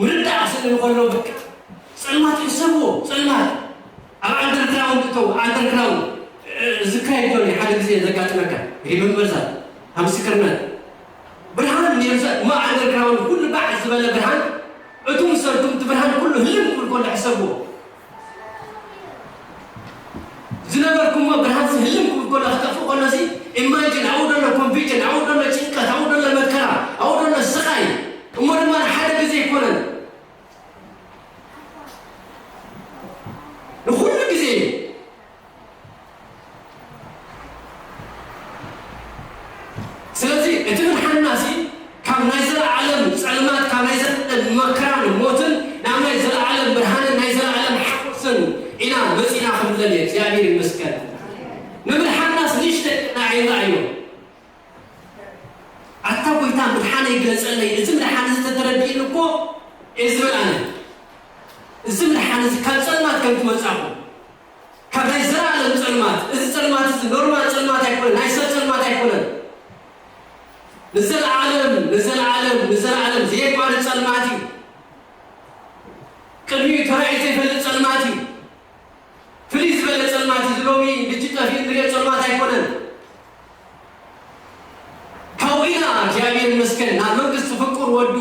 ምርዳእ ክስእኑ ከለዉ በቃ ፀልማት ሕሰብዎ። ፀልማት ኣብ ኣንደርግራውንድ እተው ኣንደርግራውንድ ዝካየድ ዘሎ ሓደ ግዜ ዘጋጥመካ ሪመምበርዛ ኣብ ምስክርነት ብርሃን ነርዛ እሞ ኣንደርግራውንድ ኩሉ ባዕ ዝበለ ብርሃን እቱም ሰርኩም እቲ ብርሃን ኩሉ ህልም ክብል ከሎ ሕሰብዎ። ዝነበርኩሞ ብርሃን ህልም ክብል ከሎ ክጠፍእ ከሎ ሲ ኢማጅን ኣብኡ ዘሎ ኮንፊውዥን ኣብኡ ዘሎ ጭንቀት ኣብኡ ዘሎ መከራ ኣብኡ ዘሎ ስቓይ እሞ ድማ ንሓደ ግዜ ኣይኮነን ንኩሉ ግዜ እዩ። ስለዚ እቲ ምድሓንና ሲ ካብ ናይ ዘለዓለም ጸልማት ካብ ናይ ዘለዓለም መከራን ሞትን ናብ ናይ ዘለዓለም ብርሃንን ናይ ዘለዓለም ሓጎስን ኢና መጺና ክንብለል እየ። እግዚኣብሔር ይመስገን። ንምድሓንናስ ንእሽተይ ኢና ኣይንረኣዮ። ኣታ ጎይታ ምድሓነይ ግለጸለይ፣ እዚ ምድሓን እዚ ተተረዲእኒ እኮ እየ ዝበል ኣነ። እዚ ምድሓን እዚ ካብ ጸልማት ከም ትመጻኹ ካብ ናይ ዘለዓለም ጸልማት፣ እዚ ጸልማት እዚ ኖርማል ጸልማት ኣይኮነን፣ ናይ ሰብ ጸልማት ኣይኮነን። ንዘለዓለም ንዘለዓለም ንዘለዓለም ዘየቋርጽ ጸልማት እዩ። ቅድሚኡ ተራእዩ ዘይፈልጥ ጸልማት እዩ። ፍልይ ዝበለ ጸልማት እዩ። እዚ ሎሚ ልጅ ጠፊኡ እንሪኦ ጸልማት ኣይኮነን። ካብኡ ኢና እግዚኣብሔር ይመስገን ናብ መንግስቲ ፍቁር ወዱ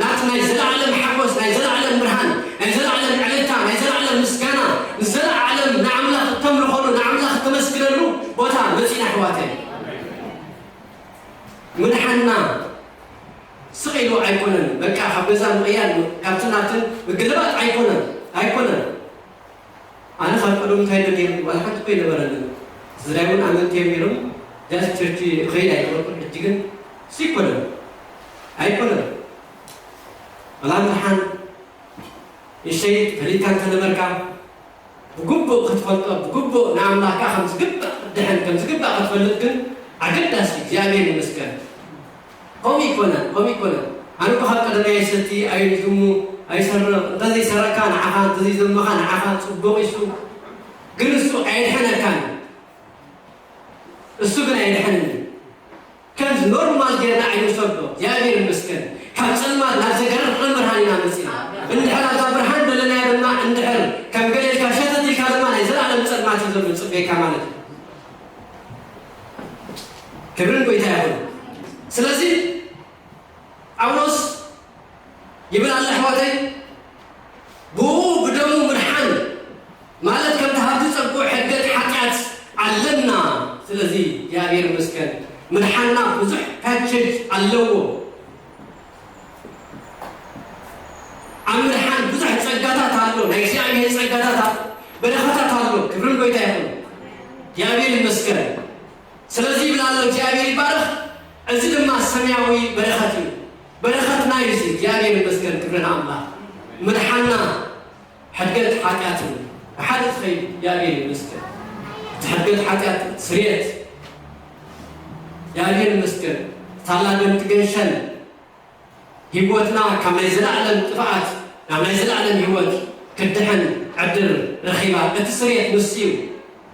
ናቲ ናይ ዘለዓለም ሓጎስ ናይ ዘለዓለም ብርሃን ናይ ዘለዓለም ዕልልታ ናይ ዘለዓለም ምስጋና ንዘለዓለም ንኣምላኽ እተምልኾሉ ንኣምላኽ እተመስግነሉ ቦታ መጺና ኣሕዋተይ። ምድሓንና ስቕ ኢሉ ኣይኮነን። በቃ ካብ ገዛ ምቕያር ካብቲ ናትን ምግልባጥ ኣይኮነን ኣይኮነን። ኣነ ካብ ቀደሙ እንታይ ዶ ነይሩ ዋላ ሓንቲ እኮ ኣይነበረንን። ስድራይ እውን ኣመንቲ እዮም ነይሮም። ጃስት ቸርች ከይድ ኣይነበርኩን። ሕጂ ግን እሱ ኣይኮነን ኣይኮነን። ዋላ ምድሓን ንእሽተይ ፈሊጥካ እንተነበርካ ብግቡእ ክትፈልጦ ብግቡእ ንኣምላኽካ ከም ዝግባእ ክትድሕን ከም ዝግባእ ክትፈልጥ ግን ኣገዳሲ እግዚኣብሔር ይመስገን። ከምኡ ይኮነ ከምኡ ይኮነ ኣነ እኮ ካብ ቀደመይ ኣይሰቲ ኣይዝሙ ኣይሰርቕ እንተዘይሰረቅካ ንዓኻ እንተዘይዘመኻ ንዓኻ ፅቡቕ ይሱ ግን እሱ ኣየድሐነካን እሱ ግን ኣየድሐነኒ ከምዚ ኖርማል ጌርና ኣይንውሰዶ እግዚኣብሔር ይመስገን ካብ ፀልማት ናብ ዘገርም ብርሃን ኢና መፂና እንድሕር ኣብዛ ብርሃን ዘለናዮ ድማ እንድሕር ከም ገለ ኢልካ ሸተት ኢልካ ድማ ናይ ዘለኣለም ፀልማት እዩ ዘሎ ፅበየካ ማለት እዩ ክብርን ጎይታ ይኹን ስለዚ ጳውሎስ ይብል ኣለ ኣሕዋተይ ብኡ ብደሙ ምድሓን ማለት ከምቲ ሃብቲ ጸግኡ ሕድገት ሓጢኣት ኣለና። ስለዚ እግዚኣብሔር ይመስገን ምድሓንና ብዙሕ ፓኬጅ ኣለዎ። ኣብ ምድሓን ብዙሕ ጸጋታት ኣሎ፣ ናይ እግዚኣብሔር ጸጋታት ኣሎ፣ በረኸታት ኣሎ። ክብርን ጎይታ ይኹን። እግዚኣብሔር ይመስገን። ስለዚ ይብል ኣሎ እግዚኣብሔር ይባረኽ። እዚ ድማ ሰማያዊ በረኸት እዩ። በረኸትና እዩ እዚ። እግዚኣብሔር ይመስገን። ክብሪ ንኣምላኽ። ምድሓንና ሕድገት ሓጢኣትን ብሓደ ትኸይድ እግዚኣብሔር ይመስገን። እቲ ሕድገት ሓጢኣት ስርየት እግዚኣብሔር ይመስገን። ታላ ደም ትገንሸል ህይወትና ካብ ናይ ዘለኣለም ጥፍኣት ናብ ናይ ዘለኣለም ህይወት ክትድሕን ዕድል ረኺባ። እቲ ስርየት ንሱ እዩ።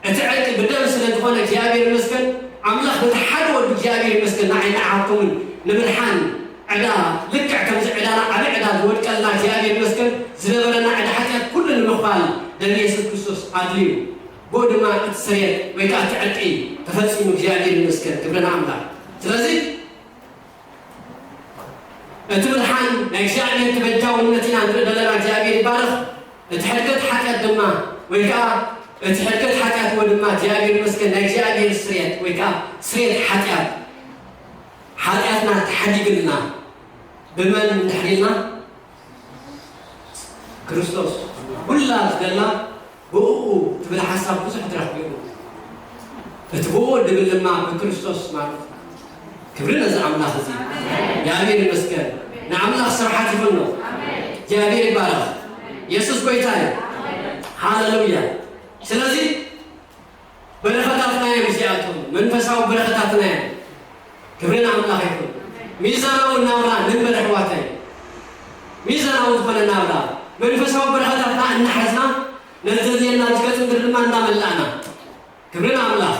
እቲ ዕርቂ ብደም ስለ ዝኾነ እግዚኣብሔር ይመስገን። ኣምላኽ በቲ ሓደ ወዱ እግዚኣብሔር ይመስገን ንዓይ ንዓኹምን ንምድሓን ዕዳ ልክዕ ከምዚ ዕዳና ዓቢ ዕዳ ዝወድቀልና እግዚኣብሔር ይመስገን ዝነበረና ዕዳ ሓጢኣት ኩሉ ንምኽፋል ደም የሱስ ክርስቶስ ኣድልዩ። ብኡ ድማ እቲ ስርየት ወይ ከዓ እቲ ዕርቂ ተፈጺሙ እግዚኣብሔር ይመስገን። ክብሪ ንኣምላኽ። ስለዚ እቲ ምድሓን ናይ እግዚኣብሔር ተበጃውነት ኢና ንርኢ ዘለና። እግዚኣብሔር ይባረኽ። እቲ ሕድገት ሓጢኣት ድማ፣ ወይ ከዓ እቲ ሕድገት ሓጢኣት ወይ ድማ እግዚኣብሔር ይመስገን ናይ እግዚኣብሔር ስርየት ወይ ከዓ ስርየት ሓጢኣት፣ ሓጢኣትና ተሓዲግልና ብመን እንድሕር ኢልና ክርስቶስ። ኩላ ትደላ ብእኡ ትብል ሓሳብ ብዙሕ ትረኽብ እዩ። እቲ ብእኡ ድብል ድማ ብክርስቶስ ማለት እዩ። ክብሪ ነዚ ኣምላኽ እዚ። እግዚኣብሔር ይመስገን። ንኣምላኽ ስብሓት ይኹኖ። እግዚኣብሔር ይባረኽ። የሱስ ጎይታ እዩ። ሃለሉያ። ስለዚ በረኸታትና እዮም እዚኣቶም፣ መንፈሳዊ በረኸታትና እዮም። ክብሪ ንኣምላኽ ይኹን። ሚዛናዊ ናብራ ንንበር ኣሕዋተይ። ሚዛናዊ ዝኾነ ናብራ መንፈሳዊ በረኸታትና እናሓዝና ነዘልየና ዝገጽ ምድሪ ድማ እንዳመላእና። ክብሪ ንኣምላኽ።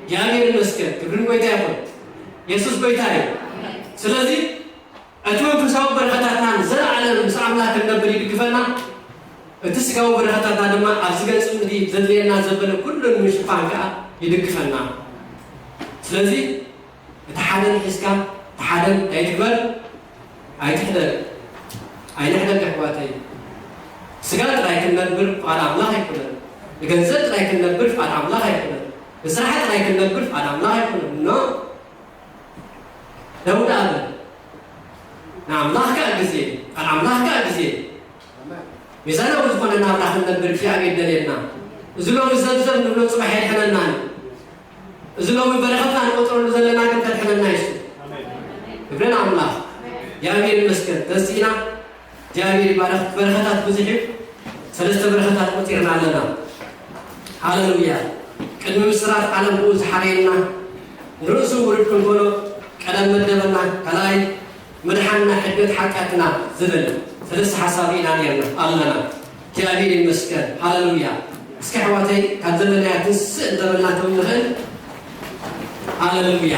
እግዚኣብሔር ይመስገን። ክብሪ ንጎይታ ይኹን። የሱስ ጎይታ እዩ። ስለዚ እቲ መንፈሳዊ በረኸታትና ንዘለዓለም ምስ ኣምላኽ ክንነብር ይድግፈና። እቲ ስጋዊ በረኸታትና ድማ ኣብዚ ገጽ ምድሪ ዘድልየና ዘበለ ኩሉ ንምሽፋን ከኣ ይድግፈና። ስለዚ እቲ ሓደን ሒዝካ እቲ ሓደን ኣይትግበር፣ ኣይትሕደር፣ ኣይንሕደግ ኣሕዋተይ። ስጋ ጥራይ ክንነብር ፍቓድ ኣምላኽ ኣይኮነን። ንገንዘብ ጥራይ ክንነብር ፍቓድ ኣምላኽ ኣይኮነን። ንስራሕ ጥራይ ክንነብር ፍቓድ ኣምላኽ ኣይኮነን። ኖ። ደው ደኣ በል። ንኣምላኽ ከኣ ግዜ፣ ቃል ኣምላኽ ከኣ ግዜ። ሚዛናዊ ዝኾነ ናብራ ክንነብር እግዚኣብሔር ደልየና። እዚ ሎሚ ዘብዘብ ንብሎ ጽባሕ የድሕነና እዩ። እዚ ሎሚ በረኸትና ንቆጽረሉ ዘለና ግን ከድሕነና እዩ። ክብሪ ንኣምላኽ። እግዚኣብሔር ይመስገን። ተስኢና እግዚኣብሔር ይባረኽ። በረኸታት ብዙሕ እዩ። ሰለስተ በረኸታት ቆጺርና ኣለና። ሃሌሉያ። ቅድሚ ምስራት ዓለም ብኡ ዝሓረየና፣ ንርእሱ ውሉድ ክንኮኖ ቀደም መደበና፣ ካልኣይ ምድሓንና፣ ሕድገት ሓጢኣትና ዝብል ሰለስተ ሓሳብ ኢና ነርና ኣለና። እግዚኣብሔር ይመስገን። ሃሌሉያ። እስኪ ኣሕዋተይ ካብ ዘለናያ ትንስእ እንተበልና ከም ንኽእል። ሃሌሉያ።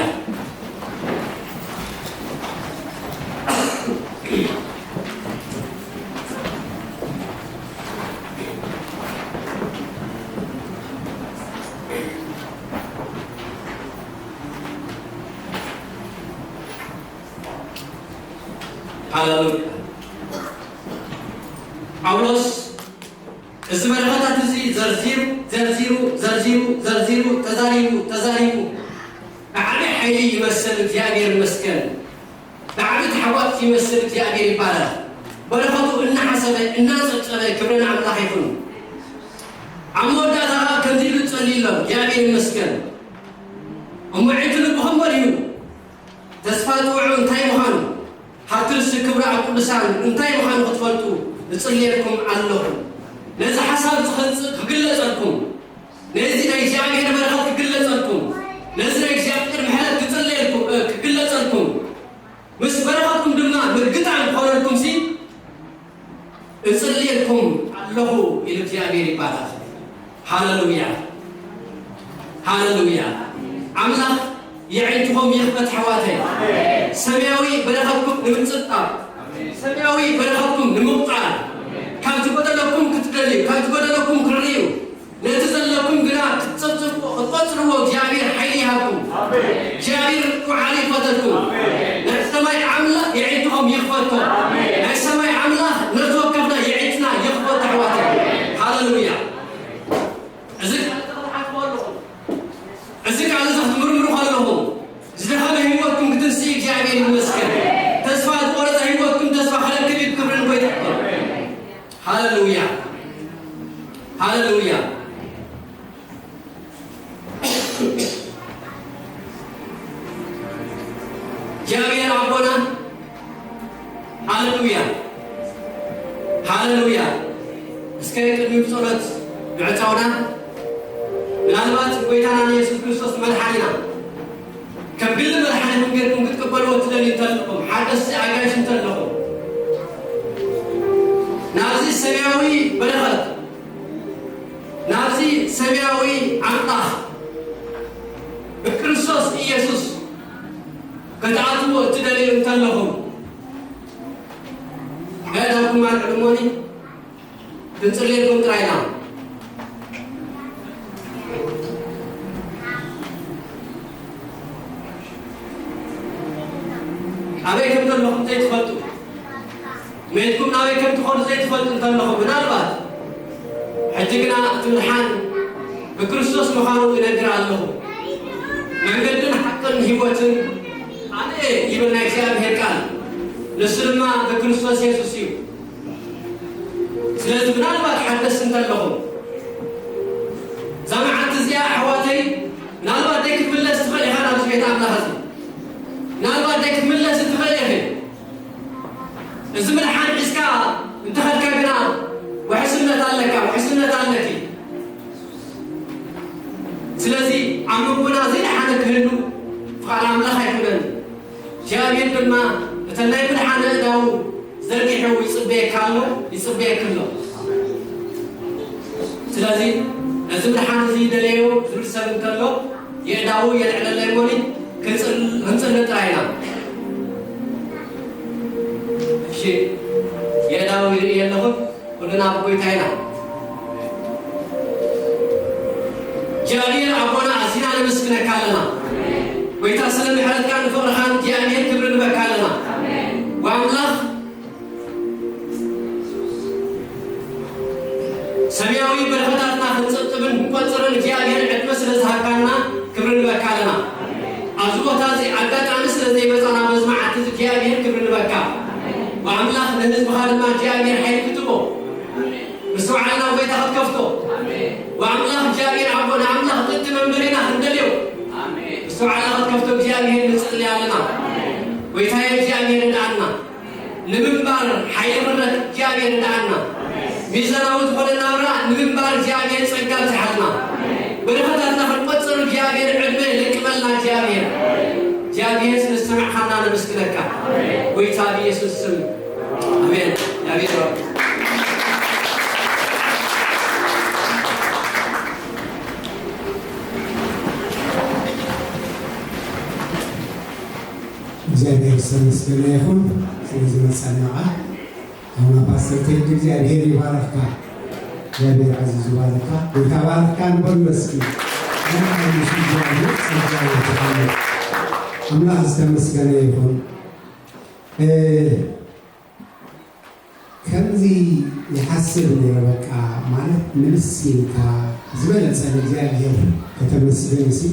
ሃሌሉያ። ጳውሎስ እዚ በረኸታት እዚ ዘርዚሩ፣ ዘርዚሩ፣ ዘርዚሩ፣ ዘርዚሩ፣ ተዛሪቡ፣ ተዛሪቡ፣ ብዓቢ ሓይሊ ይመስል እግዚኣብሔር ይመስገን። ብዓቢ ታሕጓስ ይመስል እግዚኣብሔር ይባረኽ። በረኸቱ እናሓሰበ፣ እናጸብጸበ ክብሪ ንኣምላኽ ይኹን። ኣብ መወዳእታ ከኣ ከምዚ ኢሉ ጸልዩሎም፣ እግዚኣብሔር ይመስገን። እሞ ዓይንቲ ልብኹም በርሁ። ተስፋ ጥውዑ እንታይ ምዃኑ፣ ሃብቲ ርስቲ ክብሪ ኣብ ቅዱሳን እንታይ ምዃኑ ክትፈልጡ እጽልየልኩም ኣለኹ። ነዚ ሓሳብ እዚ ክግለጸልኩም፣ ነዚ ናይ እግዚኣብሔር በረኸት ክግለጸልኩም፣ ነዚ ናይ እግዚኣብሔር ምሕረት ክጽልየልኩም፣ እ፣ ክግለጸልኩም፣ ምስ በረኸትኩም ድማ ምግጣም ክኾነልኩም ሲ እጽልየልኩም ኣለኹ ኢሉ እግዚኣብሔር ይባረኽ። ሃሌሉያ፣ ሃሌሉያ። ኣምላኽ የዒንትኹም ይኽፈት ኣሕዋተይ። ሰማያዊ በረኸትኩም ንምጽጣር፣ ሰማያዊ በረኸትኩም ንምቑጻር፣ ካብ ዝጎደለኩም ክትደልዩ፣ ካብ ዝጎደለኩም ክርእዩ፣ ነቲ ዘለኩም ግና ክትጸብጽብዎ፣ ክትቆጽርዎ እግዚኣብሔር ሓይሊ ይሃብኩም። ኣሜን። እግዚኣብሔር ውዓሊ ይፈተልኩም። ኣሜን። ናይ ሰማይ ኣምላኽ የዒንትኹም ይኽፈቶ። ኣሜን። ናይ ሰማይ ኣምላኽ ነፍሲ ወከፍና የዒንትና ይኽፈቶ ኣሕዋተይ። ሃሌሉያ። እዚ ቃል እዚ ክትሓስቡ ኣለኹም። እዚ ቃል እዚ ክትምርምሩ ከለኹም፣ ዝደኸመ ህይወትኩም ክትንስእ እግዚኣብሔር ይመስገን። ተስፋ ዝቆረጸ ህይወትኩም ተስፋ ክረክብ እዩ። ክብርን ጎይታ ይኹን። ሃሌሉያ። ሃሌሉያ። እግዚኣብሔር ኣቦና፣ ሃሌሉያ፣ ሃሌሉያ። እስከ ቅድሚ ጸሎት ምዕጻውና፣ ምናልባት ጎይታና ንየሱስ ክርስቶስ መድሓኒና ከም ግሊ መድሓኒኹም ጌርኩም ክትቅበልዎ ትደልዩ እንተለኹም፣ ሓደስቲ ኣጋይሽ እንተለኹም፣ ናብዚ ሰማያዊ በረኸት፣ ናብዚ ሰማያዊ ኣምላኽ ብክርስቶስ ኢየሱስ ክትኣትዎ እትደልዩ እንተለኹም፣ ኣእዳውኩም ኣልዕሉ እሞኒ። ክንጽልየልኩም ጥራይ ኢና። ኣበይ ከም ዘለኹም ዘይትፈልጡ፣ መይትኩም ናበይ ከም ትኸዱ ዘይትፈልጡ እንተለኹም፣ ምናልባት ሕጂ ግና እቲ ምድሓን ብክርስቶስ ምዃኑ እነግር ኣለኹ። መንገድን ሓቅን ህይወትን ኣነ ይብል ናይ እግዚኣብሔር ቃል፣ ንሱ ድማ ብክርስቶስ የሱስ እዩ። ስለዚ ምናልባት ሓደስ እንተለኹም፣ እዛ መዓልቲ እዚኣ ኣሕዋተይ፣ ምናልባት ደይ ክትምለስ ትኽእል ኢኻ ናብዚ ቤት ኣምላኽ እዚ። ምናልባት ደይ ክትምለስ ትኽእል ኢኺ። እዚ ምድሓን ሒዝካ እንተኸድካ ግና ውሕስነት ኣለካ፣ ውሕስነት ኣለኪ። ስለዚ ኣብ መንጎና ዘይደሓነ ክህሉ ፍቓድ ኣምላኽ ኣይኮነን። እግዚኣብሔር ድማ እተን ናይ ምድሓን ኣእዳዉ ዘርጊሑ ይጽበየካ ኣሎ፣ ይጽበየኪ ኣሎ። ስለዚ ነዚ ምድሓን እዚ ይደለዮ ዝብል ሰብ እንተሎ የእዳዉ የልዕለለይ እሞኒ ክንጽል-፣ ክንጽሊ ጥራይ ኢና። እሺ፣ የእዳዉ ይርኢ ኣለኹ። ኩልና ኣብ ጎይታ ኢና። እግዚኣብሔር ኣቦና ኣዚና ነመስግነካ ኣለና። ጎይታ ስለ ምሕረትካን ፍቕርኻን እግዚኣብሔር ክብሪ ንበካ ኣለና። ወኣምላኽ ሰማያዊ በረኸታትና ክንጽብጥብን ክንቆጽርን እግዚኣብሔር ዕድመ ስለ ዝሃብካና ክብሪ ንበካ ኣለና። ኣብዚ ቦታ እዚ ኣጋጣሚ ስለ ዘይመጻና በዚ መዓልቲ እዚ እግዚኣብሔር ክብሪ ንበካ። ወኣምላኽ ንህዝብኻ ድማ እግዚኣብሔር ሓይሊ ክትቦ ምስትውዓልና ጎይታ ክትከፍቶ። ወኣምላኽ እግዚኣብሔር ኣቦ ንኣምላኽ ጥንቲ መንበሪና ክንደልዮ ምስትውዓልና ክትከፍቶ እግዚኣብሔር ንጽሊ ኣለና። ጎይታዬ እግዚኣብሔር ንኣና ንምንባር ሓይሊ ምሕረት እግዚኣብሔር ንኣና። ሚዛናዊ ዝኾነ ናብራ ንምንባር እግዚኣብሔር ጸጋ ብዝሓልና። በረኸታትና ክንቆጽር እግዚኣብሔር ዕድመ ለቅመልና እግዚኣብሔር። እግዚኣብሔር ስለ ዝሰማዕኻና ነመስግነካ። ጎይታ ብኢየሱስ ስም። ኣሜን። እግዚኣብሔር ይባርክ። እግዚኣብሔር ዝተመስገነ ይኹን። ስለዚ መጸናዓ ኣና ፓስተር ቴዲ እግዚኣብሔር ይባረኽካ። እግዚኣብሔር ዓዚዙ ይባረኽካ። ጎይታ ባረኽካ ንበሉ እስኪ። ናይ ሓሙስ እግዚኣብሔር ጸጋ ይብዝሓሉ። ኣምላኽ ዝተመስገነ ይኹን። እ፣ ከምዚ ይሓስብ ነይረ፣ በቃ ማለት ምልስ ኢልካ ዝበለጸ ንእግዚኣብሔር ከተመስግን ሲ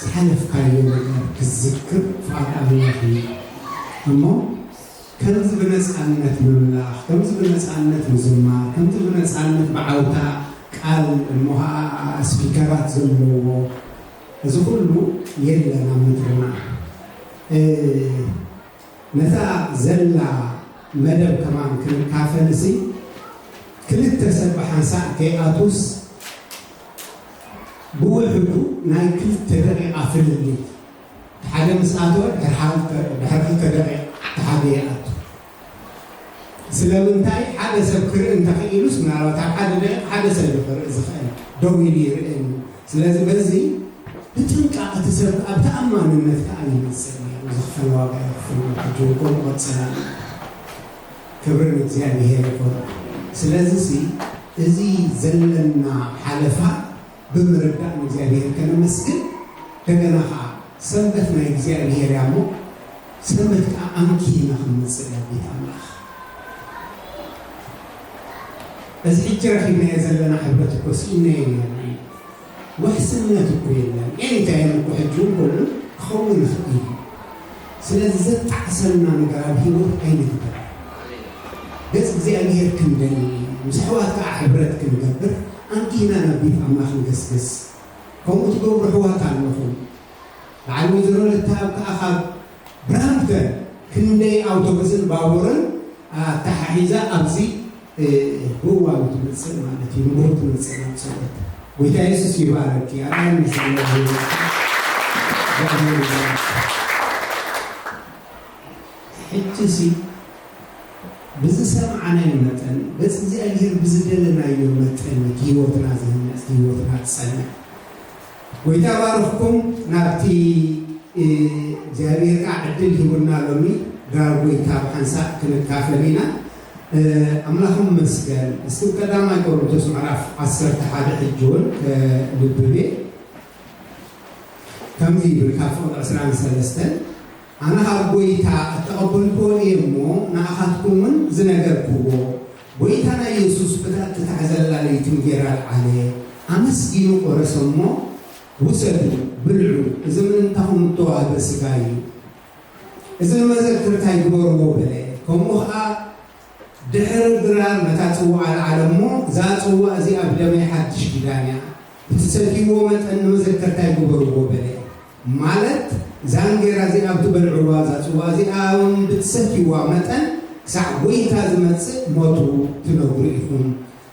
ዝሓለፍካዮ ነገር ክዝክር ፍቓድ ኣምላኽ እዩ። እሞ ከምዚ ብነጻነት ምምላኽ፣ ከምዚ ብነጻነት ምዝማር፣ ከምዚ ብነጻነት ብዓውታ ቃል እሞ ኸኣ ስፒከራት ዘለዎ እዚ ኩሉ የለን ኣብ ምድርና። እ፣ ነታ ዘላ መደብ ከማን ክንካፈል ሲ ክልተ ሰብ ብሓንሳእ ከይኣቱስ ብውሕዱ ናይ ክልተ ደቂቓ ፍልልይ፣ ሓደ ምስ ኣተወ ድሕሪ ሓደ፣ ድሕሪ ክልተ ደቂቕ እቲ ሓደ ይኣቱ። ስለምንታይ? ሓደ ሰብ ክርኢ እንተኽኢሉስ፣ ምናልባት ኣብ ሓደ ደቂቕ ሓደ ሰብ እዩ ክርኢ ዝኽእል፣ ደው ኢሉ ይርእየኒ። ስለዚ በዚ ብጥንቃቐ እቲ ሰብ ኣብ ተኣማንነት ከኣ ይመጽእ ነይሩ፣ ዝኽፈል ዋጋ ይኽፍል ነይሩ። ሕጂ እውን ከምኡ ቀጽል ኣሎ። ክብሪ ንእግዚኣብሔር ይኹን። ስለዚ ሲ እዚ ዘለና ሓለፋ ብምርዳእ ንእግዚኣብሔር ከነመስግን፣ እንደገና ኸዓ ሰንበት ናይ እግዚኣብሔር እያ እሞ፣ ሰንበት ከኣ ኣምኪና ክንመጽእ እያ ቤት ኣምላኽ። እዚ ሕጂ ረኺብናዮ ዘለና ሕብረት እኮ ስኢንናዮ ነይርና ኢና። ውሕስነት እኮ የለን። ኤኒታይም እኮ ሕጂ እውን ከምኡ ክኸውን ይኽእል እዩ። ስለዚ ዘጣዕሰና ነገር ኣብ ህይወት ኣይንግበር። ገጽ እግዚኣብሔር ክንደሊ፣ ምስ ኣሕዋት ከኣ ሕብረት ክንገብር፣ ኣምኪና ናብ ቤት ኣምላኽ ንገስግስ። ከምኡ ትገብሩ ኣሕዋት ኣለኹም። በዓል ወይዘሮ ለተኣብ ከኣ ካብ ብራምፕተን ክንደይ ኣውቶቡስን ባቡርን ኣተሓሒዛ ኣብዚ፣ እ፣ ብእዋኑ ትመጽእ ማለት እዩ። ንግሆ ትመጽእ ናብ ጸሎት። ጎይታ የሱስ ይባረኪ። ኣርኣያ ምስጋና ይሁን። ሕጂ ሲ ብዝሰማዕናዮ መጠን፣ ገጽ እግዚኣብሔር ብዝደለናዮ መጠን ህይወትና ዝህነጽ፣ ህይወትና ትጸንዕ። ጎይታ ባርኽኩም። ናብቲ፣ እ፣ እግዚኣብሔር ከኣ ዕድል ሂቡና ሎሚ ድራር ጎይታ ብሓንሳእ ክንካፈል ኢና። እ፣ ኣምላኽ ይመስገን። እስቲ ቀዳማይ ቆሮንቶስ ምዕራፍ ዓሰርተ ሓደ ሕጂ እውን ከንብብ እየ። ከምዚ ይብል፣ ካብ ፍቕዲ ዕስራን ሰለስተን፣ ኣነ ካብ ጐይታ እተቐበልክዎ እየ እሞ፣ ንኣኻትኩም እውን ዝነገርክዎ፣ ጐይታና የሱስ በታ እትታሕዘላ ለይቲ እንጌራ ኣልዓለ፣ ኣመስጊኑ ቈረሰ እሞ፣ ውሰዱ፣ ብልዑ፣ እዚ ምእንታኹም እተዋህበ ሥጋይ እዩ። እዚ ንመዘክርታይ ግበርዎ በለ። ከምኡ ኸኣ ድሕሪ ድራር ነታ ጽዋእ ኣልዓለ እሞ፣ እዛ ጽዋእ እዚኣ ብደመይ ሓድሽ ኪዳን እያ፣ ብትሰትይዎ መጠን ንመዘከርታይ ግበርዎ በለ። ማለት እዛ እንጌራ እዚኣ ብትበልዕዋ፣ እዛ ጽዋእ እዚኣ እውን ብትሰትይዋ መጠን ክሳዕ ጐይታ ዝመጽእ ሞቱ ትነግሩ ኢኹም።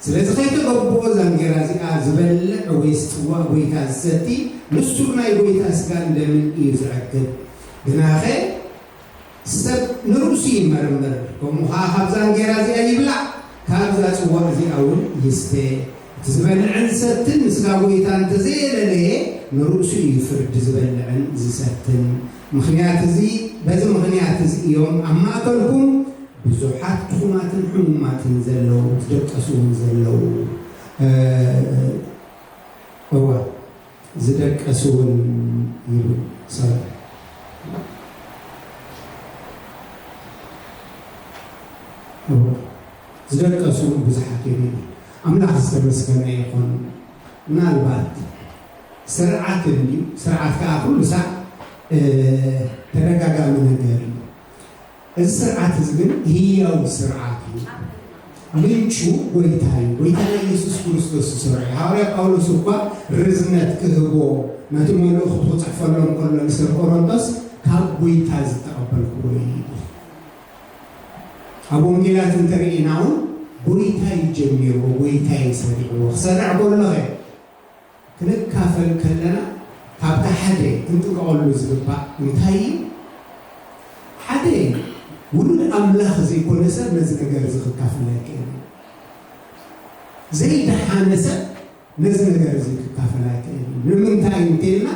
ስለዚ ከይተገብኦ እዛ እንጌራ እዚኣ ዝበልዕ ወይስ ጽዋእ ጐይታ ዝሰቲ ንሱር ናይ ጐይታ ሥጋን ደምን እዩ ዝረክብ። ግናኸ ሰብ ንርእሱ ይመርምር፣ ከምኡ ኸዓ ካብዛ እንጌራ እዚኣ ይብላዕ፣ ካብዛ ጽዋእ እዚኣ እውን ይስተ። እቲ ዝበልዕን ዝሰትን ንስጋ ጐይታ እንተዘየለለየ ንርእሱ እዩ ፍርዲ ዝበልዕን ዝሰትን። ምኽንያት እዚ፣ በዚ ምኽንያት እዚ እዮም ኣብ ማእከልኩም ብዙሓት ድኹማትን ሕሙማትን ዘለዉ፣ ዝደቀሱ እውን ዘለዉ። እ፣ እወ፣ ዝደቀሱ እውን ይብል። ሶሪ። እወ፣ ዝደቀሱ እውን ብዙሓት እዮም ይብል። ኣምላኽ ዝተመስገነ ይኹን። ምናልባት ስርዓት እንድዩ፣ ስርዓት ከኣ ኩሉ ሳዕ፣ እ፣ ተደጋጋሚ ነገር እዩ። እዚ ስርዓት እዚ ግን ህያው ስርዓት እዩ። ምንጩ ጐይታ እዩ። ጐይታና ኢየሱስ ክርስቶስ ዝሰርዖ እዩ። ሃዋርያ ጳውሎስ እኳ ርዝነት ክህቦ ነቲ መልእኽቱ ክጽሕፈሎም ከሎ ንሰብ ቆሮንቶስ ካብ ጐይታ ዝተቐበልክዎ እዩ ይብል። ኣብ ወንጌላት እንተርኢና እውን ጐይታ እዩ ጀሚርዎ፣ ጐይታ እዩ ሰሪዕዎ። ክሰርዕ ከሎ ኸ ክንካፈል ከለና ካብቲ ሓደ ክንጥንቀቐሉ ዝግባእ እንታይ እዩ? ሓደ ውሉድ ኣምላኽ ዘይኮነ ሰብ ነዚ ነገር እዚ ክካፈል ኣይክእልን። ዘይደሓነ ሰብ ነዚ ነገር እዚ ክካፈል ኣይክእልን። ንምንታይ እንተኢልና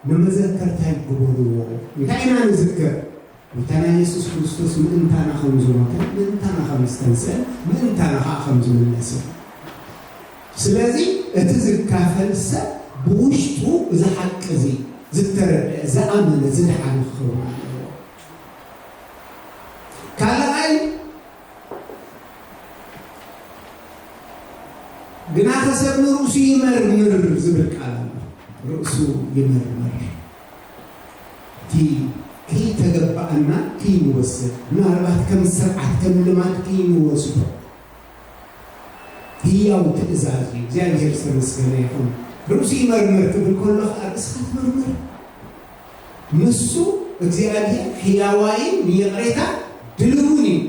ንመዘከርታይ ግበርዎ። እንታይ ኢና ንዝክር? ጐይታና የሱስ ክርስቶስ ምእንታና ከም ዝሞተ፣ ምእንታና ከም ዝተንስአ፣ ምእንታና ኸዓ ከም ዝምለሰ። ስለዚ እቲ ዝካፈል ሰብ ብውሽጡ እዚ ሓቂ እዚ ዝተረድአ፣ ዝኣመነ፣ ዝደሓነ ክኸውን ኣለዎ። ካልኣይ፣ ግናኸ ሰብ ንርእሱ ይመርምር ዝብል ቃል ኣሎ። ርእሱ ይመርምር። እቲ ከይተገባኣና ከይንወስድ፣ ምናልባት ከም ስርዓት፣ ከም ልማድ ከይንወስዶ፣ ህያው ትእዛዝ እዩ። እግዚኣብሔር ዝተመስገነ ይኹን። ርእሱ ይመርምር ክብል ከሎ ኸዓ ርእስኻ ትመርምር። ንሱ እግዚኣብሔር ሕያዋይን ንይቕሬታ ድልውን እዩ።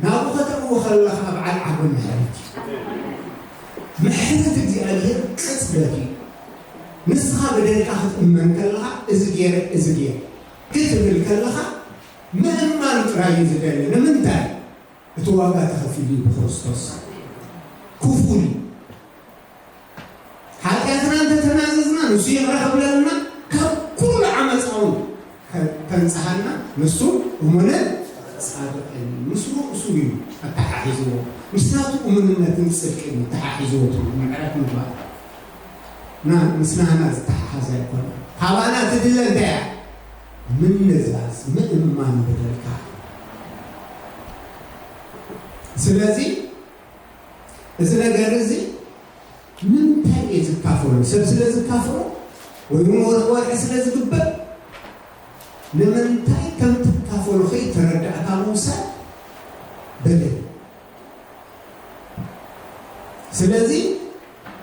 ናብኡ ከተእትዎ ከለኻ በዓል ዓቢ ምሕረት እዩ። ምሕረት እግዚኣብሔር ቅጽበት እዩ። ንስኻ በደልካ ክትእመን ከለኻ፣ እዚ ገይረ፣ እዚ ገይረ ክትብል ከለኻ፣ ምእማን ጥራይ እዩ ዝደሊ። ንምንታይ? እቲ ዋጋ ተኸፊሉ እዩ ብክርስቶስ። ክፉል እዩ። ሓጢኣትና እንተተናዘዝና፣ ንሱ ይቕረ ክብለልና፣ ካብ ኩሉ ዓመፃ እውን ከ-፣ ከንጽሃና፣ ንሱ እሙንን ጻድቕን እዩ። ምስ ርእሱ እዩ ኣተሓሒዝዎ። ምስ ናቱ እሙንነትን ጽድቅን እዩ ኣተሓሒዝዎ፣ እቲ ምሕረት ምግባር። ና-፣ ምስ ናህና ዝተሓሓዝ ኣይኮነን። ካባና ትድለ እንታይ እያ? ምንዛዝ፣ ምእማን በደልካ። ስለዚ፣ እዚ ነገር እዚ ንምንታይ እየ ዝካፈሎ? ሰብ ስለ ዝካፈሎ? ወይ እውን ወርሒ ወርሒ ስለ ዝግበር? ንምንታይ ከም ትካፈሎ ከይተረዳእካ ምውሳድ በደል። ስለዚ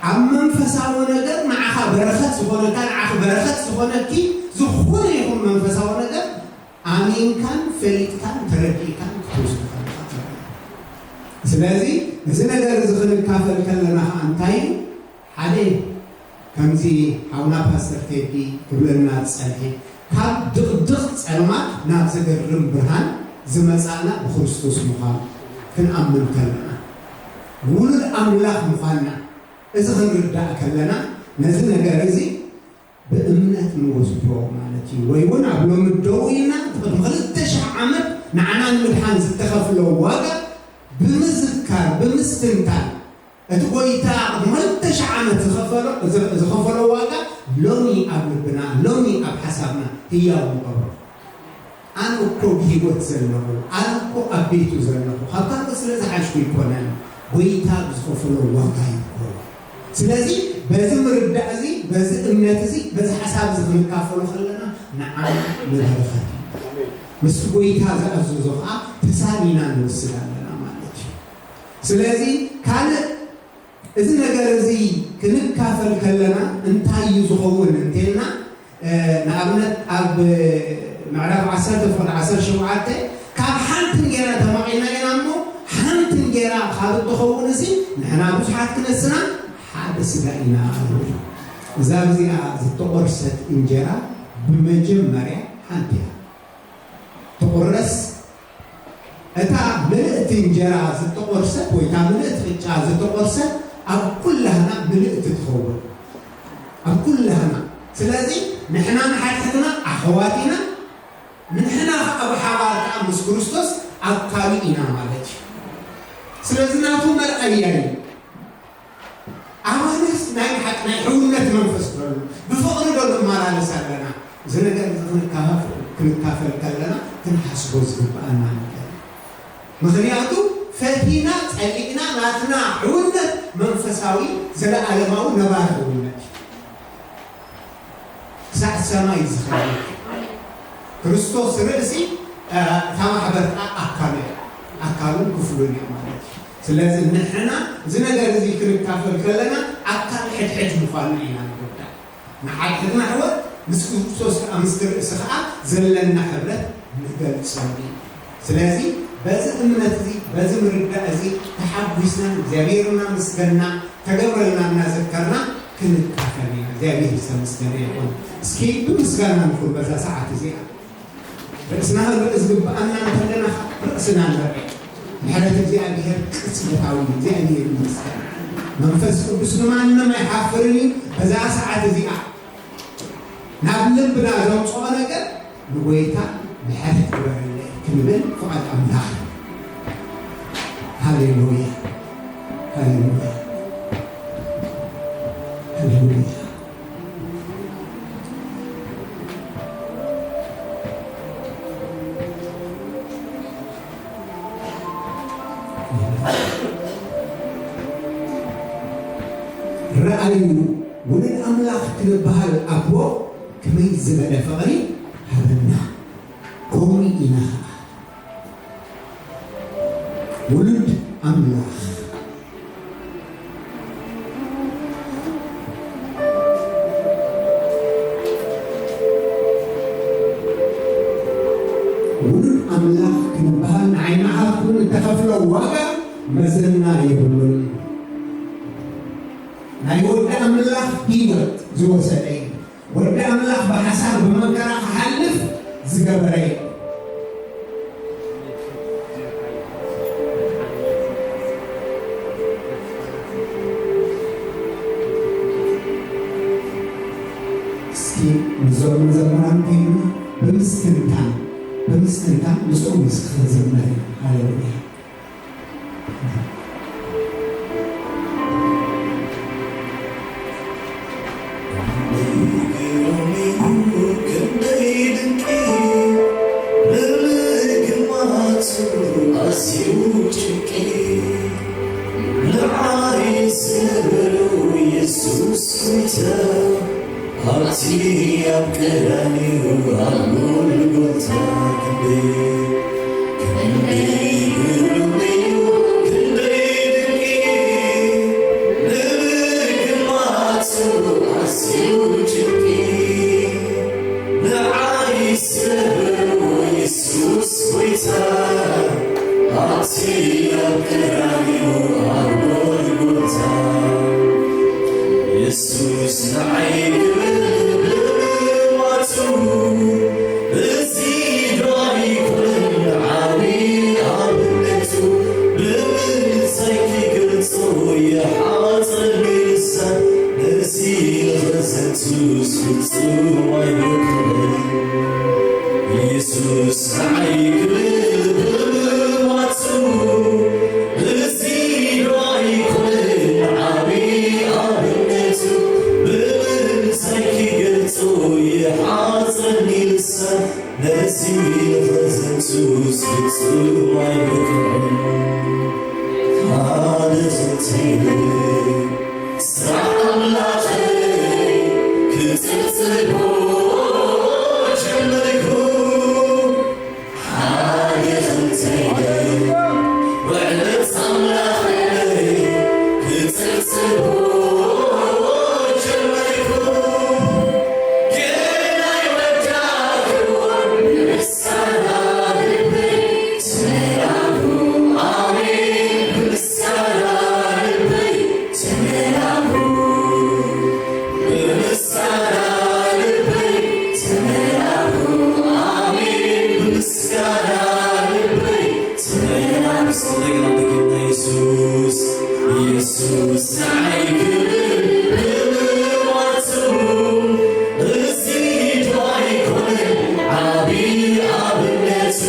ኣብ መንፈሳዊ ነገር ንዓኻ በረኸት ዝኾነካ፣ ንዓኺ በረኸት ዝኾነኪ ዝኾነ ይኹን መንፈሳዊ ነገር ኣሚንካን ፈሊጥካን ተረዲእካን ክትወስዶ ከለኻ ጥራይ። ስለዚ እዚ ነገር እዚ ክንካፈል ከለና ኸዓ እንታይ እዩ? ሓደ፣ ከምዚ ሓውና ፓስተር ቴዲ ክብለና ዝጸንሐ፣ ካብ ድቕድቕ ጸልማት ናብ ዘገርም ብርሃን ዝመጻእና ብክርስቶስ ምዃኑ ክንኣምን ከለና፣ ውሉድ ኣምላኽ ምዃንና እዚ ክንርዳእ ከለና፣ ነዚ ነገር እዚ ብእምነት ንወስዶ ማለት እዩ። ወይ እውን ኣብ ሎሚ ደው ኢልና፣ ቅድሚ ክልተ ሽሕ ዓመት ንዓና ንምድሓን ዝተኸፍለ ዋጋ ብምዝካር፣ ብምስትንታን፣ እቲ ጐይታ ቅድሚ ክልተ ሽሕ ዓመት ዝኸፈሎ፣ ዝ-፣ ዝኸፈሎ ዋጋ ሎሚ ኣብ ልብና፣ ሎሚ ኣብ ሓሳብና ህያው ንገብሮ። ኣነ እኮ ብህይወት ዘለኹ፣ ኣነ እኮ ኣብ ቤቱ ዘለኹ፣ ካብ ካልኦት ስለ ዝሓሽኩ ኣይኮነን፣ ጎይታ ብዝኸፈሎ ዋጋ እዩ እኮ። ስለዚ በዚ ምርዳእ እዚ፣ በዚ እምነት እዚ፣ በዚ ሓሳብ እዚ ክንካፈሎ ከለና ንዓና ንበረኸት እዩ። ምስቲ ጎይታ ዝኣዘዞ ኸዓ ተሳሊና ንወስድ ኣለና ማለት እዩ። ስለዚ ካልእ እዚ ነገር እዚ ክንካፈል ከለና እንታይ እዩ ዝኸውን እንተልና፣ ንኣብነት ኣብ ምዕራፍ ዓሰርተ ፍቕዲ ዓሰርተ ሸውዓተ ካብ ሓንቲ እንጌራ ተማቒልና ኢና እሞ ሓንቲ እንጌራ ካብ እትኸውን እዚ ንሕና ብዙሓት ክነስና ሓደ ስጋ ኢና። እዛ እዚኣ ዝተቖርሰት እንጀራ ብመጀመርያ ሓንቲ እያ ትቑረስ። እታ ምልእቲ እንጀራ ዝተቖርሰት ወይ እታ ምልእቲ ቅጫ ዝተቖርሰት ኣብ ኩላህና ምልእቲ ትኸውን ኣብ ኩላህና። ስለዚ ንሕና ንሓድሕድና ኣኸዋት ኢና። ንሕና ኸዓ ብሓባር ከዓ ምስ ክርስቶስ ኣካሉ ኢና ማለት እዩ። ስለዚ ናቱ መርኣያ እዩ። ኣባናስ ናይ ሓቂ ናይ ሕውነት መንፈስ ዶ ኣሎ? ብፍቕሪ ዶ ንመላለስ ኣለና? እዚ ነገር እዚ ክንካፈል ከለና ክንሓስቦ ዝግብኣና ነገር እዩ። ምኽንያቱ ፈቲና ጸሊእና ናትና ሕውነት መንፈሳዊ ዘለኣለማዊ ነባሪ ሕውነት እዩ። ክሳዕ ሰማይ ዝኸይድ ክርስቶስ ርእሲ እታ ማሕበር ከዓ ኣካሉ እያ። ኣካሉን ክፍሉን እያ ማለት እዩ። ስለዚ ንሕና እዚ ነገር እዚ ክንካፈል ከለና ኣካል ሕድሕድ ምዃንና ኢና ንርዳእ። ንሓድሕድና ሕወት ምስ ክርስቶስ ከዓ ምስቲ ርእሲ ከዓ ዘለና ሕብረት ንገልጸሉ እዩ። ስለዚ በዚ እምነት እዚ በዚ ምርዳእ እዚ ተሓጒስና እግዚኣብሔር እናመስገንና ተገብረልና እናዘከርና ክንካፈል ኢና። እግዚኣብሔር ዝተመስገነ ይኹን። እስኪ ብምስጋና ንኹን በዛ ሰዓት እዚኣ ርእስና ክንርኢ ዝግብኣና እንተለና ርእስና ንርኢ። ምሕረት እግዚኣብሔር ቅጽበታዊ እዩ። እግዚኣብሔር ይመስገን። መንፈስ ቅዱስ ንማንም ኣይሓፍርን እዩ። በዛ ሰዓት እዚኣ ናብ ልብና ዘምጽኦ ነገር ንጎይታ ምሕረት ግበረለይ ክንብል ፍቓድ ኣምላኽ። ሃሌሉያ፣ ሃሌሉያ፣ ሃሌሉያ። ረኣዩ፣ ውሉድ ኣምላኽ ክንበሃል ኣቦ ከመይ ዝበለ ፍቕሪ ሃበና። ከምኡ ኢና ኸዓ ውሉድ ኣምላኽ ውሉድ ኣምላኽ ክንበሃል ንዓይና ሃብኩን እተኸፍሎ ዋጋ መዘና የብሉን። ናይ ወዲ ኣምላኽ ህይወት ዝወሰደ እዩ። ወዲ ኣምላኽ ብሓሳር ብመከራ ክሓልፍ ዝገበረ እዩ። እስኪ ምስዞም መዘምራን ኮይንና ብምስትንታን ብምስትንታን ምስኦም እስኪ ክንዝመር ኢና። ሃሌሉያ። ፍጹም ኣይበቅዕን ሓደ ዝንተይለይ ስራሕ ኣምላኸይ ክጽብጽቦ ጀመርኩ። ሓደ ዝንተይለይ ውዕለት ኣምላኸይ ክጽብጽቦ ጀመርኩ። ኢየሱስ፣ ኢየሱስ ንዓይ ክብል ብምልዋቱ፣ እዚ ዶ ኣይኮነን ዓቢ ኣብነቱ?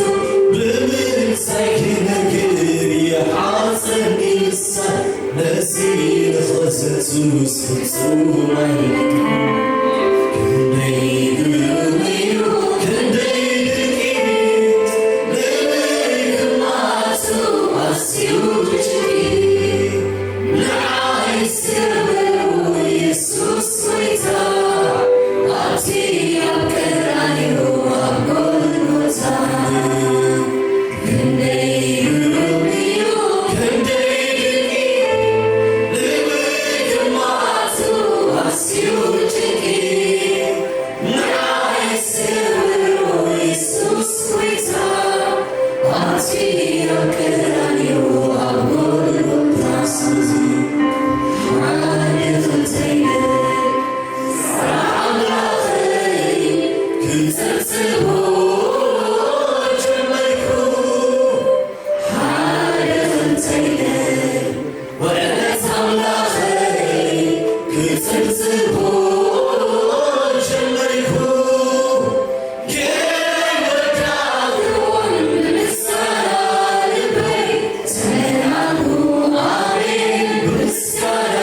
ብምንታይ ክነግር ይሓጽረኒ ልሳን፣ ነዚ ንኽእዘዙስ ፍጹም ኣይኮነን። ክንደይ ግሩም እዩ፣ ክንደይ ድንቂ፣ ንምግማቱ ኣዝዩ ጭንቂ። ንዓይ ዝገበሮ የሱስ ጎይታ፣ ኣብቲ ኣብ ቀራንዮ ኣብ ጎልጎታ። ክንደይ ግሩም እዩ፣ ክንደይ ድንቂ፣ ንምግማቱ ኣዝዩ ጭንቂ። ንዓይ ዝገበሮ የሱስ ጎይታ፣ ኣብቲ ኣብ ቀራንዮ ኣብ ጎልጎታ። ስለዚ ሓደ ክልተ ኢለ ስራሕ ኣምላኸይ ክጽብጽቦ ጀመርኩ። ሓደ ክልተ ኢለ ውዕለት ኣምላኸይ ክጽብጽቦ ጀመርኩ። ከይወዳእኩ ብምስጋና ልበይ ተመላእኩ። ኣሜን። ብምስጋና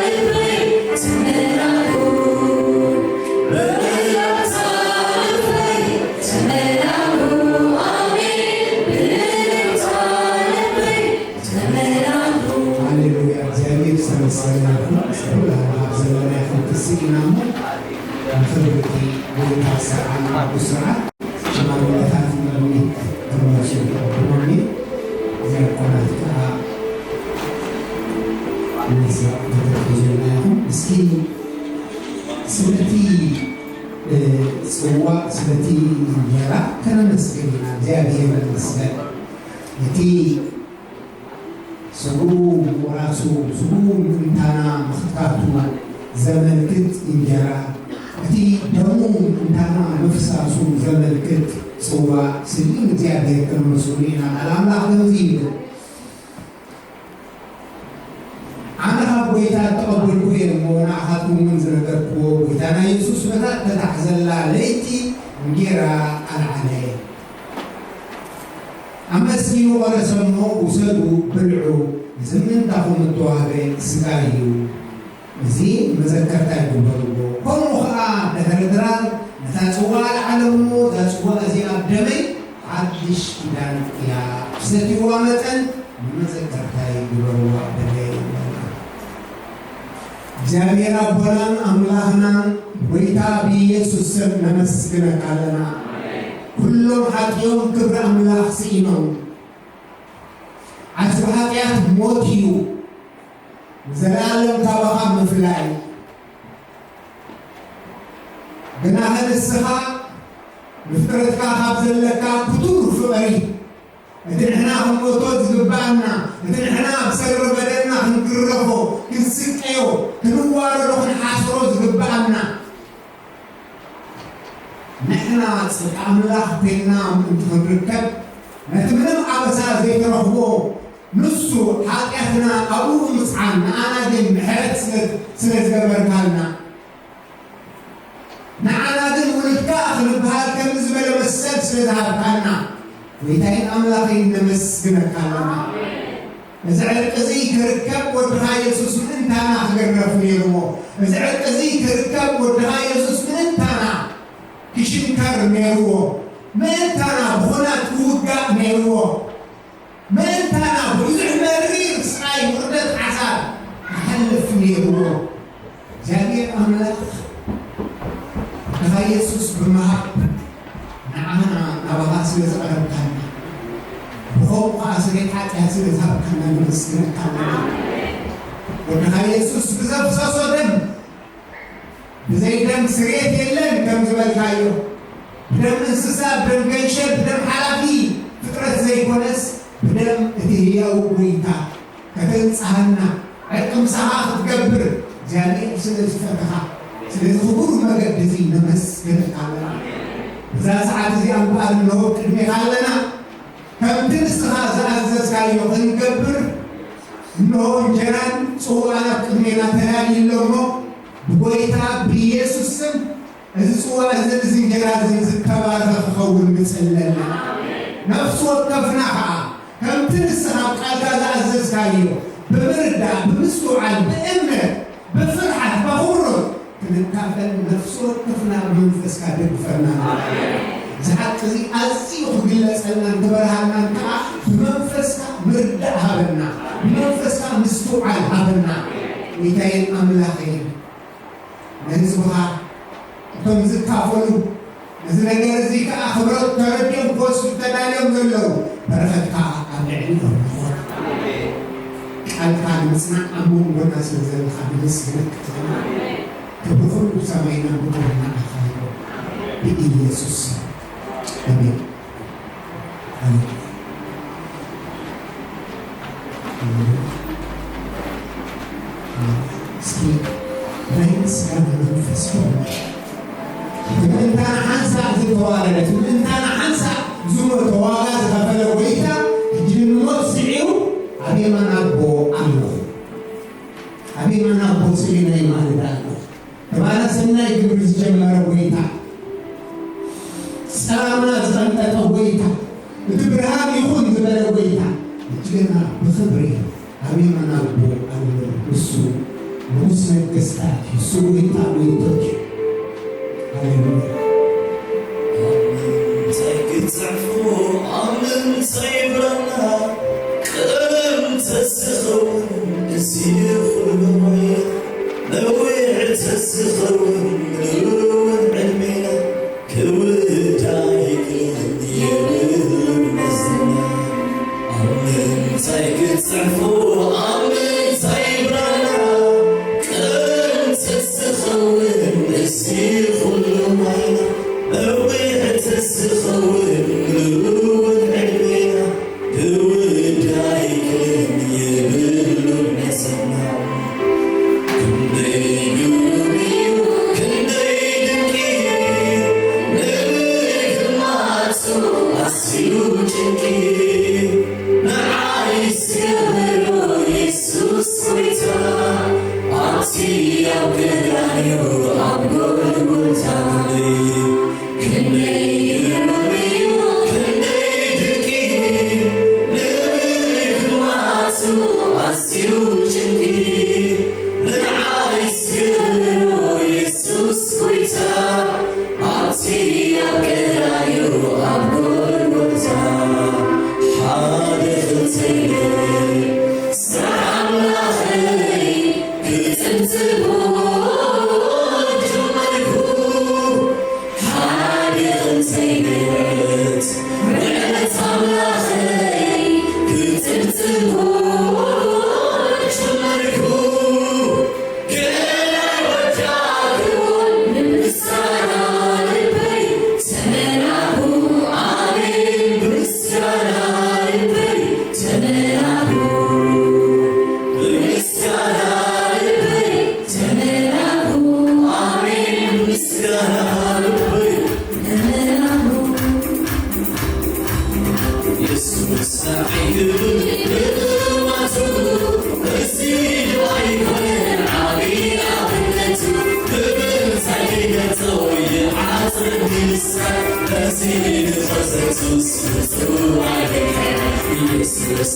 ልበይ ተመላእኩ። ብእልልታ ልበይ ተመላእኩ። ኣሜን። ብእልልታ ልበይ ሃሌሉያ፣ እግዚኣብሔር ዝተመሰገነ ይኹን። ኩላህና ኣብ ዘለናዮ ክንትስእ ኢና እሞ፣ ንኽብሪ እቲ ጎይታ ስርዓና ብስርዓት ሽማግለታት ንቕድሚት ክመፁ ይቕድሞኒ። ዲያቆናት ከዓ ነዚ ተተኪዙልና ይኹን። እስኪ ስለቲ፣ እ፣ ጽዋእ፣ ስለቲ እንጀራ ከነመስግን ኢና። እግዚኣብሔር ይመስገን። እቲ ስግኡ ምቑራሱ፣ ስግኡ ምእንታና ምኽታቱ ዘመልክት እንጀራ፣ እቲ ደሙ ምእንታና ምፍሳሱ ዘመልክት ጽዋእ ስኢሉ ንእግዚኣብሔር ከነመስግኖ ኢና። ቃል ኣምላኽ ከምዚ ይብል፣ ኣነ ካብ ጐይታ እተቐበልኩ እየ እሞ ንኣኻትኩም እውን ዝነገርክዎ፣ ጐይታና የሱስ በታ እተታሕዘላ ለይቲ እንጌራ ኣልዓለ። ኣመስጊኑ ቐረሰ እሞ፣ ውሰዱ፣ ብልዑ፣ እዚ ምእንታኹም እተዋህበ ስጋይ እዩ፣ እዚ መዘከርታይ ግበርዎ። ከምኡ ኸኣ ድሕሪ ድራር ነታ ጽዋ ኣልዓለ እሞ፣ እዛ ጽዋ እዚኣ ደመይ ሓድሽ ኪዳን እያ፣ ብሰትይዋ መጠን ንመዘከርታይ ግበርዋ በለ። እግዚኣብሔር ኣቦናን ኣምላኽናን፣ ጐይታ ብኢየሱስ ስም ነመስግነካ ኣለና። ኩሎም ሓጢኦም ክብሪ ኣምላኽ ስኢኖም። ዓስቢ ሓጢኣት ሞት እዩ፣ ንዘለኣለም ካባኻ ምፍላይ። ግናኸ ንስኻ ንፍጥረትካ ካብ ዘለካ ክቱር ፍቕሪ፣ እቲ ንሕና ክንሞቶ ዝግብኣና፣ እቲ ንሕና ብሰሪ በደልና ክንግረፎ፣ ክንስቀዮ፣ ክንዋረዶ፣ ክንሓስሮ ዝግብኣና፣ ንሕና ጽድቂ ኣምላኽ ኮይንና ምእንቲ ክንርከብ፣ ነቲ ምንም ኣበሳ ዘይተረኽቦ ንሱ ሓጢኣትና ኣብኡ ብምጽዓን፣ ንኣና ግን ምሕረት ስለ፣ ስለ ዝገበርካልና፣ ንዓና ግን ውሉድካ ክንበሃል ከምዚ ዝበለ መሰል ስለ ዝሃብካና፣ ጐይታይን ኣምላኸይን ነመስግነካ ኣለና። እዚ ዕርቂ እዚ ክርከብ ወድኻ የሱስ ምእንታና ክግረፍ ነይርዎ። እዚ ዕርቂ እዚ ክርከብ ወድኻ የሱስ ምእንታና ክሽንከር ነይርዎ። ምእንታና ብኹናት ክውጋእ ነይርዎ። ነይርዎ። እግዚኣብሔር ኣምላኽ ወድኻ ኢየሱስ ብምሃብ ንዓና ናባኻ ስለ ዘቐረብካና፣ ብኸምኡ ኸዓ ስርየት ሓጢኣት ስለ ዝሃብካና ነመስግነካ ኣለና። ወድኻ ኢየሱስ ብዘፍሰሶ ደም፣ ብዘይ ደም ስርየት የለን ከም ዝበልካዮ፣ ብደም እንስሳ፣ ብደም ገንሸል፣ ብደም ሓላፊ ፍጥረት ዘይኮነስ፣ ብደም እቲ ህያው ጎይታ ከተንጽሃና፣ ዕርቂ ምሳኻ ክትገብር እግዚኣብሔር ስለ ዝፈተኻ፣ ስለዚ ክቡር መገዲ እዚ ነመስግነካ ኣለና። እዛ ሰዓት እዚኣ እምበኣር እንሆ ቅድሜኻ ኣለና። ከምቲ ንስኻ ዝኣዘዝካዮ ክንገብር፣ እንሆ እንጀራን ጽዋን ኣብ ቅድሜና ተዳልዩ ኣሎ እሞ፣ ብጎይታ ብኢየሱስ ስም እዚ ጽዋእ እዚ፣ እዚ እንጀራ እዚ ዝተባረኸ ክኸውን ንጽለና። ነፍሲ ወከፍና ኸዓ ከምቲ ንስኻ ኣብ ቃልካ ዝኣዘዝካዮ ብምርዳእ፣ ብምስትውዓል፣ ብእምነት፣ ብፍርሓት፣ በኽብሮት ክንካፈል ነፍሲ ወከፍና ብመንፈስካ ደግፈና። እዚ ሓቂ እዚ ኣዝዩ ክግለጸልናን ክበርሃልናን ከኣ ብመንፈስካ ምርዳእ ሃበና፣ ብመንፈስካ ምስትውዓል ሃበና። ጎይታዬን ኣምላኸይን፣ ንህዝብኻ እቶም ዝካፈሉ፣ ነዚ ነገር እዚ ከኣ ክብረት ተረዲኦም ክወስዱ ተዳልዮም ዘለዉ፣ በረኸትካ ኣብ ልዕሊኦም ይኹን። ቃልካ ንምጽናዕ ኣብ መንጎና ስለ ዘለኻ ነመስግነካ ኣለና። ክብሪ ኩሉ ሰማይና ምድርን ንዓኻ ይኹን። ብኢየሱስ ስም። ኣሜን። እስኪ ናይ ምስጋና መንፈስ ኾኑ። እቲ ምእንታና ሓንሳእ ዝተዋረደ፣ እቲ ምእንታና ሓንሳእ ዝሞተ፣ ዋጋ ዝኸፈለ ጎይታ፣ ሕጂ ንሞት ስዒሩ ኣብ የማን ኣቦ ኣሎ። ኣብ የማን ኣቦ ስዒሩ ናይ ማለዳ ኣሎ። ተባና ሰናይ ግብሪ ዝጀመረ ጎይታ፣ ጸላምና ዝቐንጠጠ ጎይታ፣ እቲ ብርሃን ይኹን ዝበለ ጎይታ፣ ሕጂ ግና ብኽብሪ ኣብ የማን ኣቦ ኣሎ። ንሱ ንጉስ ነገስታት እዩ፣ ንሱ ጎይታ ጎይቶች እዩ። ሃሌሉያ። ኣብ ምንታይ ክትጽሕፎ፣ ኣብ ምንታይ ብራና፣ ቀለም ተዝኸውን እዚ ኩሉ ሞያ፣ ነዊሕ ተዝኸውን እውን ዕድሜና፣ ክውዳእ ይክእል የብሉን መዘና። ኣብ ምንታይ ክትጽሕፎ፣ ኣብ ምንታይ ብራና፣ ቀለም ተዝኸውን እዚ ኩሉ ሞያ፣ ነዊሕ ተዝኸውን እውን ዕድሜና፣ ክውዳእ ይክእል የብሉን መዘና። ክንደይ ግሩም እዩ፣ ክንደይ ድንቂ፣ ንምግማቱ ኣዝዩ ጭንቂ። ንዓይ ዝገበሮ የሱስ ጎይታ፣ ኣብቲ ኣብ ቀራንዮ ኣብ ጎልጎታ። ክንደይ ግሩም እዩ፣ ክንደይ ድንቂ፣ ንምግማቱ ኣዝዩ ጭንቂ። ንዓይ ዝገበሮ የሱስ ጎይታ፣ ኣብቲ ኣብ ቀራንዮ ኣብ ጎልጎታ። ሓደ ክልተ ኢለ ስራሕ ኣምላኸይ ክጥንጥቦ ጀመርኩ። ሓደ ክንሰይነት ምሕረት ኣምላኸይ ክጥንጥንኩ ጀመርኩ። ገና ወዳግውን ንምስጋና ልበይ ተመላኹ። ኣሜን፣ ብምስጋና ልበይ ተመላኹ። ብምስጋና ልበይ ተመላኹ። ኣሜን። ምስጋና ልበይ ተመላኹ። የሱስ ንዓይ ክብል ብምልዋቱ፣ እዚ ዶ ኣይኮነን ዓቢ ኣብነቱ? ብምንታይ ክገልጾ ይሓጽረኒ ልሳን፣ ነዚ ንኸዘንቱስ ፍጹም ኣይደከመን ኢየሱስ።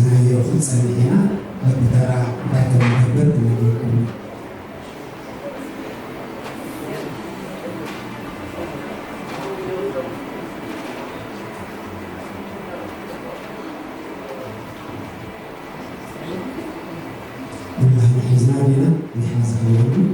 ናዮ ክንጸንሕ ኢና። በብተራ እንታይ ከም ንገብር ክነግረኩም። ኩላህና ሒዝና ዲና? ንሕና ዝኸበርኩም።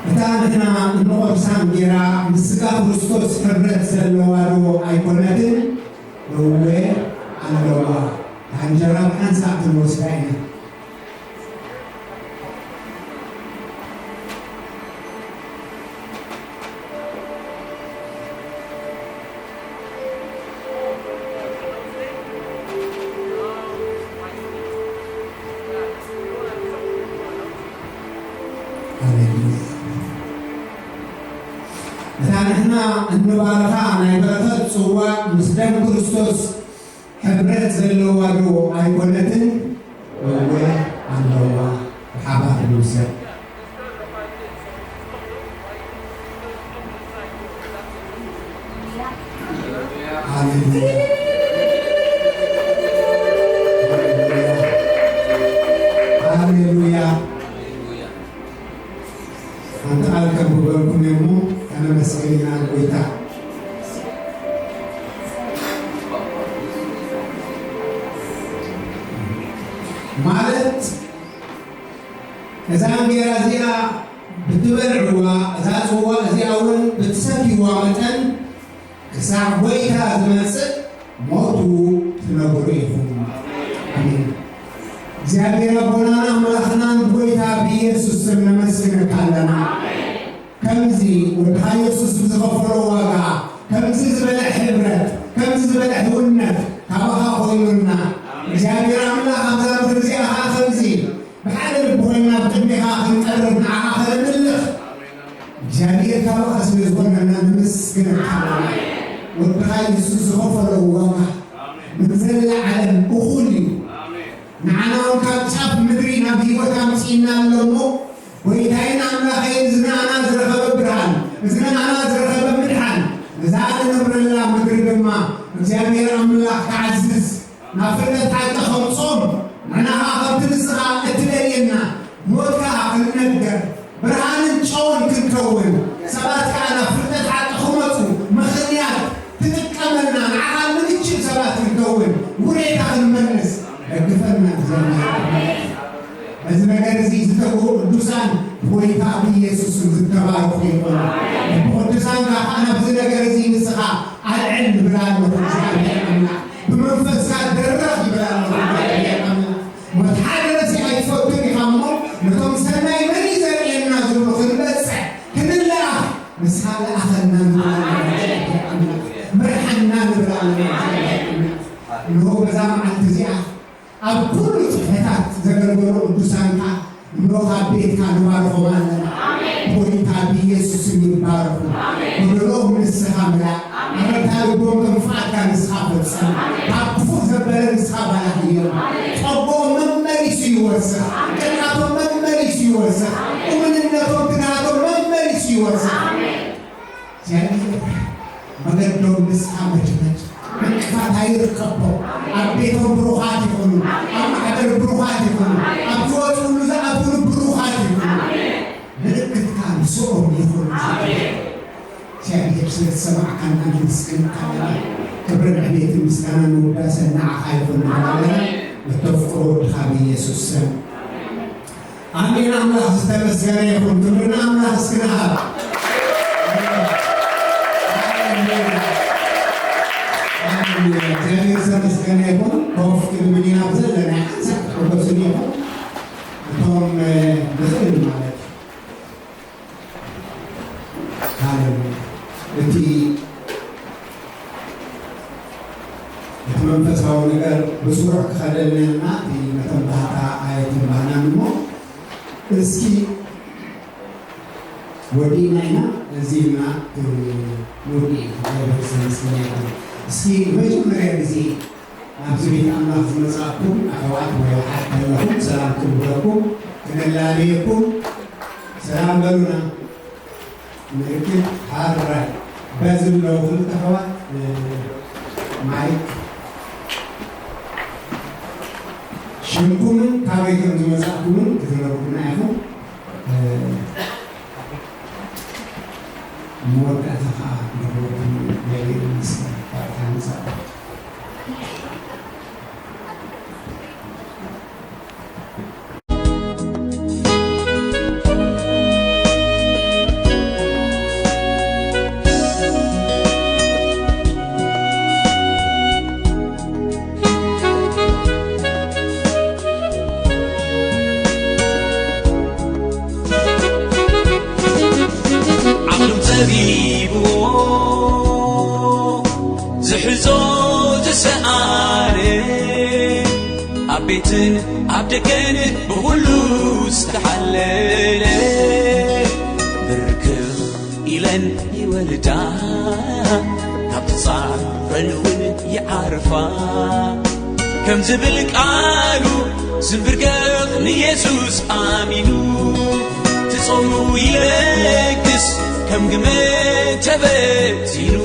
እታ ንሕና እንቖርሳ እንጌራ ምስ ስጋ ክርስቶስ ሕብረት ዘለዋ ዶ ኣይኮነትን? እወ ኣለዋ። እታ እንጀራ ብሓንሳእ ክንወስዳ ኢና። ሃሌሉያ። እታ ንሕና እንባርኻ ናይ በረኸት ጽዋ ምስ ደም ክርስቶስ ሕብረት ዘለዋ ዶ ኣይኮነትን? እወ ኣለዋ። ብሓባር ንውሰድ። ሃሌሉያ። ሃሌሉያ። ሓንቲ ቃል ከንብበልኩም እየ እሞ ከነመስግን ኢና ንጎይታ። ማለት እዛ እንጌራ እዚኣ ብትበልዕዋ፣ እዛ ጽዋ እዚኣ እውን ብትሰትይዋ መጠን ክሳዕ ጐይታ ዝመጽእ ሞቱ ትነግሩ ኢኹም። ኣሜን። እግዚኣብሔር ኣቦናን ኣምላኽናን ብጐይታ ብኢየሱስ ስም ነመስግነካ ኣለና። ከምዚ ወድኻ ኢየሱስ ብዝኸፈሎ ዋጋ፣ ከምዚ ዝበለ ሕብረት፣ ከምዚ ዝበለ ሕውነት ካባኻ ኮይኑና፣ እግዚኣብሔር ኣምላኽ ኣብዛ ምድሪ እዚኣ ኸዓ ከምዚ ብሓደ ልቢ ኮይንና ኣብ ቅድሜኻ ክንቀርብ ንዓኻ ኸነምልኽ እግዚኣብሔር ካባኻ ስለ ዝኾነና ነመስግነካ ኣለና። ወድኻ የሱስ ዝኸፈሎ ዋጋ ንዘለዓለም እኹል እዩ። ንዓና እውን ካብ ጫፍ ምድሪ ናብ ህይወት ኣምጺእና ኣሎ እሞ፣ ጎይታይን ኣምላኸይን፣ እዚ ንኣና ዝረኸበ ብርሃን፣ እዚ ንኣና ዝረኸበ ምድሓን፣ ነዛ እንነብረላ ምድሪ ድማ እግዚኣብሔር ኣምላኽ ክዓዝዝ፣ ናብ ፍልጠት ሓቂ ከምጾም፣ ንሕና ኸዓ ከምቲ ንስኻ እትደልየና፣ ሞት ከኣ ክንነገር፣ ብርሃንን ጨውን ክንከውን፣ ሰባት ከኣ ናብ ፍልጠት ሓቂ ክመጹ ምኽንያት ትጥቀመልና፣ ንዓኻ ንምችእ ሰባት ክንከውን፣ ውሬታ ክንመልስ፣ ደግፈና እግዚኣብሔር። በዚ ነገር እዚ ዝተግኡ ቅዱሳን ብጎይታ ብኢየሱስ ስም ዝተባረኹ ይኹኑ። ልቢ ቅዱሳን ከኣ ናብዚ ነገር እዚ ንስኻ ኣልዕል ይብል ኣለኹ እግዚኣብሔር ኣምላኽ። ብመንፈስካ ደረኽ ይብል ኣለኹ እግዚኣብሔር ኣምላኽ። ሞት ሓደ ርእሲ ኣይትፈቱን ኢኻ እሞ፣ ነቶም ሰናይ መን እዩ ዘርእየና ዝብሉ ክንበጽሕ፣ ክንለኣኽ፣ ንስኻ ለኣኸና ንብል ኣለና እግዚኣብሔር ኣምላኽ። ምርሓና ንብል ኣለና እግዚኣብሔር ኣምላኽ። እንሆ በዛ መዓልቲ እዚኣ ኣብ ኩሉ ጽፍሕታት ዘገልገሉ ቅዱሳንካ እንሆ ካብ ቤትካ ንባርኾም ኣለና። ኣሜን። ጎይታ ብኢየሱስ ስም ይባረኹ። ኣሜን። ጎደሎኦም ንስኻ ምላ። ኣሜን። ኣረግታ ልቦም ከም ፍቓድካ ንስኻ ፈጽም። ኣሜን። ካብ ክፉእ ዘበለ ንስኻ ባላህዮም። ኣሜን። ጸግኦም መመሊሱ ይወርስኽ። ኣሜን። ቅንዓቶም መመሊሱ ይወርስኽ። ኣሜን። እምንነቶም ትግሃቶም መመሊሱ ይወርስኽ። ኣሜን። እግዚኣብሔር መገዶም ንስኻ መድመድ፣ ዕንቅፋት ኣይርከቦም። ኣብ ቤቶም ብሩኻት ይኹኑ፣ ኣብ ማሕበር ብሩኻት ይኹኑ፣ ኣብ ዝወፅሉ ዝኣትውሉ ብሩኻት ይኹኑ። ምልክትካ ምስኦም ይኹን። እግዚኣብሔር ስለ ዝሰማዕካና ነመስግነካ ኣለና። ክብርን ዕቤትን ምስጋናን ውዳሰን ንዓኻ ይኹን ንዓና። ብተፍቅሮ ወድኻ ብኢየሱስ ስም። ኣሜን። ኣምላኽ ዝተመስገነ ይኹን። ክብሪ ንኣምላኽ እስኪ ንሃብ። ሃሌሉያ። ሃሌሉያ። እግዚኣብሔር ዝተመስገነ ይኹን። ኮፍ ክንብል ኢና፣ ኣብ ዘለና ሓንሳእ ክትሕጎሱኒ ኢኹም። እቶም፣ እ፣ ንኽእል ማለት እዩ። ሃሌሉያ። እቲ፣ እቲ መንፈሳዊ ነገር ብስሩዕ ክኸደልናልና እቲ መተንባህታ ኣየተንባህናን እሞ፣ እስኪ ወዲእና ኢና፣ እዚ ኢልና፣ እ፣ ንወዲ ኢና። እግዚኣብሔር ዝተመስገነ ይኹን። እስኪ ንመጀመርያ ግዜ ኣብዚ ቤት ኣምላኽ ዝመጻእኩም ኣሕዋት ወይ ኣሓት ከለኹም ሰላም ክንብለኩም፣ ክነላለየኩም፣ ሰላም በሉና። ምልክት ሃራይ። በዚ ዘለዉ ክልተ ኣሕዋት፣ እ፣ ማይክ ሽምኩምን ካበይ ከም ዝመጻእኩምን ክትነግሩና ኢኹም። እ፣ መወዳእታ ኸኣ ንኽወድኡ ገሊኡ ምስ ባርታ ምጻእ። ዓቕሎም ጸቢብዎ ዝሕዞ ዝሰኣነ፣ ኣብ ቤትን ኣብ ደገን ብኹሉ ዝተሓለለ፣ ብርክኽ ኢለን ይወልዳ፣ ካብ ተጻረን እውን ይዓርፋ። ከም ዝብል ቃሉ ዝንብርከኽ ንየሱስ ኣሚኑ፣ ትጾሙ ይለግስ ከም ግመ ተበቲኑ።